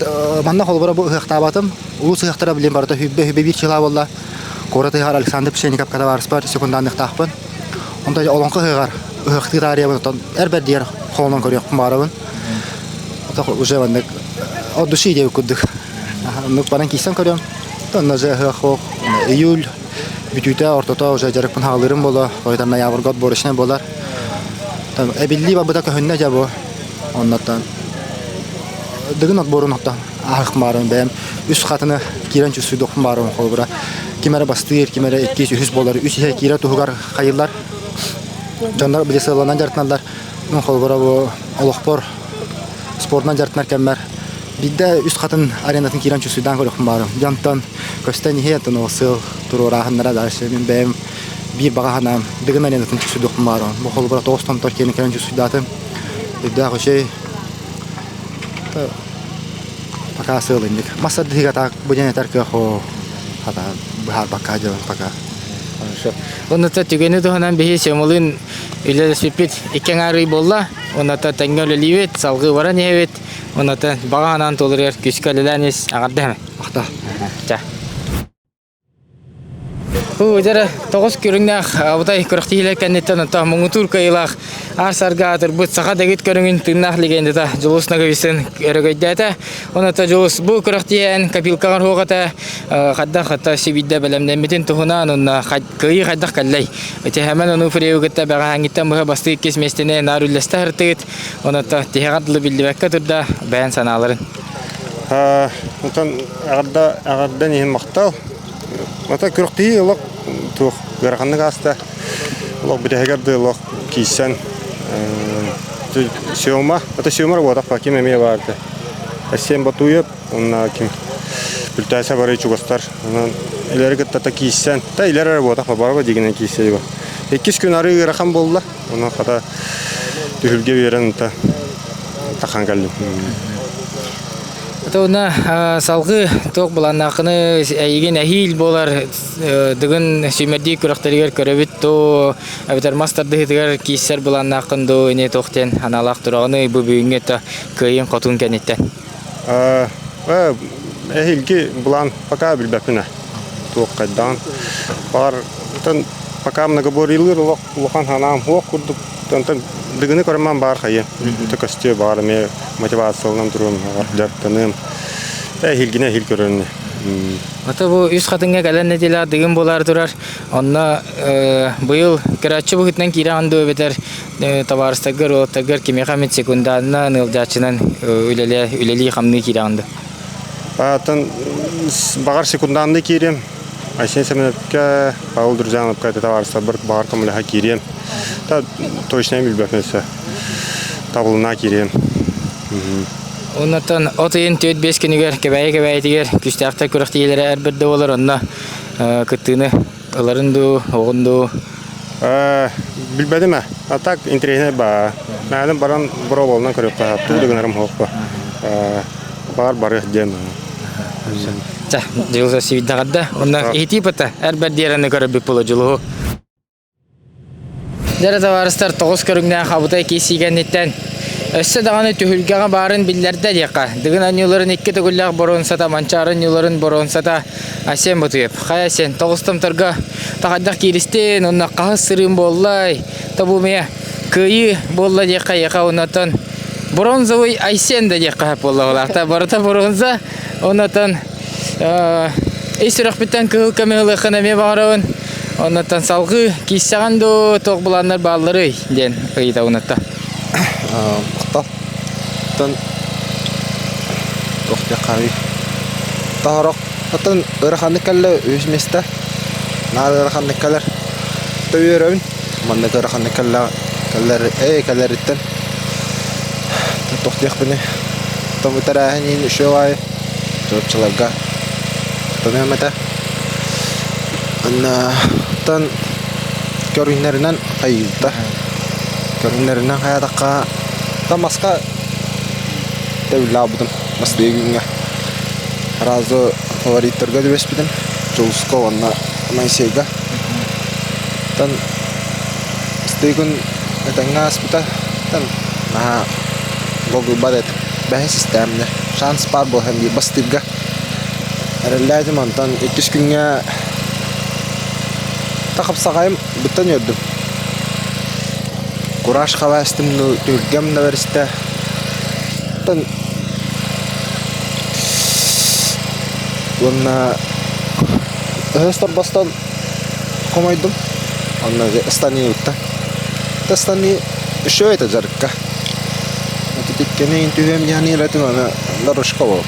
манна холобура бу ыһыахтаабатым. Улуус ыһыахтара билин барыта хүббэ хүбэ биир чыла буолла. Куорат ыһыаҕар Александр Пшенниковка табаарыспар секунданыахтаахпын. Онтон олоҥхо ыһыаҕар ыһыахтыы таарыйабын оттон эр бэрдигэр холонон көрүөхпүн баҕарабын. Уже маннык от души диэбит курдук. Оннук баран киирсэн көрөм. Онно уже ыһыах июль бүтүүтэ ортото уже дьарыкпын хаалыырым буолуо. Ойтон ноябрьга отборочнай буолар. Эбиллии барбыта көһүннэ дьэ бу. Оннуттан дыгын отборун оттон аһых баарым бэйэм үс хатыны киирэн чувствуйдуохпун баарым холобура ким эрэ бастыыр, ким эрэ иккис, үһүс буолар. Үс иһэ киирэ туһугар хайыллар. Дьоннор били сыалланан дьарыктаналлар. Ну, холобура бу олохпор спордунан дьарыктанар кэммэр биирдэ үс хатын аренатын киирэн чувствуйдаан көрүөхпүн баарым. Дьонтон көстөн иһиэ оттон ол сыал туруорааһыннара дальше мин бэйэм биир баҕа санаам Дыгын аренатын чувствуйдуохпун баарым. Бу холобура тоҕус томтор киэнэ кэлэн чувствуйдаатым. Үрдээх үчүгэй. Пока сыал инник. Мас тардыһыыга так бу диэн этэр кыах хата быһаарбакка дьон пока. Хорошо. Онно түгэни туһанан биһи Семылын үлэлэспиппит икки аҥаар ый буолла. Онно тэҥҥэ үлэлиибит, салгыы баран иһэбит. Онно баҕа санаан туоларыгар күүскэ үлэлээн ис аҕарда Ахта. Ча. Дьэрэ, тоҕус көрүҥнээх абытай күрэхтэһиилэр кэнниттэн онто муҥутуур кыайыылаах аар-сарга аатырбыт саха дэгит көрүҥүн тыыннаах легендата Дьулус Ноговицын өрөгөйдөөтө. Онон Дьулус бу күрэхтэһиэн копилкаҕар суох этэ, хайдах хата сибиирдэ бэлэмнэммитин туһунан уонна кыайыы хайдах кэллэй? Ити Хэмэн Онуфриевы кытта бэҕэһээҥҥиттэн быһа бастыы иккис миэстэни наар үллэстэ сырыттыгыт. Онон тиһэҕэр дылы биллибэккэ турда бэйэн санааларын. Онтон эҕэрдэ эҕэрдэн иһин махтал. Ата күрэхтэһии олох. туох ыараханнык ааста. Олох бүтэһигэр да олох киирсэн Сёма, это Сёма работах, ким эмиэ баарда. Эссен Батуев, онна ким Бүлтээсэ бары чугастар. Онон илэри кытта киирсэн, та илэр работах барба дигинен киирсэ Иккис күн ары ыарахан буолла. Онон хата түһүлгэ биэрэн та тахан кэллим. Туна салгыы туох былааннааххыны эйигин эһиил буолар дыгын сүүмэрдии күрэхтэригэр көрөбүт дуу эбэтэр мас тардыһыытыгар киирсэр былааннааххын дуу ини туох диэн аналаах тураҕыный бу бүгүҥҥү это кыайыын хотун кэнниттэн. Эһиилги былаан пока билбэппин ээ. Туох хайдаҕын. Баҕар пока многоборьелыыр олох улахан санаам суох курдук. Онтон дыгыны көрөммөн баар хайы. Көстүө баар эмиэ мотивацияланан туруом, дьарыктаныам. Эһиилгинэ эһиил көрөрүн. Ата бу үс хатыҥҥа кэлэн нэдиэлэ дыгын буолаары турар. Онно быйыл көрөөччү быһыытынан киирэҕин дуу эбэтэр табаарыстаргар, уолаттаргар кимиэхэ эмит секунданынан, ыалдьааччынан үлэлии-хамныы киирэҕин дуу? Атын баҕар секунданныы киириэм. Айсен Семеновка, Павел Друзьяновка это табаарыстарбар баҕар көмөлөһө киириэм. Та точно билбэппин өссө. Табылына киириэм. Оннуттан от ыйын 4-5 күнүгэр Кэбээйи Кэбээйитигэр күүстээхтэр күрэхтэһиилэрэ эрбэр да буолар онно кыттыыны ыларын дуу, оҕун дуу? Билбэтим ээ. А так интэриэһинэй баа. Мээлин баран боруобаланан көрүөххэ, тугу да гынарым суохпа. Баар барыах диэн. Чэ, дьылса сүүрдэҕэрдэ. Онно иһитии быта эр диэрэни көрөрбүт буолуо дьулуһу. Дьэрэ табаарыстар тоҕус көрүҥнээх абытай киирсиигэнниттэн өссө даҕаны түһүлгэҕэ баарын биллэрдэ диэххэ. Дыгын анньыыларын икки төгүллээх боруонсата, Манчаары анньыыларын боруонсата Асен Ботуев. Хайа Асен, тоҕус томторго тахайдах кииристин, онно хаһыс сырыым буоллай, тобумия кыайыы буолла диэххэ эйиэхэ оннотон бронзовый Айсен да диэххэ сөп буолла барыта бронза оннотон ис сүрэхпиттэн кыһыл көмүс ылыаххын эмиэ баҕарабын оннотон салгыы кииссэҕин дуу туох былааннар баалларый диэн ыйытабын отто Махтал. Оттон туох диэххэ Тоһорох оттон ыараханнык кэллэ үһүс миэстэ. Наар ыараханнык кэлэр. Төбүөрөбүн. Маннык ыараханнык кэллэ кэллэр ээ кэлэриттэн туох диэхпиний Оттон бу тэрээһин иһин үчүгэй аайы чурапчыларга тыныам этэ. Уонна оттон көрүҥнэринэн хайыылта. Көрүҥнэринэн хайаатахха оттон маска тэбиллээх бастакы күҥҥэ сразу фавориттарга түбэспитим Дьулуска уонна Моисейга. Оттон бастакы күн этэҥҥэ ааспыта. Оттон наһаа долгуйбат этим. Бэһис систиэмнэ шанс баар буолан биир бастыырга эрэллээтим. Онтон иккис күҥҥэ та хапсаҕайым бүттэн үөрдүм. Кураж хабаастым түһүлгэм да бэристэ. Оттон уонна өһөс торбостон хомойдум. Онно ыстаныыбыттан. Ыстаныы үчүгэй да дьарыкка. Итиккэни түһүөм диэн этим аны дорожка буол.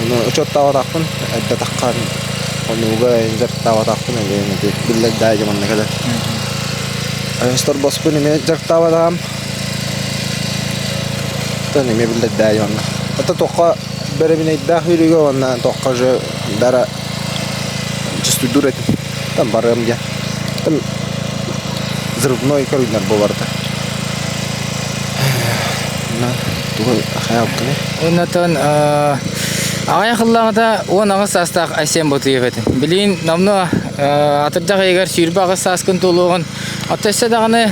Ону учуоттаабатахпын, эрдэ таххан хонууга дьарыктаабатахпын эбиэн ити биллэрдээги манна кэлэн. Өһөс торбоспун эмиэ дьарыктаабатаҕым. Оттон эмиэ биллэрдээги онно. Это туохха бэрэбинэйдээх үөрүүгэ уонна туохха уже дара чувствуйдуур этим. Там барыам диэн. Там взрывной көрүҥнэр буоларда. Тугу хайаабыккыный? Оннотон аҕай хыллаҕыта 18 саастаах Айсен Ботуев этин. Билигин номнуо атырдьах ыйыгар 28 сааскын туолуоҕун Оттон өссө даҕаны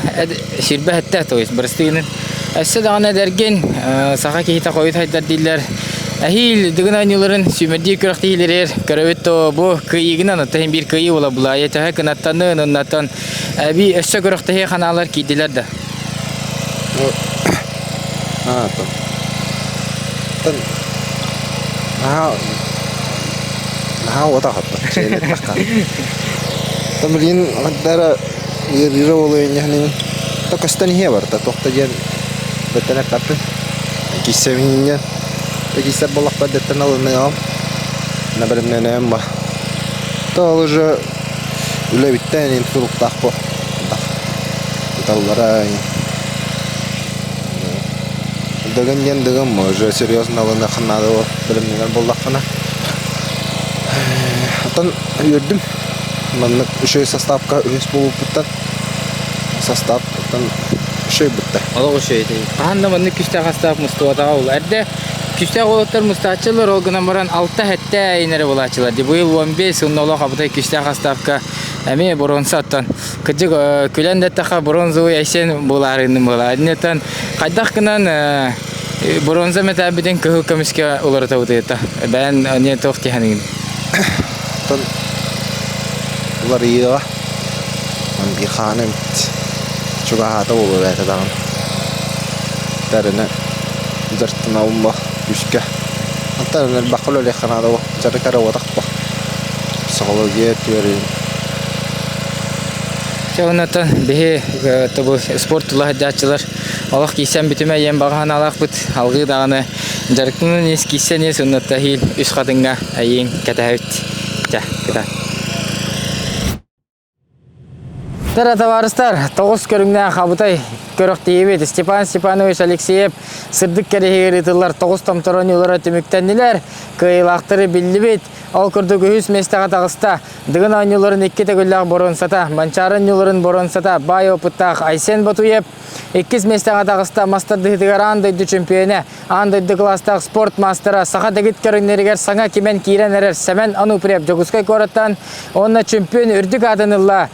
сүүрбэ сэттэ, то есть бырастыгынан. Өссө даҕаны эдэргин саха киһитэ хойут хайдар дииллэр. Эһиил Дыгын оонньууларын сүүмэрдиир күрэхтэһиилэригэр көрөбүт то бу кыайыыгынан оттон иһин биир кыайыы буола булаайа төһө кынаттанын оннотон эбии өссө күрэхтэһии ханаалар киирдилэр да. Наһаа наһаа уота хатта Там билигин дара ыарыыра буолуо инньэһинин то көстөн иһиэ барыта туох да диэн бэттэн эппэппин киссэбин диэн киссэр буоллахпа дэттэн алыныаҕым на бэлэмнэнэм ба то ол уже. Үлэбиттэн ин тутулуктаах бу. Ыталлара Дыгын диэн дыгын уже серьезно ылыныахха наада бэлэмнэнэр буоллаххына. Оттон үөрдүм. Маннык үчүгэй составка үһүс буолбуппуттан состав оттон үчүгэй бутта. Олох үчүгэй. Хаһан да маннык күстээх астаах мустубатаҕа ол. Эрдэ күстээх уолаттар мустааччылар, ол гынан баран алта сэттэ инэрэ булааччылар. Быйыл 15 уонна олох абытай күстээх астаапка эмиэ боруонса оттон. Кырдьык күлэн да эттэххэ бронзовый Айсен буолаарынным буолаа. Иннеттэн хайдах гынан бронза мэтээлбитин кыһыл көмүскэ уларытабыт Бэйэн не туох тиһэниҥин? Оттон уларыйыаҕа. Биир хаан эмит чугаһаата буолуо бэйэтэ даҕаны. Тэринэ дьарыктанабын күүскэ. Онтон элбэххэ үлэлиэххэ наада буо. Дьарык эрэ буотах буо. Психология теория. Чэ оннуттан биһи тобу спорт тула сылдьааччылар олох киирсэн бүтүмэ ийэм баҕа санаалаахпыт алгыы даҕаны дьарыктанан ис киирсэн ис оннуттан иһил үс хатыҥҥа эйиҥ кэтэһэбит. Чэ, кыта. Тара табаарыстар, тоҕус көрүҥнээх абытай көрөхтиибит. Степан Степанович Алексеев сырдык кэриһигэр ыытыллар тоҕус томтор оонньуулара түмүктэннилэр. Кыайыылаахтары биллибит. Ол курдук үһүс миэстэҕэ таҕыста. Дыгын оонньууларын икки төгүллээх боруонсата, Манчаары оонньууларын боруонсата баай опыттаах Айсен Ботуев иккис миэстэҕэ таҕыста мас тардыһыытыгар аан дойду чемпионэ, аан дойду кылаастаах спорт маастара, саха дэгит көрүҥнэригэр саҥа кимэн киирэн эрэр Сэмэн Ануприев Дьокуускай куораттан уонна чемпион үрдүк аатын ылла.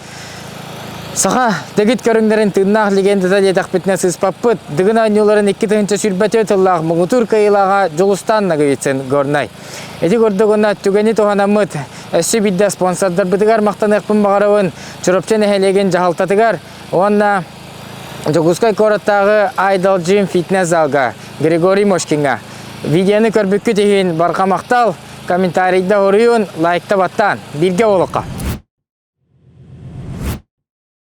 Саха дэгит көрүҥнэрин тыыннаах легендата диэтэхпитинэ сыыспаппыт. Дыгын оонньууларын 2024 тыллаах муҥутуур кыайыылааҕа Дьулустаан Ноговицын Горнай. Ити курдук уонна түгэни туһанаммыт өссө биирдэ спонсордарбытыгар махтаныахпын баҕарабын Чурапчы нэһилиэгин дьаһалтатыгар уонна Дьокуускай куораттааҕы Idol Gym фитнес-залга Григорий Мошкиҥҥа. Видеоны көрбүккүт иһин барҕа махтал, комментарийда хоруйун, лайкта баттаан. Бииргэ буолуохха.